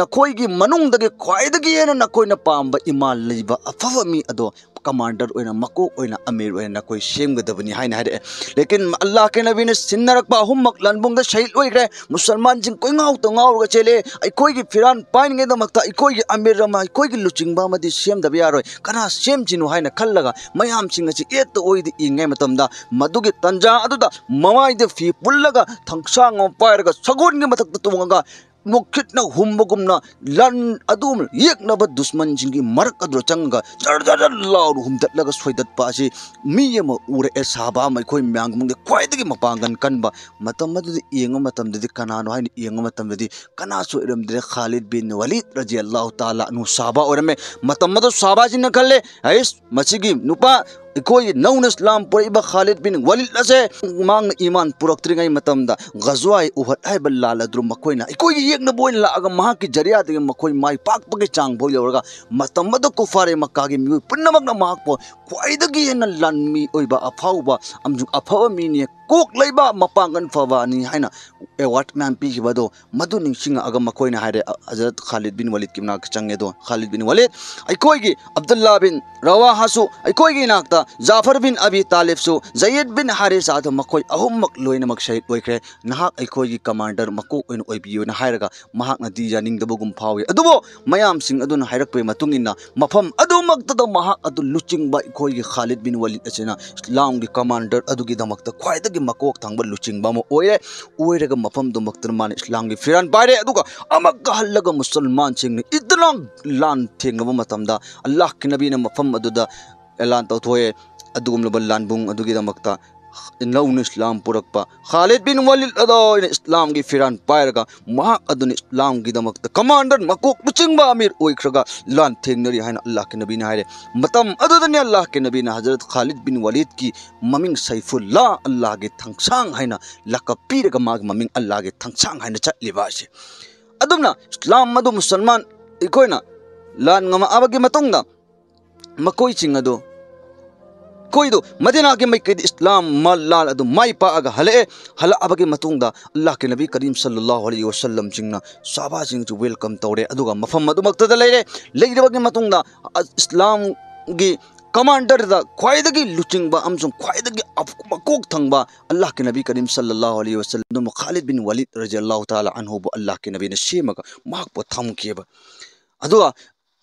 ꯅꯈꯣꯏꯒꯤ ꯃꯅꯨꯡꯗꯒꯤ ꯈ꯭ꯋꯥꯏꯗꯒꯤ ꯍꯦꯟꯅ ꯅꯈꯣꯏꯅ ꯄꯥꯝꯕ ꯏꯃꯥꯟ ꯂꯩꯕ ꯑꯐꯕ ꯃꯤ ꯑꯗꯣ ꯀꯃꯥꯟꯗꯔ ꯑꯣꯏꯅ, ꯃꯀꯣꯛ ꯑꯣꯏꯅ, ꯑꯃꯤꯔ ꯑꯣꯏꯅ ꯅꯈꯣꯏ ꯁꯦꯝꯒꯗꯕꯅꯤ ꯍꯥꯏꯅ ꯍꯥꯏꯔꯛꯑꯦ꯫ ꯂꯦꯀꯤꯟ ꯑꯜꯂꯥꯍꯀꯤ ꯅꯕꯤꯅ ꯁꯤꯟꯅꯔꯛꯄ ꯑꯍꯨꯝꯃꯛ ꯂꯥꯟꯕꯨꯡꯗ ꯁꯍꯤꯗ ꯑꯣꯏꯈ꯭ꯔꯦ꯫ ꯃꯨꯁꯜꯃꯥꯟꯁꯤꯡ ꯀꯣꯏꯉꯥꯎꯇ ꯉꯥꯎꯔꯒ ꯆꯦꯜꯂꯦ꯫ ꯑꯩꯈꯣꯏꯒꯤ ꯐꯤꯔꯥꯟ ꯄꯥꯏꯅꯉꯩꯗꯃꯛꯇ ꯑꯩꯈꯣꯏꯒꯤ ꯑꯃꯤꯔ ꯑꯃ, ꯑꯩꯈꯣꯏꯒꯤ ꯂꯨꯆꯤꯡꯕ ꯑꯃꯗꯤ ꯁꯦꯝꯗꯕ ꯌꯥꯔꯣꯏ꯫ ꯀꯅꯥ ꯁꯦꯝꯁꯤꯅꯣ ꯍꯥꯏꯅ ꯈꯜꯂꯒ ꯃꯌꯥꯝꯁꯤꯡ ꯑꯁꯤ ꯑꯦꯠꯇ ꯑꯣꯏꯗ ꯌꯦꯡꯉꯩ ꯃꯇꯝꯗ ꯃꯗꯨꯒꯤ ꯇꯟꯖꯥ ꯑꯗꯨꯗ ꯃꯃꯥꯏꯗ ꯐꯤ ꯄꯨꯜꯂꯒ ꯊꯥꯡꯁꯥꯡ ꯑꯃ ꯄꯥꯏꯔꯒ ꯁꯒꯣꯜꯒꯤ ꯃꯊꯛꯇ ꯇꯣꯡꯉꯒ ꯃꯈꯨꯠꯅ ꯍꯨꯝꯕꯒꯨꯝꯅ ꯂꯥꯟ ꯑꯗꯨ ꯌꯦꯛꯅꯕ ꯗꯨꯁꯃꯟꯁꯤꯡꯒꯤ ꯃꯔꯛ ꯑꯗꯨꯗ ꯆꯪꯉꯒ ꯖꯔ ꯖꯔ ꯖꯔ ꯂꯥꯎꯅ ꯍꯨꯝꯗꯠꯂꯒ ꯁꯣꯏꯗꯠꯄ ꯑꯁꯤ ꯃꯤ ꯑꯃ ꯎꯔꯛꯑꯦ꯫ ꯁꯍꯥꯕꯥ ꯑꯃ ꯑꯩꯈꯣꯏ ꯃꯌꯥꯝꯒꯤ ꯃꯅꯨꯡꯗ ꯈ꯭ꯋꯥꯏꯗꯒꯤ ꯃꯄꯥꯡꯒꯜ ꯀꯟꯕ꯫ ꯃꯇꯝ ꯑꯗꯨꯗ ꯌꯦꯡꯕ ꯃꯇꯝꯗꯗꯤ ꯀꯅꯥꯅꯣ ꯍꯥꯏꯅ ꯌꯦꯡꯕ ꯃꯇꯝꯗꯗꯤ ꯀꯅꯥꯁꯨ ꯑꯣꯏꯔꯝꯗ꯭ꯔꯦ, ꯈꯥꯂꯤꯗ ꯕꯤꯟ ꯋꯥꯂꯤꯗ ꯔꯖꯤꯌꯜꯂꯥꯍꯨ ꯇꯥꯂꯥ ꯑꯟꯍꯨ ꯁꯍꯥꯕꯥ ꯑꯣꯏꯔꯝꯃꯦ꯫ ꯃꯇꯝ ꯑꯗꯨ ꯁꯍꯥꯕꯥꯁꯤꯡꯅ ꯈꯜꯂꯦ, "ꯑꯩꯁ, ꯃꯁꯤꯒꯤ ꯅꯨꯄꯥ ꯑꯩꯈꯣꯏꯒꯤ ꯅꯧꯅ ꯏꯁꯂꯥꯝ ꯄꯨꯔꯛꯏꯕ ꯈꯥꯂꯤꯗ ꯕꯤꯟ ꯋꯥꯂꯤꯗ ꯑꯁꯦ ꯃꯍꯥꯛꯅ ꯏꯃꯥꯟ ꯄꯨꯔꯛꯇ꯭ꯔꯤꯉꯩ ꯃꯇꯝꯗ ꯒꯖꯋꯥꯏ ꯎꯍꯗ ꯍꯥꯏꯕ ꯂꯥꯟ ꯑꯗꯨ ꯃꯈꯣꯏꯅ ꯑꯩꯈꯣꯏꯒꯤ ꯌꯦꯛꯅꯕ ꯑꯣꯏꯅ ꯂꯥꯛꯑꯒ ꯃꯍꯥꯛꯀꯤ ꯖꯔꯤꯌꯥꯗꯒꯤ ꯃꯈꯣꯏ ꯃꯥꯏ ꯄꯥꯛꯄꯒꯤ ꯆꯥꯡ ꯐꯥꯎ ꯌꯧꯔꯒ ꯃꯇꯝ ꯑꯗꯨ ꯀꯨꯐꯥꯔꯦ ꯃꯛꯀꯥꯒꯤ ꯃꯤꯑꯣꯏ ꯄꯨꯝꯅꯃꯛꯅ ꯃꯍꯥꯛꯄꯨ ꯈ꯭ꯋꯥꯏꯗꯒꯤ ꯍꯦꯟꯅ ꯂꯥꯟꯃꯤ ꯑꯣꯏꯕ ꯑꯐꯥꯎꯕ ꯑꯃꯁꯨꯡ ꯑꯐꯕ ꯃꯤꯅꯤ, ꯀꯣꯛ ꯂꯩꯕ ꯃꯄꯥꯡꯒꯜ ꯐꯕꯅꯤ" ꯍꯥꯏꯅ ꯑꯦꯋꯥꯔꯗ ꯃꯌꯥꯝ ꯄꯤꯈꯤꯕ ꯑꯗꯣ ꯃꯗꯨ ꯅꯤꯡꯁꯤꯡꯉꯛꯑꯒ ꯃꯈꯣꯏꯅ ꯍꯥꯏꯔꯦ, ꯍꯖꯔꯠ ꯈꯥꯂꯤꯗ ꯕꯤꯟ ꯋꯥꯂꯤꯗꯀꯤ ꯃꯅꯥꯛꯇ ꯆꯪꯉꯦ꯫ ꯑꯗꯣ ꯈꯥꯂꯤꯗ ꯕꯤꯟ ꯋꯥꯂꯤꯗ, ꯑꯩꯈꯣꯏꯒꯤ ꯑꯕꯗꯨꯜꯂꯥ ꯕꯤꯟ ꯔꯋꯥꯍꯥꯁꯨ, ꯑꯩꯈꯣꯏꯒꯤ ꯏꯅꯥꯛꯇ ꯖꯥꯐꯔ ꯕꯤꯟ ꯑꯕꯤ ꯇꯥꯂꯤꯕꯁꯨ, ꯖꯌꯤꯗ ꯕꯤꯟ ꯍꯥꯔꯤꯁꯥꯗꯨ ꯃꯈꯣꯏ ꯑꯍꯨꯝꯃꯛ ꯂꯣꯏꯅꯃꯛ ꯁꯍꯤꯗ ꯑꯣꯏꯈ꯭ꯔꯦ꯫ ꯅꯍꯥꯛ ꯑꯩꯈꯣꯏꯒꯤ ꯀꯃꯥꯟꯗꯔ ꯃꯀꯣꯛ ꯑꯣꯏꯅ ꯑꯣꯏꯕꯤꯌꯨꯅ ꯍꯥꯏꯔꯒ ꯃꯍꯥꯛꯅꯗꯤ ꯌꯥꯅꯤꯡꯗꯕꯒꯨꯝ ꯐꯥꯎꯏ꯫ ꯑꯗꯨꯕꯨ ꯃꯌꯥꯝꯁꯤꯡ ꯑꯗꯨꯅ ꯍꯥꯏꯔꯛꯄꯒꯤ ꯃꯇꯨꯡ ꯏꯟꯅ ꯃꯐꯝ ꯑꯗꯨꯃꯛꯇꯗ ꯃꯍꯥꯛ ꯑꯗꯨ ꯂꯨꯆꯤꯡꯕ ꯑꯩꯈꯣꯏꯒꯤ ꯈꯥꯂꯤꯗ ꯕꯤꯟ ꯋꯥꯂꯤꯗ ꯑꯁꯤꯅ ꯏꯁꯂꯥꯝꯒꯤ ꯀꯃꯥꯟꯗꯔ ꯑꯗꯨꯒꯤꯗꯃꯛꯇ ꯈ꯭ꯋꯥꯏꯗꯒꯤ ꯃꯀꯣꯛ ꯊꯪꯕ ꯂꯨꯆꯤꯡꯕ ꯑꯃ ꯑꯣꯏꯔꯦ꯫ ꯑꯣꯏꯔꯒ ꯃꯐꯝꯗꯨꯃꯛꯇꯅ ꯃꯥꯅ ꯏꯁꯂꯥꯝꯒꯤ ꯐꯤꯔꯥꯟ ꯄꯥꯏꯔꯦ꯫ ꯑꯗꯨꯒ ꯑꯃꯨꯛꯀ ꯍꯜꯂꯒ ꯃꯨꯁꯜꯃꯥꯟꯁꯤꯡꯅ ꯏꯗꯅ ꯂꯥꯟ ꯊꯦꯡꯅꯕ ꯃꯇꯝꯗ ꯑꯜꯂꯥꯍꯀꯤ ꯅꯕꯤꯅ ꯃꯐꯝ ꯑꯗꯨꯗ ꯑꯦꯂꯥꯟ ꯇꯧꯊꯣꯛꯑꯦ꯫ ꯑꯗꯨꯒꯨꯝꯂꯕ ꯂꯥꯟꯕꯨꯡ ꯑꯗꯨꯒꯤꯗꯃꯛꯇ ꯅꯧꯅ ꯏꯁꯂꯥꯝ ꯄꯨꯔꯛꯄ ꯈꯥꯂꯤꯗ ꯕꯤꯟ ꯋꯥꯂꯤꯗ ꯑꯗꯣ ꯑꯩꯅ ꯏꯁꯂꯥꯝꯒꯤ ꯐꯤꯔꯥꯟ ꯄꯥꯏꯔꯒ ꯃꯍꯥꯛ ꯑꯗꯨꯅ ꯏꯁꯂꯥꯝꯒꯤꯗꯃꯛꯇ ꯀꯃꯥꯟꯗꯔ, ꯃꯀꯣꯛ ꯂꯨꯆꯤꯡꯕ ꯑꯃꯤꯔ ꯑꯣꯏꯈ꯭ꯔꯒ ꯂꯥꯟ ꯊꯦꯡꯅꯔꯤ ꯍꯥꯏꯅ ꯑꯜꯂꯥꯍꯀꯤ ꯅꯕꯤꯅ ꯍꯥꯏꯔꯦ꯫ ꯃꯇꯝ ꯑꯗꯨꯗꯅꯤ ꯑꯜꯂꯥꯍꯀꯤ ꯅꯕꯤꯅ ꯍꯖꯔꯠ ꯈꯥꯂꯤꯗ ꯕꯤꯟ ꯋꯥꯂꯤꯗꯀꯤ ꯃꯃꯤꯡ ꯁꯩꯐꯨꯜꯂꯥ, ꯑꯜꯂꯥꯍꯒꯤ ꯊꯥꯡꯁꯥꯡ ꯍꯥꯏꯅ ꯂꯥꯀꯞ ꯄꯤꯔꯒ ꯃꯥꯒꯤ ꯃꯃꯤꯡ ꯑꯜꯂꯥꯍꯒꯤ ꯊꯥꯡꯁꯥꯡ ꯍꯥꯏꯅ ꯆꯠꯂꯤꯕ ꯑꯁꯤ꯫ ꯑꯗꯨꯝꯅ ꯏꯁꯂꯥꯝ ꯑꯗꯨ ꯃꯨꯁꯜꯃꯥꯟ ꯑꯩꯈꯣꯏꯅ ꯂꯥꯟ ꯉꯝꯃꯛꯑꯕꯒꯤ ꯃꯇꯨꯡꯗ ꯃꯈꯣꯏꯁꯤꯡ ꯑꯗꯨ, ꯃꯈꯣꯏꯗꯨ ꯃꯗꯤꯅꯥꯒꯤ ꯃꯥꯏꯀꯩꯗ ꯏꯁꯂꯥꯝ ꯃ-, ꯂꯥꯜ ꯑꯗꯨ ꯃꯥꯏ ꯄꯥꯛꯑꯒ ꯍꯜꯂꯛꯑꯦ꯫ ꯍꯜꯂꯛꯑꯕꯒꯤ ꯃꯇꯨꯡꯗ ꯑꯜꯂꯥꯍꯀꯤ ꯅꯕꯤ ꯀꯔꯤꯝ ꯁꯜꯂꯜꯂꯥꯍꯨ ꯑꯂꯩꯍꯤ ꯋꯁꯜꯂꯝꯁꯤꯡꯅ ꯁꯍꯥꯕꯥꯁꯤꯡꯁꯨ welcome ꯇꯧꯔꯦ꯫ ꯑꯗꯨꯒ ꯃꯐꯝ ꯑꯗꯨꯃꯛꯇꯗ ꯂꯩꯔꯦ꯫ ꯂꯩꯔꯕꯒꯤ ꯃꯇꯨꯡꯗ ꯑ-, ꯏꯁꯂꯥꯝꯒꯤ ꯀꯃꯥꯟꯗꯔꯗ ꯈ꯭ꯋꯥꯏꯗꯒꯤ ꯂꯨꯆꯤꯡꯕ ꯑꯃꯁꯨꯡ ꯈ꯭ꯋꯥꯏꯗꯒꯤ ꯑꯞ-, ꯃꯀꯣꯛ ꯊꯪꯕ ꯑꯜꯂꯥꯍꯀꯤ ꯅꯕꯤ ꯀꯔꯤꯝ ꯁꯜꯂꯜꯂꯥꯍꯨ ꯑꯂꯩꯍꯤ ꯋꯁꯜꯂꯝ ꯈꯥꯂꯤꯗ ꯕꯤꯟ ꯋꯥꯂꯤꯗ ꯔꯖꯤꯌꯜꯂꯥꯍꯨ ꯇꯥꯂꯥ ꯑꯟꯍꯨꯕꯨ ꯑꯜꯂꯥꯍꯀꯤ ꯅꯕꯤꯅ ꯁꯦꯝꯃꯒ ꯃꯍꯥꯛꯄꯨ ꯊꯝꯈꯤꯑꯕ꯫ ꯑꯗꯨꯒ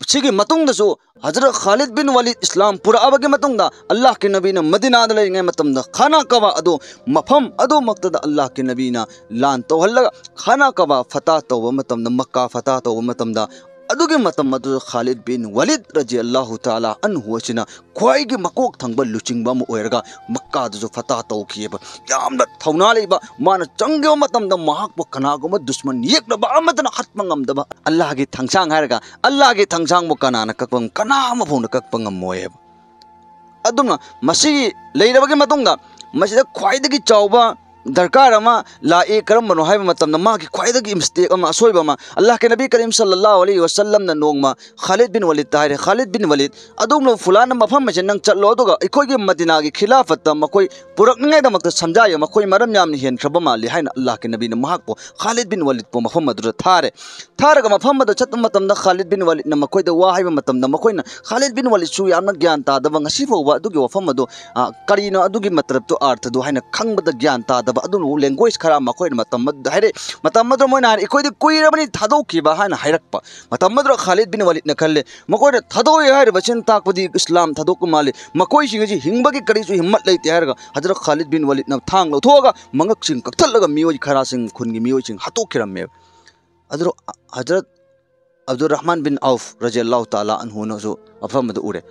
ꯁꯤꯒꯤ ꯃꯇꯨꯡꯗꯁꯨ ꯍꯖꯔꯠ ꯈꯥꯂꯤꯗ ꯕꯤꯟ ꯋꯥꯂꯤꯗ ꯏꯁꯂꯥꯝ ꯄꯨꯔꯛꯑꯕꯒꯤ ꯃꯇꯨꯡꯗ ꯑꯜꯂꯥꯍꯀꯤ ꯅꯕꯤꯅ ꯃꯗꯤꯅꯥꯗ ꯂꯩꯔꯤꯉꯩ ꯃꯇꯝꯗ ꯈꯥꯅꯥ ꯀꯕꯥ ꯑꯗꯨ, ꯃꯐꯝ ꯑꯗꯨꯃꯛꯇꯗ ꯑꯜꯂꯥꯍꯀꯤ ꯅꯕꯤꯅ ꯂꯥꯟ ꯇꯧꯍꯜꯂꯒ ꯈꯥꯅꯥ ꯀꯕꯥ ꯐꯇꯥ ꯇꯧꯕ ꯃꯇꯝꯗ, ꯃꯛꯀꯥ ꯐꯇꯥ ꯇꯧꯕ ꯃꯇꯝꯗ, ꯑꯗꯨꯒꯤ ꯃꯇꯝ ꯑꯗꯨꯗ ꯈꯥꯂꯤꯗ ꯕꯤꯟ ꯋꯥꯂꯤꯗ ꯔꯖꯤꯌꯜꯂꯥꯍꯨ ꯇꯥꯂꯥ ꯑꯟꯍꯨ ꯑꯁꯤꯅ ꯈ꯭ꯋꯥꯏꯒꯤ ꯃꯀꯣꯛ ꯊꯪꯕ ꯂꯨꯆꯤꯡꯕ ꯑꯃ ꯑꯣꯏꯔꯒ ꯃꯛꯀꯥꯗꯁꯨ ꯐꯇꯥ ꯇꯧꯈꯤꯑꯕ꯫ ꯌꯥꯝꯅ ꯊꯧꯅꯥ ꯂꯩꯕ, ꯃꯥꯅ ꯆꯪꯈꯤꯕ ꯃꯇꯝꯗ ꯃꯍꯥꯛꯄꯨ ꯀꯅꯥꯒꯨꯝꯕ ꯗꯨꯁꯃꯟ ꯌꯦꯛꯅꯕ ꯑꯃꯠꯇꯅ ꯍꯥꯠꯄ ꯉꯝꯗꯕ ꯑꯜꯂꯥꯍꯒꯤ ꯊꯥꯡꯁꯥꯡ ꯍꯥꯏꯔꯒ ꯑꯜꯂꯥꯍꯒꯤ ꯊꯥꯡꯁꯥꯡꯕꯨ ꯀꯅꯥꯅ ꯀꯛꯄ ꯉꯝ-, ꯀꯅꯥ ꯑꯃ ꯐꯥꯎꯅ ꯀꯛꯄ ꯉꯝꯃꯣꯏꯑꯕ꯫ ꯑꯗꯨꯝꯅ ꯃꯁꯤ ꯂꯩꯔꯕꯒꯤ ꯃꯇꯨꯡꯗ ꯃꯁꯤꯗ ꯈ꯭ꯋꯥꯏꯗꯒꯤ ꯆꯥꯎꯕ ꯗꯔꯀꯥꯔ ꯑꯃ ꯂꯥꯛꯏ꯫ ꯀꯔꯝꯕꯅꯣ ꯍꯥꯏꯕ ꯃꯇꯝꯗ ꯃꯥꯒꯤ ꯈ꯭ꯋꯥꯏꯗꯒꯤ mistake ꯑꯃ, ꯑꯁꯣꯏꯕ ꯑꯃ, ꯑꯜꯂꯥꯍꯀꯤ ꯅꯕꯤ ꯀꯔꯤꯝ ꯁꯜꯂꯜꯂꯥꯍꯨ ꯑꯂꯩꯍꯤ ꯋꯁꯜꯂꯝꯅ ꯅꯣꯡꯃ ꯈꯥꯂꯤꯗ ꯕꯤꯟ ꯋꯥꯂꯤꯗ ꯍꯥꯏꯔꯦ, "ꯈꯥꯂꯤꯗ ꯕꯤꯟ ꯋꯥꯂꯤꯗ, ꯑꯗꯣꯝꯅ ꯐꯨꯂꯥꯟꯅ ꯃꯐꯝ ꯑꯁꯤ ꯅꯪ ꯆꯠꯂꯣ, ꯑꯗꯨꯒ ꯑꯩꯈꯣꯏꯒꯤ ꯃꯗꯤꯅꯥꯒꯤ ꯈꯤꯂꯥꯐꯠꯇ ꯃꯈꯣꯏ ꯄꯨꯔꯛꯅꯤꯡꯉꯥꯏꯗꯃꯛꯇ ꯁꯝꯖꯥꯏꯌꯨ, ꯃꯈꯣꯏ ꯃꯔꯝ ꯌꯥꯝꯅ ꯍꯦꯟꯈ꯭ꯔꯕ ꯃꯥꯜꯂꯤ" ꯍꯥꯏꯅ ꯑꯜꯂꯥꯍꯀꯤ ꯅꯕꯤꯅ ꯃꯍꯥꯛꯄꯨ ꯈꯥꯂꯤꯗ ꯕꯤꯟ ꯋꯥꯂꯤꯗꯄꯨ ꯃꯐꯝ ꯑꯗꯨꯗ ꯊꯥꯔꯦ꯫ ꯊꯥꯔꯒ ꯃꯐꯝ ꯑꯗꯨ ꯆꯠꯄ ꯃꯇꯝꯗ ꯈꯥꯂꯤꯗ ꯕꯤꯟ ꯋꯥꯂꯤꯗꯅ ꯃꯈꯣꯏꯗ ꯋꯥ ꯍꯥꯏꯕ ꯃꯇꯝꯗ ꯃꯈꯣꯏꯅ ꯈꯥꯂꯤꯗ ꯕꯤꯟ ꯋꯥꯂꯤꯗꯁꯨ ꯌꯥꯝꯅ ꯒ꯭ꯌꯥꯟ ꯇꯥꯗꯕ, ꯉꯁꯤ ꯐꯥꯎꯕ ꯑꯗꯨꯒꯤ ꯋꯥꯐꯝ ꯑꯗꯨ, ꯑ, ꯀꯔꯤꯅꯣ ꯑꯗꯨꯒꯤ ꯃꯇꯂꯕꯇꯨ, ꯑꯥꯔꯊꯗꯨ ꯍꯥꯏꯅ ꯈꯪꯕꯗ ꯒ꯭ꯌꯥꯟ ꯇꯥꯗꯕ ꯅꯠꯇꯕ, ꯑꯗꯨꯅꯕꯨ language ꯈꯔ ꯃꯈꯣꯏꯅ ꯃꯇꯝ ꯑꯗꯨꯗ ꯍꯥꯏꯔꯛꯏ꯫ ꯃꯇꯝ ꯑꯗꯨꯗ ꯃꯣꯏꯅ ꯍꯥꯏꯔꯦ, "ꯑꯩꯈꯣꯏꯗꯤ ꯀꯨꯏꯔꯕꯅꯤ ꯊꯥꯗꯣꯛꯈꯤꯕ" ꯍꯥꯏꯅ ꯍꯥꯏꯔꯛꯄ꯫ ꯃꯇꯝ ꯑꯗꯨꯗ ꯈꯥꯂꯤꯗ ꯕꯤꯟ ꯋꯥꯂꯤꯗꯅ ꯈꯜꯂꯦ, ꯃꯈꯣꯏꯅ ꯊꯥꯗꯣꯛꯑꯦ ꯍꯥꯏꯔꯤꯕꯁꯤꯅ ꯇꯥꯛꯄꯗꯤ ꯏꯁꯂꯥꯝ ꯊꯥꯗꯣꯛꯄ ꯃꯥꯜꯂꯤ, ꯃꯈꯣꯏꯁꯤꯡ ꯑꯁꯤ ꯍꯤꯡꯕꯒꯤ ꯀꯔꯤꯁꯨ ꯍꯤꯝꯃꯠ ꯂꯩꯇꯦ ꯍꯥꯏꯔꯒ ꯍꯖꯔꯠ ꯈꯥꯂꯤꯗ ꯕꯤꯟ ꯋꯥꯂꯤꯗꯅ ꯊꯥꯡ ꯂꯧꯊꯣꯛꯑꯒ ꯃꯉꯛꯁꯤꯡ ꯀꯛꯊꯠꯂꯒ ꯃꯤꯑꯣꯏ ꯈꯔꯁꯤꯡ, ꯈꯨꯟꯒꯤ ꯃꯤꯑꯣꯏꯁꯤꯡ ꯍꯥꯠꯇꯣꯛꯈꯤꯔꯝꯃꯦꯕ꯫ ꯑꯗꯨ ꯍꯖꯔꯠ ꯑꯕꯗꯨꯔ ꯔꯍꯃꯥꯟ ꯕꯤꯟ ꯑꯧꯐ ꯔꯖꯤꯌꯜꯂꯥꯍꯨ ꯇꯥꯂꯥ ꯑꯟꯍꯨꯅꯁꯨ ꯃꯐꯝ ꯑꯗꯨ ꯎꯔꯦ꯫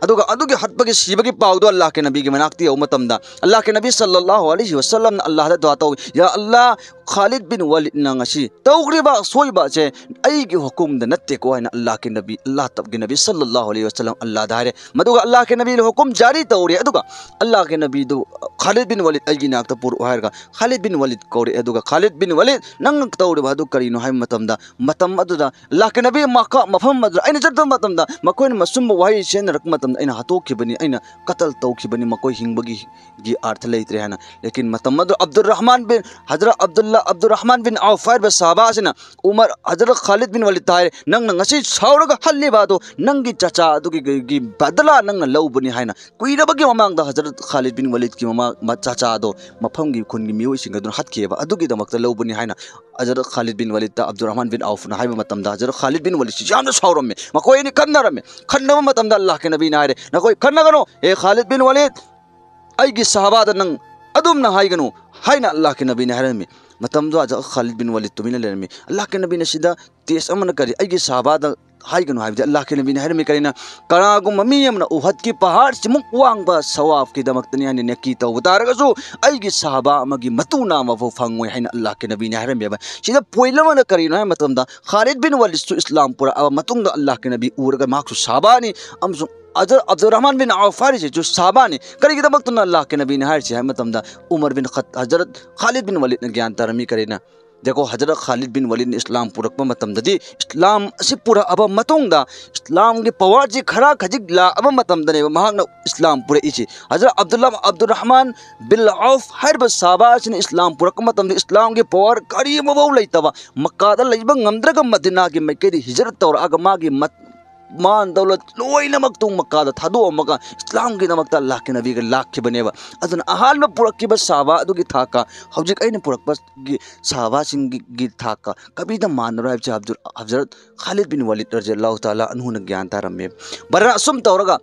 ꯑꯗꯨꯒ ꯑꯗꯨꯒꯤ ꯍꯥꯠꯄꯒꯤ, ꯁꯤꯕꯒꯤ ꯄꯥꯎꯗꯣ ꯑꯜꯂꯥꯍꯒꯤ ꯅꯕꯤꯒꯤ ꯃꯅꯥꯛꯇ ꯌꯧꯕ ꯃꯇꯝꯗ, ꯑꯜꯂꯥꯍꯒꯤ ꯅꯕꯤ ꯁꯜꯂꯜꯂꯥꯍꯨ ꯑꯂꯩꯍꯤ ꯋꯁꯜꯂꯝꯅ ꯑꯜꯂꯥꯍꯗ ꯗꯨꯋꯥ ꯇꯧꯏ, "ꯌꯥ ꯑꯜꯂꯥꯍ, ꯈꯥꯂꯤꯗ ꯕꯤꯟ ꯋꯥꯂꯤꯗꯅ ꯉꯁꯤ ꯇꯧꯈ꯭ꯔꯤꯕ ꯑꯁꯣꯏꯕ ꯑꯁꯦ ꯑꯩꯒꯤ ꯍꯨꯀꯨꯝꯗ ꯅꯠꯇꯦꯀꯣ" ꯍꯥꯏꯅ ꯑꯜꯂꯥꯍꯒꯤ ꯅꯕꯤ, ꯑꯜꯂꯥꯍꯒꯤ ꯅꯕꯤ ꯁꯜꯂꯜꯂꯥꯍꯨ ꯑꯂꯩꯍꯤ ꯋꯁꯜꯂꯝ ꯑꯜꯂꯥꯍꯗ ꯍꯥꯏꯔꯦ꯫ ꯃꯗꯨꯒ ꯑꯜꯂꯥꯍꯒꯤ ꯅꯕꯤꯅ ꯍꯨꯀꯨꯝ ꯖꯥꯔꯤ ꯇꯧꯔꯦ꯫ ꯑꯗꯨꯒ ꯑꯜꯂꯥꯍꯒꯤ ꯅꯕꯤꯗꯨ, "ꯈꯥꯂꯤꯗ ꯕꯤꯟ ꯋꯥꯂꯤꯗ ꯑꯩꯒꯤ ꯅꯥꯛꯇ ꯄꯨꯔꯛꯑꯣ" ꯍꯥꯏꯔꯒ ꯈꯥꯂꯤꯗ ꯕꯤꯟ ꯋꯥꯂꯤꯗ ꯀꯧꯔꯛꯑꯦ꯫ ꯑꯗꯨꯒ "ꯈꯥꯂꯤꯗ ꯕꯤꯟ ꯋꯥꯂꯤꯗ, ꯅꯪꯅ ꯇꯧꯔꯤꯕ ꯑꯗꯨ ꯀꯔꯤꯅꯣ?" ꯍꯥꯏꯕ ꯃꯇꯝꯗ, ꯃꯇꯝ ꯑꯗꯨꯗ ꯑꯜꯂꯥꯍꯒꯤ ꯅꯕꯤ ꯃꯀꯥ ꯃꯐꯝ ꯑꯗꯨꯗ ꯑꯩꯅ ꯆꯠꯄ ꯃꯇꯝꯗ ꯃꯈꯣꯏꯅ ꯑꯆꯨꯝꯕ ꯋꯥꯍꯩ ꯁꯤꯖꯤꯟꯅꯔꯛꯄ ꯃꯇꯝꯗ ꯑꯩꯅ ꯍꯥꯠꯇꯣꯛꯈꯤꯕꯅꯤ, ꯑꯩꯅ ꯀꯇꯜ ꯇꯧꯈꯤꯕꯅꯤ, ꯃꯈꯣꯏ ꯍꯤꯡꯕꯒꯤ, ꯒꯤ ꯑꯔꯊ ꯂꯩꯇ꯭ꯔꯦ ꯍꯥꯏꯅ꯫ ꯂꯦꯀꯤꯟ ꯃꯇꯝ ꯑꯗꯨ ꯑꯕꯗꯨꯔ ꯔꯍꯃꯥꯟ ꯕꯤꯟ, ꯍꯖꯔꯠ ꯑꯕꯗꯨꯜꯂꯥ, ꯑꯕꯗꯨꯔ ꯔꯍꯃꯥꯟ ꯕꯤꯟ ꯑꯧꯐ ꯍꯥꯏꯔꯤꯕ ꯁꯍꯥꯕꯥ ꯑꯁꯤꯅ ꯎꯃꯔ, ꯍꯖꯔꯠ ꯈꯥꯂꯤꯗ ꯕꯤꯟ ꯋꯥꯂꯤꯗ ꯍꯥꯏꯔꯦ, "ꯅꯪꯅ ꯉꯁꯤ ꯁꯥꯎꯔꯒ ꯍꯜꯂꯤꯕ ꯑꯗꯣ ꯅꯪꯒꯤ ꯆꯆꯥ ꯑꯗꯨꯒꯤ, ꯒꯤ, ꯒꯤ ꯕꯗꯂꯥ ꯅꯪꯅ ꯂꯧꯕꯅꯤ" ꯍꯥꯏꯅ ꯀꯨꯏꯔꯕꯒꯤ ꯃꯃꯥꯡꯗ ꯍꯖꯔꯠ ꯈꯥꯂꯤꯗ ꯕꯤꯟ ꯋꯥꯂꯤꯗꯀꯤ ꯃꯃꯥ-, ꯃ-, ꯆꯆꯥꯗꯣ ꯃꯐꯝꯒꯤ ꯈꯨꯟꯒꯤ ꯃꯤꯑꯣꯏꯁꯤꯡ ꯑꯗꯨꯅ ꯍꯥꯠꯈꯤꯑꯕ꯫ ꯑꯗꯨꯒꯤꯗꯃꯛꯇ ꯂꯧꯕꯅꯤ ꯍꯥꯏꯅ ꯍꯖꯔꯠ ꯈꯥꯂꯤꯗ ꯕꯤꯟ ꯋꯥꯂꯤꯗꯇ ꯑꯕꯗꯨꯔ ꯔꯍꯃꯥꯟ ꯕꯤꯟ ꯑꯧꯐꯅ ꯍꯥꯏꯕ ꯃꯇꯝꯗ ꯍꯖꯔꯠ ꯈꯥꯂꯤꯗ ꯕꯤꯟ ꯋꯥꯂꯤꯗꯁꯤ ꯌꯥꯝꯅ ꯁꯥꯎꯔꯝꯃꯤ꯫ ꯃꯈꯣꯏ ꯑꯅꯤ ꯈꯟꯅꯔꯝꯃꯤ꯫ ꯈꯟꯅꯕ ꯃꯇꯝꯗ ꯑꯜꯂꯥꯍꯒꯤ ꯅꯕꯤꯅ ꯍꯥꯏꯔꯦ, "ꯅꯈꯣꯏ ꯈꯟꯅꯒꯅꯨ, ꯑꯦ ꯈꯥꯂꯤꯗ ꯕꯤꯟ ꯋꯥꯂꯤꯗ, ꯑꯩꯒꯤ ꯁꯍꯥꯕꯥꯗ ꯅꯪ ꯑꯗꯨꯝꯅ ꯍꯥꯏꯒꯅꯨ" ꯍꯥꯏꯅ ꯑꯜꯂꯥꯍꯒꯤ ꯅꯕꯤꯅ ꯍꯥꯏꯔꯝꯃꯤ꯫ ꯃꯇꯝꯗꯨ ꯍꯖꯔꯠ ꯈꯥꯂꯤꯗ ꯕꯤꯟ ꯋꯥꯂꯤꯗ ꯇꯨꯃꯤꯟꯅ ꯂꯩꯔꯝꯃꯤ꯫ ꯑꯜꯂꯥꯍꯒꯤ ꯅꯕꯤꯅ ꯁꯤꯗ ꯇꯦꯁ ꯑꯃꯅ ꯀꯔꯤ, "ꯑꯩꯒꯤ ꯁꯍꯥꯕꯥꯗ ꯍꯥꯏꯒꯅꯨ" ꯍꯥꯏꯕꯗꯤ ꯑꯜꯂꯥꯍꯒꯤ ꯅꯕꯤꯅ ꯍꯥꯏꯔꯝꯃꯤ ꯀꯔꯤꯅ, "ꯀꯅꯥꯒꯨꯝꯕ ꯃꯤ ꯑꯃꯅ ꯎꯍꯗꯀꯤ ꯄꯍꯥꯔꯁꯤꯃꯨꯛ ꯋꯥꯡꯕ ꯁꯋꯥꯕꯀꯤꯗꯃꯛꯇꯅꯤ ꯍꯥꯏꯅ ꯅꯦꯀꯤ ꯇꯧꯕ ꯇꯥꯔꯒꯁꯨ ꯑꯩꯒꯤ ꯁꯍꯥꯕꯥ ꯑꯃꯒꯤ ꯃꯇꯨ ꯅꯥꯝꯃ ꯐꯥꯎ ꯐꯪꯉꯣꯏ" ꯍꯥꯏꯅ ꯑꯜꯂꯥꯍꯒꯤ ꯅꯕꯤꯅ ꯍꯥꯏꯔꯝꯃꯦꯕ꯫ ꯁꯤꯗ point ꯑꯃꯅ ꯀꯔꯤꯅꯣ ꯍꯥꯏꯕ ꯃꯇꯝꯗ ꯈꯥꯂꯤꯗ ꯕꯤꯟ ꯋꯥꯂꯤꯗꯁꯨ ꯏꯁꯂꯥꯝ ꯄꯨꯔꯛꯑꯕ ꯃꯇꯨꯡꯗ ꯑꯜꯂꯥꯍꯒꯤ ꯅꯕꯤ ꯎꯔꯒ ꯃꯍꯥꯛꯁꯨ ꯁꯍꯥꯕꯥꯅꯤ, ꯑꯃꯁꯨꯡ ꯍꯖꯔꯠ ꯑꯕꯗꯨꯔ ꯔꯍꯃꯥꯟ ꯕꯤꯟ ꯑꯧꯐ ꯍꯥꯏꯔꯤꯁꯤꯁꯨ ꯁꯍꯥꯕꯥꯅꯤ꯫ ꯀꯔꯤꯒꯤꯗꯃꯛꯇꯅ ꯑꯜꯂꯥꯍꯒꯤ ꯅꯕꯤꯅ ꯍꯥꯏꯔꯤꯁꯤ ꯍꯥꯏꯕ ꯃꯇꯝꯗ ꯎꯃꯔ ꯕꯤꯟ ꯈꯠ-, ꯍꯖꯔꯠ ꯈꯥꯂꯤꯗ ꯕꯤꯟ ꯋꯥꯂꯤꯗꯅ ꯒ꯭ꯌꯥꯟ ꯇꯥꯔꯝꯃꯤ ꯀꯔꯤꯅ? ꯗꯦꯀꯣ, ꯍꯖꯔꯠ ꯈꯥꯂꯤꯗ ꯕꯤꯟ ꯋꯥꯂꯤꯗꯅ ꯏꯁꯂꯥꯝ ꯄꯨꯔꯛꯄ ꯃꯇꯝꯗꯗꯤ, ꯏꯁꯂꯥꯝ ꯑꯁꯤ ꯄꯨꯔꯛꯑꯕ ꯃꯇꯨꯡꯗ ꯏꯁꯂꯥꯝꯒꯤ powerꯁꯤ ꯈꯔ ꯈꯖꯤꯛ ꯂꯥꯛꯑꯕ ꯃꯇꯝꯗꯅꯦꯕ ꯃꯍꯥꯛꯅ ꯏꯁꯂꯥꯝ ꯄꯨꯔꯛꯏꯁꯤ꯫ ꯍꯖꯔꯠ ꯑꯕꯗꯨꯜꯂꯥ, ꯑꯕꯗꯨꯔ ꯔꯍꯃꯥꯟ ꯕꯤꯟ ꯑꯧꯐ ꯍꯥꯏꯔꯤꯕ ꯁꯍꯥꯕꯥ ꯑꯁꯤꯅ ꯏꯁꯂꯥꯝ ꯄꯨꯔꯛꯄ ꯃꯇꯝꯗ ꯏꯁꯂꯥꯝꯒꯤ power ꯀꯔꯤ ꯑꯃꯐꯥꯎ ꯂꯩꯇꯕ, ꯃꯛꯀꯥꯗ ꯂꯩꯕ ꯉꯝꯗ꯭ꯔꯒ ꯃꯗꯤꯅꯥꯒꯤ ꯃꯥꯏꯀꯩꯗ ꯍꯤꯖꯔꯠ ꯇꯧꯔꯛꯑꯒ ꯃꯥꯒꯤ ꯃꯠ-, ꯃꯥꯟ ꯗꯧꯂꯠ ꯂꯣꯏꯅꯃꯛ ꯇꯨꯡ ꯃꯛꯀꯥꯗ ꯊꯥꯗꯣꯛꯑꯝꯃꯒ ꯏꯁꯂꯥꯝꯒꯤꯗꯃꯛꯇ ꯑꯜꯂꯥꯍꯀꯤ ꯅꯕꯤꯒ ꯂꯥꯛꯈꯤꯕꯅꯦꯕ꯫ ꯑꯗꯨꯅ ꯑꯍꯥꯟꯕ ꯄꯨꯔꯛꯈꯤꯕ ꯁꯍꯥꯕꯥ ꯑꯗꯨꯒꯤ ꯊꯥꯛꯀ ꯍꯧꯖꯤꯛ ꯑꯩꯅ ꯄꯨꯔꯛꯄꯒꯤ ꯁꯍꯥꯕꯥꯁꯤꯡꯒꯤ ꯊꯥꯛꯀ ꯀꯕꯤꯗ ꯃꯥꯟꯅꯔꯣꯏ ꯍꯥꯏꯕꯁꯦ ꯍꯖꯔꯠ ꯈꯥꯂꯤꯗ ꯕꯤꯟ ꯋꯥꯂꯤꯗ ꯔꯖꯤꯌꯜꯂꯥꯍꯨ ꯇꯥꯂꯥ ꯑꯟꯍꯨꯅ ꯒ꯭ꯌꯥꯟ ꯇꯥꯔꯝꯃꯦ꯫ ꯕꯔꯥ ꯑꯁꯨꯝ ꯇꯧꯔꯒ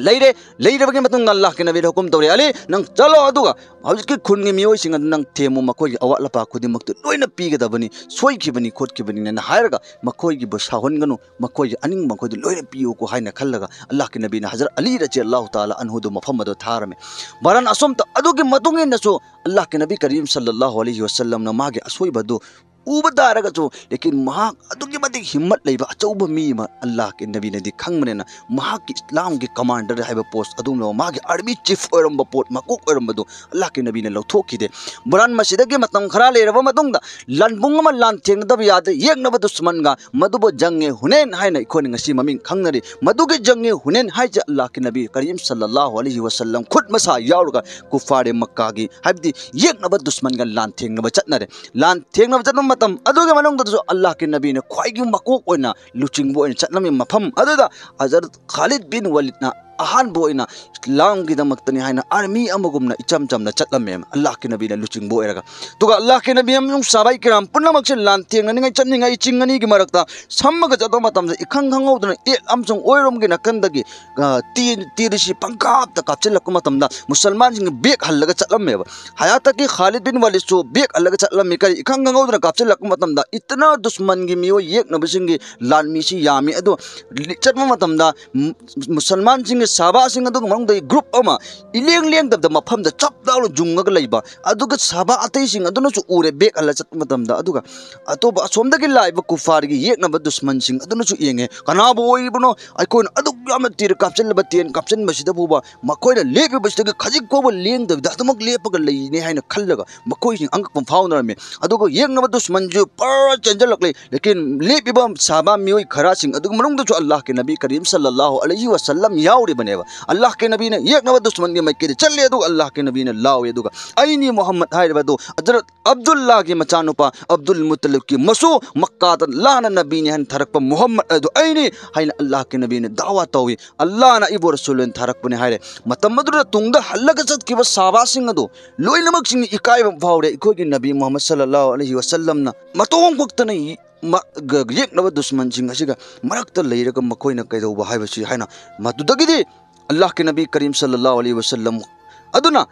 ꯂꯩꯔꯦ꯫ ꯂꯩꯔꯕꯒꯤ ꯃꯇꯨꯡꯗ ꯑꯜꯂꯥꯍꯀꯤ ꯅꯕꯤꯗ ꯍꯨꯀꯨꯝ ꯇꯧꯔꯦ, "ꯑꯂꯤ, ꯅꯪ ꯆꯠꯂꯣ, ꯑꯗꯨꯒ ꯍꯧꯖꯤꯛꯀꯤ ꯈꯨꯟꯒꯤ ꯃꯤꯑꯣꯏꯁꯤꯡ ꯑꯗꯨ ꯅꯪ ꯊꯦꯝꯃꯨ, ꯃꯈꯣꯏꯒꯤ ꯑꯋꯥꯠ ꯑꯄꯥ ꯈꯨꯗꯤꯡꯃꯛꯇꯨ ꯂꯣꯏꯅ ꯄꯤꯒꯗꯕꯅꯤ, ꯁꯣꯏꯈꯤꯕꯅꯤ ꯈꯣꯠꯈꯤꯕꯅꯤꯅ" ꯍꯥꯏꯔꯒ ꯃꯈꯣꯏꯒꯤꯕꯨ ꯁꯥꯎꯍꯟꯒꯅꯨ, ꯃꯈꯣꯏꯒꯤ ꯑꯅꯤꯡꯕ ꯃꯈꯣꯏꯗꯨ ꯂꯣꯏꯅ ꯄꯤꯌꯨꯀꯣ ꯍꯥꯏꯅ ꯈꯜꯂꯒ ꯑꯜꯂꯥꯍꯀꯤ ꯅꯕꯤꯅ ꯍꯖꯔꯠ ꯑꯂꯤ ꯔꯖꯤꯌꯜꯂꯥꯍꯨ ꯇꯥꯂꯥ ꯑꯟꯍꯨꯗꯨ ꯃꯐꯝ ꯑꯗꯨ ꯊꯥꯔꯝꯃꯦ꯫ ꯕꯔꯥꯟ ꯑꯁꯣꯝꯇ ꯑꯗꯨꯒꯤ ꯃꯇꯨꯡ ꯏꯟꯅꯁꯨ ꯑꯜꯂꯥꯍꯀꯤ ꯅꯕꯤ ꯀꯔꯤꯝ ꯁꯜꯂꯜꯂꯥꯍꯨ ꯑꯂꯩꯍꯤ ꯋꯥꯁꯜꯂꯝꯅ ꯃꯥꯒꯤ ꯑꯁꯣꯏꯕꯗꯨ ꯎꯕ ꯇꯥꯔꯒꯁꯨ, ꯂꯦꯀꯤꯟ ꯃꯍꯥꯛ ꯑꯗꯨꯛꯀꯤ ꯃꯇꯤꯛ ꯍꯤꯝꯃꯠ ꯂꯩꯕ ꯑꯆꯧꯕ ꯃꯤ ꯑꯃ ꯑꯜꯂꯥꯍꯀꯤ ꯅꯕꯤꯅꯗꯤ ꯈꯪꯕꯅꯤꯅ, ꯃꯍꯥꯛꯀꯤ ꯏꯁꯂꯥꯝꯒꯤ ꯀꯃꯥꯟꯗꯔ ꯍꯥꯏꯕ ꯄꯣꯁ ꯑꯗꯨꯒꯨꯝꯂꯕ ꯃꯥꯒꯤ ꯑꯥꯔꯃꯤ ꯆꯤꯐ ꯑꯣꯏꯔꯝꯕ ꯄꯣꯠ, ꯃꯀꯣꯛ ꯑꯣꯏꯔꯝꯕꯗꯨ ꯑꯜꯂꯥꯍꯀꯤ ꯅꯕꯤꯅ ꯂꯧꯊꯣꯛꯈꯤꯗꯦ꯫ ꯕꯔꯥꯟ ꯃꯁꯤꯗꯒꯤ ꯃꯇꯝ ꯈꯔ ꯂꯩꯔꯕ ꯃꯇꯨꯡꯗ ꯂꯥꯟꯕꯨꯡ ꯑꯃ ꯂꯥꯟꯊꯦꯡꯅꯗꯕ ꯌꯥꯗꯦ, ꯌꯦꯛꯅꯕ ꯗꯨꯁꯃꯟꯒ, ꯃꯗꯨꯕꯨ ꯖꯪꯉꯦ ꯍꯨꯅꯦꯟ ꯍꯥꯏꯅ ꯑꯩꯈꯣꯏꯅ ꯉꯁꯤ ꯃꯃꯤꯡ ꯈꯪꯅꯔꯤ꯫ ꯃꯗꯨꯒꯤ ꯖꯪꯉꯦ ꯍꯨꯅꯦꯟ ꯍꯥꯏꯁꯦ ꯑꯜꯂꯥꯍꯀꯤ ꯅꯕꯤ ꯀꯔꯤꯝ ꯁꯜꯂꯜꯂꯥꯍꯨ ꯑꯂꯩꯍꯤ ꯋꯥꯁꯜꯂꯝ ꯈꯨꯠ ꯃꯁꯥ ꯌꯥꯎꯔꯒ ꯀꯨꯐꯥꯔꯦ ꯃꯛꯀꯥꯒꯤ, ꯍꯥꯏꯕꯗꯤ ꯌꯦꯛꯅꯕ ꯗꯨꯁꯃꯟꯒ ꯂꯥꯟꯊꯦꯡꯅꯕ ꯆꯠꯅꯔꯦ꯫ ꯂꯥꯟ ꯊꯦꯡꯅꯕ ꯆꯠꯄ ꯃꯇꯝ ꯑꯗꯨꯒꯤ ꯃꯅꯨꯡꯗꯁꯨ ꯑꯜꯂꯥꯍꯀꯤ ꯅꯕꯤꯅ ꯈ꯭ꯋꯥꯏꯗꯒꯤ ꯃꯀꯣꯛ ꯑꯣꯏꯅ ꯂꯨꯆꯤꯡꯕ ꯑꯣꯏꯅ ꯆꯠꯂꯝꯃꯤ ꯃꯐꯝ ꯑꯗꯨꯗ ꯍꯖꯔꯠ ꯈꯥꯂꯤꯗ ꯕꯤꯟ ꯋꯥꯂꯤꯗꯅ ꯑꯍꯥꯟꯕ ꯑꯣꯏꯅ ꯏꯁꯂꯥꯝꯒꯤꯗꯃꯛꯇꯅꯤ ꯍꯥꯏꯅ ꯑꯥꯔꯃꯤ ꯑꯃꯒꯨꯝꯅ ꯏꯆꯝ ꯆꯝꯅ ꯆꯠꯂꯝꯃꯦ ꯑꯜꯂꯥꯍꯀꯤ ꯅꯕꯤꯅ ꯂꯨꯆꯤꯡꯕ ꯑꯣꯏꯔꯒ꯫ ꯑꯗꯨꯒ ꯑꯜꯂꯥꯍꯀꯤ ꯅꯕꯤ ꯑꯃꯁꯨꯡ ꯁꯍꯥꯕꯥꯏ ꯀꯤꯔꯥꯝ ꯄꯨꯝꯅꯃꯛꯁꯦ ꯂꯥꯟ ꯊꯦꯡꯅꯅꯤꯡꯉꯥꯏ ꯆꯠꯅꯤꯡꯉꯥꯏ ꯆꯤꯡ ꯑꯅꯤꯒꯤ ꯃꯔꯛꯇ ꯁꯝꯃꯒ ꯆꯠꯄ ꯃꯇꯝꯗ ꯏꯈꯪ ꯈꯪꯍꯧꯗꯅ ꯌꯦꯠ ꯑꯃꯁꯨꯡ ꯑꯣꯏꯔꯣꯝꯒꯤ ꯅꯥꯀꯟꯗꯒꯤ, ꯑ, ꯇꯤ-, ꯇꯤꯔꯁꯤ ꯄꯪꯀꯥꯞꯇ ꯀꯥꯞꯁꯤꯜꯂꯛꯄ ꯃꯇꯝꯗ ꯃꯨꯁꯜꯃꯥꯟꯁꯤꯡ ꯕꯦꯛ ꯍꯜꯂꯒ ꯆꯠꯂꯝꯃꯦꯕ꯫ ꯍꯌꯥꯇꯒꯤ ꯈꯥꯂꯤꯗ ꯕꯤꯟ ꯋꯥꯂꯤꯗꯁꯨ ꯕꯦꯛ ꯍꯜꯂꯒ ꯆꯠꯂꯝꯃꯤ꯫ ꯀꯔꯤ ꯏꯈꯪ ꯈꯪꯍꯧꯗꯅ ꯀꯥꯞꯁꯤꯜꯂꯛꯄ ꯃꯇꯝꯗ ꯏꯇꯅ ꯗꯨꯁꯃꯟꯒꯤ ꯃꯤꯑꯣꯏ ꯌꯦꯛꯅꯕꯁꯤꯡꯒꯤ ꯂꯥꯟꯃꯤꯁꯤ ꯌꯥꯝꯃꯤ꯫ ꯑꯗꯣ ꯂꯤ-, ꯆꯠꯄ ꯃꯇꯝꯗ ꯃꯨ-, ꯃꯨꯁꯜꯃꯥꯟꯁꯤꯡꯒꯤ ꯁꯍꯥꯕꯥꯁꯤꯡ ꯑꯗꯨꯒꯤ ꯃꯅꯨꯡꯗꯒꯤ ꯒ꯭ꯔꯨꯞ ꯑꯃ ꯏꯂꯦꯡ ꯂꯦꯡꯗꯕꯗ ꯃꯐꯝꯗ ꯆꯞ ꯂꯥꯎꯅ ꯌꯨꯡꯉꯒ ꯂꯩꯕ꯫ ꯑꯗꯨꯒ ꯁꯍꯥꯕꯥ ꯑꯇꯩꯁꯤꯡ ꯑꯗꯨꯅꯁꯨ ꯎꯔꯦ ꯕꯦꯛ ꯍꯜꯂ ꯆꯠꯄ ꯃꯇꯝꯗ꯫ ꯑꯗꯨꯒ ꯑꯇꯣꯞꯄ ꯑꯁꯣꯝꯗꯒꯤ ꯂꯥꯛꯏꯕ ꯀꯨꯐꯥꯔꯒꯤ ꯌꯦꯛꯅꯕ ꯗꯨꯁꯃꯟꯁꯤꯡ ꯑꯗꯨꯅꯁꯨ ꯌꯦꯡꯉꯦ꯫ ꯀꯅꯥꯕꯨ ꯑꯣꯏꯔꯤꯕꯅꯣ? ꯑꯩꯈꯣꯏꯅ ꯑꯗꯨꯛ ꯌꯥꯝꯅ ꯇꯤꯔ ꯀꯥꯞꯆꯤꯜꯂꯕ, ꯇꯦꯟ ꯀꯥꯞꯆꯤꯟꯕꯁꯤꯗ ꯐꯥꯎꯕ ꯃꯈꯣꯏꯅ ꯂꯦꯞꯄꯤꯕꯁꯤꯗꯒꯤ ꯈꯖꯤꯛ ꯐꯥꯎꯕ ꯂꯦꯡꯗꯕꯤꯗ ꯑꯗꯨꯃꯛ ꯂꯦꯞꯄꯒ ꯂꯩꯅꯦ ꯍꯥꯏꯅ ꯈꯜꯂꯒ ꯃꯈꯣꯏꯁꯤꯡ ꯑꯉꯛꯄ ꯐꯥꯎꯅꯔꯝꯃꯤ꯫ ꯑꯗꯨꯒ ꯌꯦꯛꯅꯕ ꯗꯨꯁꯃꯟꯁꯨ ꯄꯔ ꯆꯦꯟꯖꯜꯂꯛꯂꯦ꯫ ꯂꯦꯀꯤꯟ ꯂꯦꯞꯄꯤꯕ ꯁꯥꯕ ꯃꯤꯑꯣꯏ ꯈꯔꯁꯤꯡ ꯑꯗꯨꯒꯤ ꯃꯅꯨꯡꯗꯁꯨ ꯑꯜꯂꯥꯍꯀꯤ ꯅꯕꯤ ꯀꯔꯤꯝ ꯁꯜꯂꯜꯂꯥꯍꯨ ꯑꯂꯩꯍꯤ ꯋꯁꯜꯂꯝ ꯌꯥꯎꯔꯤꯕꯅꯦꯕ꯫ ꯑꯜꯂꯥꯍꯀꯤ ꯅꯕꯤꯅ ꯌꯦꯛꯅꯕ ꯗꯨꯁꯃꯟꯒꯤ ꯃꯥꯏꯀꯩꯗ ꯆꯠꯂꯦ, ꯑꯗꯨꯒ ꯑꯜꯂꯥꯍꯀꯤ ꯅꯕꯤꯅ ꯂꯥꯎꯋꯦ꯫ ꯑꯗꯨꯒ "ꯑꯩꯅꯤ ꯃꯨꯍꯝꯃꯗ" ꯍꯥꯏꯔꯤꯕ ꯑꯗꯨ ꯍꯖꯔꯠ ꯑꯕꯗꯨꯜꯂꯥꯒꯤ ꯃꯆꯥꯅꯨꯄꯥ ꯑꯕꯗꯨꯜ ꯃꯨꯇꯂꯤꯕꯀꯤ ꯃꯆꯨ ꯃꯛꯀꯥꯗ ꯂꯥꯟꯅ ꯅꯕꯤꯅꯤ ꯍꯥꯏꯅ ꯊꯥꯔꯛꯄ ꯃꯨꯍꯝꯃꯗ ꯑꯗꯨ ꯑꯩꯅꯤ ꯍꯥꯏꯅ ꯑꯜꯂꯥꯍꯀꯤ ꯅꯕꯤꯅ ꯗꯥꯋꯥ ꯇꯧꯏ꯫ "ꯑꯜꯂꯥꯍꯅ ꯑꯩꯕꯨ ꯔꯁꯨꯜ ꯑꯣꯏꯅ ꯊꯥꯔꯛꯄꯅꯤ" ꯍꯥꯏꯔꯦ꯫ ꯃꯇꯝ ꯑꯗꯨꯗ ꯇꯨꯡꯗ ꯍꯜꯂꯒ ꯆꯠꯈꯤꯕ ꯁꯥꯕꯥꯁꯤꯡ ꯑꯗꯨ ꯂꯣꯏꯅꯃꯛꯁꯤꯡꯅ ꯏꯀꯥꯏꯕ ꯐꯥꯎꯔꯦ꯫ ꯑꯩꯈꯣꯏꯒꯤ ꯅꯕꯤ ꯃꯨꯍꯝꯃꯗ ꯁꯜꯂꯜꯂꯥꯍꯨ ꯑꯂꯩꯍꯤ ꯋꯁꯜꯂꯝꯅ ꯃꯇꯣꯡ ꯈꯛꯇꯅ ꯌꯦ-, ꯃ-, ꯒ-, ꯌꯦꯛꯅꯕ ꯗꯨꯁꯃꯟꯁꯤꯡ ꯑꯁꯤꯒ ꯃꯔꯛꯇ ꯂꯩꯔꯒ ꯃꯈꯣꯏꯅ ꯀꯩꯗꯧꯕ ꯍꯥꯏꯕꯁꯤ ꯍꯥꯏꯅ ꯃꯗꯨꯗꯒꯤꯗꯤ ꯑꯜꯂꯥꯍꯀꯤ ꯅꯕꯤ ꯀꯔꯤꯝ ꯁꯜꯂꯜꯂꯥꯍꯨ ꯑꯂꯩꯍꯤ ꯋꯁꯜꯂꯝ ꯑꯗꯨꯅ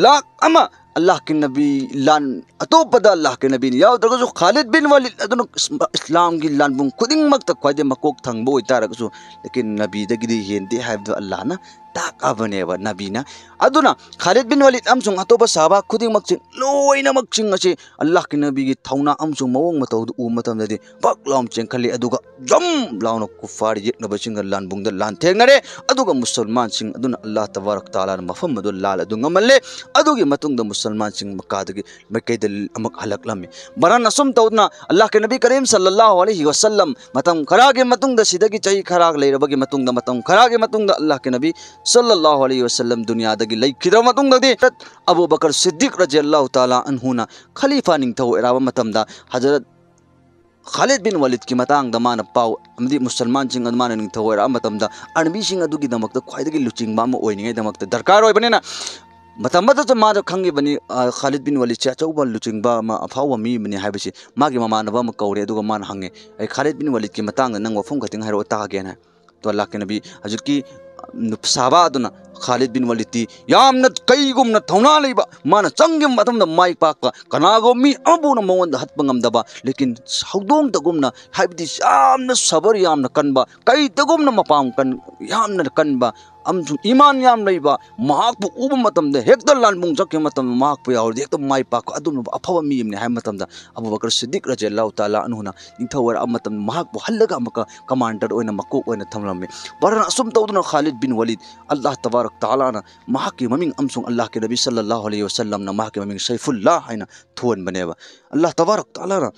ꯂꯥꯛ ꯑꯃ ꯑꯜꯂꯥꯍꯀꯤ ꯅꯕꯤ ꯂꯥꯟ ꯑꯇꯣꯞꯄꯗ ꯑꯜꯂꯥꯍꯀꯤ ꯅꯕꯤꯅ ꯌꯥꯎꯗ꯭ꯔꯒꯁꯨ ꯈꯥꯂꯤꯗ ꯕꯤꯟ ꯋꯥꯂꯤꯗ ꯑꯗꯨꯅ ꯏꯁ-, ꯏꯁꯂꯥꯝꯒꯤ ꯂꯥꯟꯕꯨꯡ ꯈꯨꯗꯤꯡꯃꯛꯇ ꯈ꯭ꯋꯥꯏꯗꯒꯤ ꯃꯀꯣꯛ ꯊꯪꯕ ꯑꯣꯏꯇꯥꯔꯒꯁꯨ, ꯂꯦꯀꯤꯟ ꯅꯕꯤꯗꯒꯤꯗꯤ ꯍꯦꯟꯗꯦ ꯍꯥꯏꯕꯗꯨ ꯑꯜꯂꯥꯍꯅ ꯇꯥꯛꯑꯕꯅꯦꯕ ꯅꯕꯤꯅ꯫ ꯑꯗꯨꯅ ꯈꯥꯂꯤꯗ ꯕꯤꯟ ꯋꯥꯂꯤꯗ ꯑꯃꯁꯨꯡ ꯑꯇꯣꯞꯄ ꯁꯍꯥꯕꯥ ꯈꯨꯗꯤꯡꯃꯛꯁꯤ ꯂꯣꯏꯅꯃꯛꯁꯤꯡ ꯑꯁꯤ ꯑꯜꯂꯥꯍꯀꯤ ꯅꯕꯤꯒꯤ ꯊꯧꯅꯥ ꯑꯃꯁꯨꯡ ꯃꯑꯣꯡ ꯃꯇꯧꯗꯨ ꯎꯕ ꯃꯇꯝꯗꯗꯤ ꯄꯛ ꯂꯥꯎꯅ ꯆꯦꯟꯈꯠꯂꯤ, ꯑꯗꯨꯒ ꯖꯝ ꯂꯥꯎꯅ ꯀꯨꯐꯥꯔ ꯌꯦꯛꯅꯕꯁꯤꯡꯒ ꯂꯥꯟꯕꯨꯡꯗ ꯂꯥꯟꯊꯦꯡꯅꯔꯦ꯫ ꯑꯗꯨꯒ ꯃꯨꯁꯜꯃꯥꯟꯁꯤꯡ ꯑꯗꯨꯅ ꯑꯜꯂꯥꯍ ꯇꯕꯥꯔꯛ ꯇꯥꯂꯥꯅ ꯃꯐꯝ ꯑꯗꯨ ꯂꯥꯜ ꯑꯗꯨ ꯉꯝꯍꯜꯂꯦ꯫ ꯑꯗꯨꯒꯤ ꯃꯇꯨꯡꯗ ꯃꯨꯁꯜꯃꯥꯟꯁꯤꯡ ꯃꯛꯀꯥꯗꯒꯤ ꯃꯥꯏꯀꯩꯗ ꯑꯃꯨꯛ ꯍꯜꯂꯛꯂꯝꯃꯤ꯫ ꯃꯔꯝ ꯑꯁꯨꯝ ꯇꯧꯗꯅ ꯑꯜꯂꯥꯍꯀꯤ ꯅꯕꯤ ꯀꯔꯤꯝ ꯁꯜꯂꯜꯂꯥꯍꯨ ꯑꯂꯩꯍꯤ ꯋꯁꯜꯂꯝ ꯃꯇꯝ ꯈꯔꯒꯤ ꯃꯇꯨꯡꯗ, ꯁꯤꯗꯒꯤ ꯆꯍꯤ ꯈꯔ ꯂꯩꯔꯕꯒꯤ ꯃꯇꯨꯡꯗ, ꯃꯇꯝ ꯈꯔꯒꯤ ꯃꯇꯨꯡꯗ ꯑꯜꯂꯥꯍꯀꯤ ꯅꯕꯤ ꯁꯜꯂꯜꯂꯥꯍꯨ ꯑꯂꯩꯍꯤ ꯋꯁꯜꯂꯝ ꯗꯨꯅꯤꯌꯥꯗꯒꯤ ꯂꯩꯈꯤꯗ꯭ꯔꯕ ꯃꯇꯨꯡꯗꯗꯤ, ꯑꯕꯨ ꯕꯀꯔ ꯁꯤꯗꯤꯛ ꯔꯖꯤꯌꯜꯂꯥꯍꯨ ꯇꯥꯂꯥ ꯑꯟꯍꯨꯅ ꯈꯂꯤꯐꯥ ꯅꯤꯡꯊꯧ ꯑꯣꯏꯔꯛꯑꯕ ꯃꯇꯝꯗ, ꯍꯖꯔꯠ ꯈꯥꯂꯤꯗ ꯕꯤꯟ ꯋꯥꯂꯤꯗꯀꯤ ꯃꯇꯥꯡꯗ ꯃꯥꯅ ꯄꯥꯎ ꯑꯃꯗꯤ ꯃꯨꯁꯜꯃꯥꯟꯁꯤꯡ ꯑꯗꯨ ꯃꯥꯅ ꯅꯤꯡꯊꯧ ꯑꯣꯏꯔꯛꯑꯕ ꯃꯇꯝꯗ, ꯑꯔꯃꯤꯁꯤꯡ ꯑꯗꯨꯒꯤꯗꯃꯛꯇ ꯈ꯭ꯋꯥꯏꯗꯒꯤ ꯂꯨꯆꯤꯡꯕ ꯑꯃ ꯑꯣꯏꯅꯤꯡꯉꯥꯏꯗꯃꯛꯇ ꯗꯔꯀꯥꯔ ꯑꯣꯏꯕꯅꯤꯅ, ꯃꯇꯝ ꯑꯗꯨꯗ ꯃꯥꯗꯣ ꯈꯪꯉꯤꯕꯅꯤ, ꯑ, ꯈꯥꯂꯤꯗ ꯕꯤꯟ ꯋꯥꯂꯤꯗꯁꯦ ꯑꯆꯧꯕ ꯂꯨꯆꯤꯡꯕ ꯑꯃ, ꯑꯐꯥꯎꯕ ꯃꯤ ꯑꯃꯅꯤ ꯍꯥꯏꯕꯁꯤ꯫ ꯃꯥꯒꯤ ꯃꯃꯥꯟꯅꯕ ꯑꯃ ꯀꯧꯔꯦ, ꯑꯗꯨꯒ ꯃꯥꯅ ꯍꯪꯉꯦ, "ꯑꯩ ꯈꯥꯂꯤꯗ ꯕꯤꯟ ꯋꯥꯂꯤꯗꯀꯤ ꯃꯇꯥꯡꯗ ꯅꯪ ꯋꯥꯐꯝ ꯈꯛꯇꯪ ꯍꯥꯏꯔꯛꯑꯣ ꯇꯥꯒꯦꯅ"꯫ ꯑꯗꯣ ꯑꯜꯂꯥꯍꯀꯤ ꯅꯕꯤ ꯍꯧꯖꯤꯛꯀꯤ, ꯎꯝ, ꯁꯍꯥꯕꯥ ꯑꯗꯨꯅ ꯈꯥꯂꯤꯗ ꯕꯤꯟ ꯋꯥꯂꯤꯗꯇꯤ ꯌꯥꯝꯅ ꯀꯩꯒꯨꯝꯅ ꯊꯧꯅꯥ ꯂꯩꯕ, ꯃꯥꯅ ꯆꯪꯈꯤꯕ ꯃꯇꯝꯗ ꯃꯥꯏ ꯄꯥꯛꯄ, ꯀꯅꯥꯒꯨꯝꯕ ꯃꯤ ꯑꯃꯕꯨꯅ ꯃꯉꯣꯟꯗ ꯍꯠꯄ ꯉꯝꯗꯕ, ꯂꯦꯀꯤꯟ ꯍꯧꯗꯣꯡꯇꯒꯨꯝꯅ, ꯍꯥꯏꯕꯗꯤ ꯌꯥꯝꯅ ꯁꯕꯔ ꯌꯥꯝꯅ ꯀꯟꯕ, ꯀꯩꯇꯒꯨꯝꯅ ꯃꯄꯥꯡꯒꯜ ꯌꯥꯝꯅ ꯀꯟꯕ, ꯑꯃꯁꯨꯡ ꯏꯃꯥꯟ ꯌꯥꯝ ꯂꯩꯕ, ꯃꯍꯥꯛꯄꯨ ꯎꯕ ꯃꯇꯝꯗ ꯍꯦꯛꯇ ꯂꯥꯟꯕꯨꯡ ꯆꯠꯈꯤꯕ ꯃꯇꯝꯗ ꯃꯍꯥꯛꯄꯨ ꯌꯥꯎꯔꯗꯤ ꯍꯦꯛꯇ ꯃꯥꯏ ꯄꯥꯛꯄ ꯑꯗꯨꯒꯨꯝꯂꯕ ꯑꯐꯕ ꯃꯤ ꯑꯃꯅꯤ ꯍꯥꯏꯕ ꯃꯇꯝꯗ, ꯑꯕꯨ ꯕꯀꯔ ꯁꯤꯗꯤꯛ ꯔꯖꯤꯌꯜꯂꯥꯍꯨ ꯇꯥꯂꯥ ꯑꯟꯍꯨꯅ ꯅꯤꯡꯊꯧ ꯑꯣꯏꯔꯛꯑꯕ ꯃꯇꯝꯗ ꯃꯍꯥꯛꯄꯨ ꯍꯜꯂꯒ ꯑꯃꯨꯛꯀ ꯀꯃꯥꯟꯗꯔ ꯑꯣꯏꯅ, ꯃꯀꯣꯛ ꯑꯣꯏꯅ ꯊꯝꯂꯝꯃꯤ꯫ ꯃꯔꯝ ꯑꯁꯨꯝ ꯇꯧꯗꯨꯅ ꯈꯥꯂꯤꯗ ꯕꯤꯟ ꯋꯂꯤꯗ, ꯑꯜꯂꯥꯍ ꯇꯕꯥꯔꯛ ꯇꯥꯂꯥꯅ ꯃꯍꯥꯛꯀꯤ ꯃꯃꯤꯡ ꯑꯃꯁꯨꯡ ꯑꯜꯂꯥꯍꯀꯤ ꯅꯕꯤ ꯁꯜꯂꯜꯂꯥꯍꯨ ꯑꯂꯩꯍꯤ ꯋꯁꯜꯂꯝꯅ ꯃꯍꯥꯛꯀꯤ ꯃꯃꯤꯡ ꯁꯩꯐꯨꯜꯂꯥ ꯍꯥꯏꯅ ꯊꯣꯟꯕꯅꯦꯕ꯫ ꯑꯜꯂꯥꯍ ꯇꯕꯥꯔꯛ ꯇꯥꯂꯥꯅ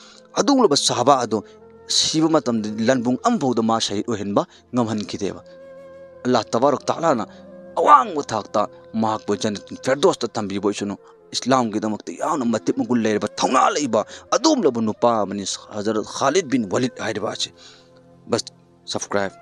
ꯑꯗꯨꯒꯨꯝꯂꯕ ꯁꯍꯥꯕꯥ ꯑꯗꯨ ꯁꯤꯕ ꯃꯇꯝꯗ ꯂꯥꯟꯕꯨꯡ ꯑꯃꯐꯥꯎꯗ ꯃꯥ ꯁꯍꯤꯗ ꯑꯣꯏꯍꯟꯕ ꯉꯝꯍꯟꯈꯤꯗꯦꯕ꯫ ꯑꯜꯂꯥꯍ ꯇꯕꯥꯔꯛ ꯇꯥꯂꯥꯅ ꯑꯋꯥꯡꯕ ꯊꯥꯛꯇ ꯃꯍꯥꯛꯄꯨ ꯖꯟꯅꯇꯨꯜ ꯐꯤꯔꯗꯧꯁꯇ ꯊꯝꯕꯤꯕ ꯑꯣꯏꯁꯅꯨ꯫ ꯏꯁꯂꯥꯝꯒꯤꯗꯃꯛꯇ ꯌꯥꯝꯅ ꯃꯇꯤꯛ ꯃꯒꯨꯟ ꯂꯩꯔꯕ, ꯊꯧꯅꯥ ꯂꯩꯕ ꯑꯗꯨꯒꯨꯝꯂꯕ ꯅꯨꯄꯥ ꯑꯃꯅꯤ ꯍꯖꯔꯠ ꯈꯥꯂꯤꯗ ꯕꯤꯟ ꯋꯂꯤꯗ ꯍꯥꯏꯔꯤꯕ ꯑꯁꯤ꯫ Bus, subscribe꯫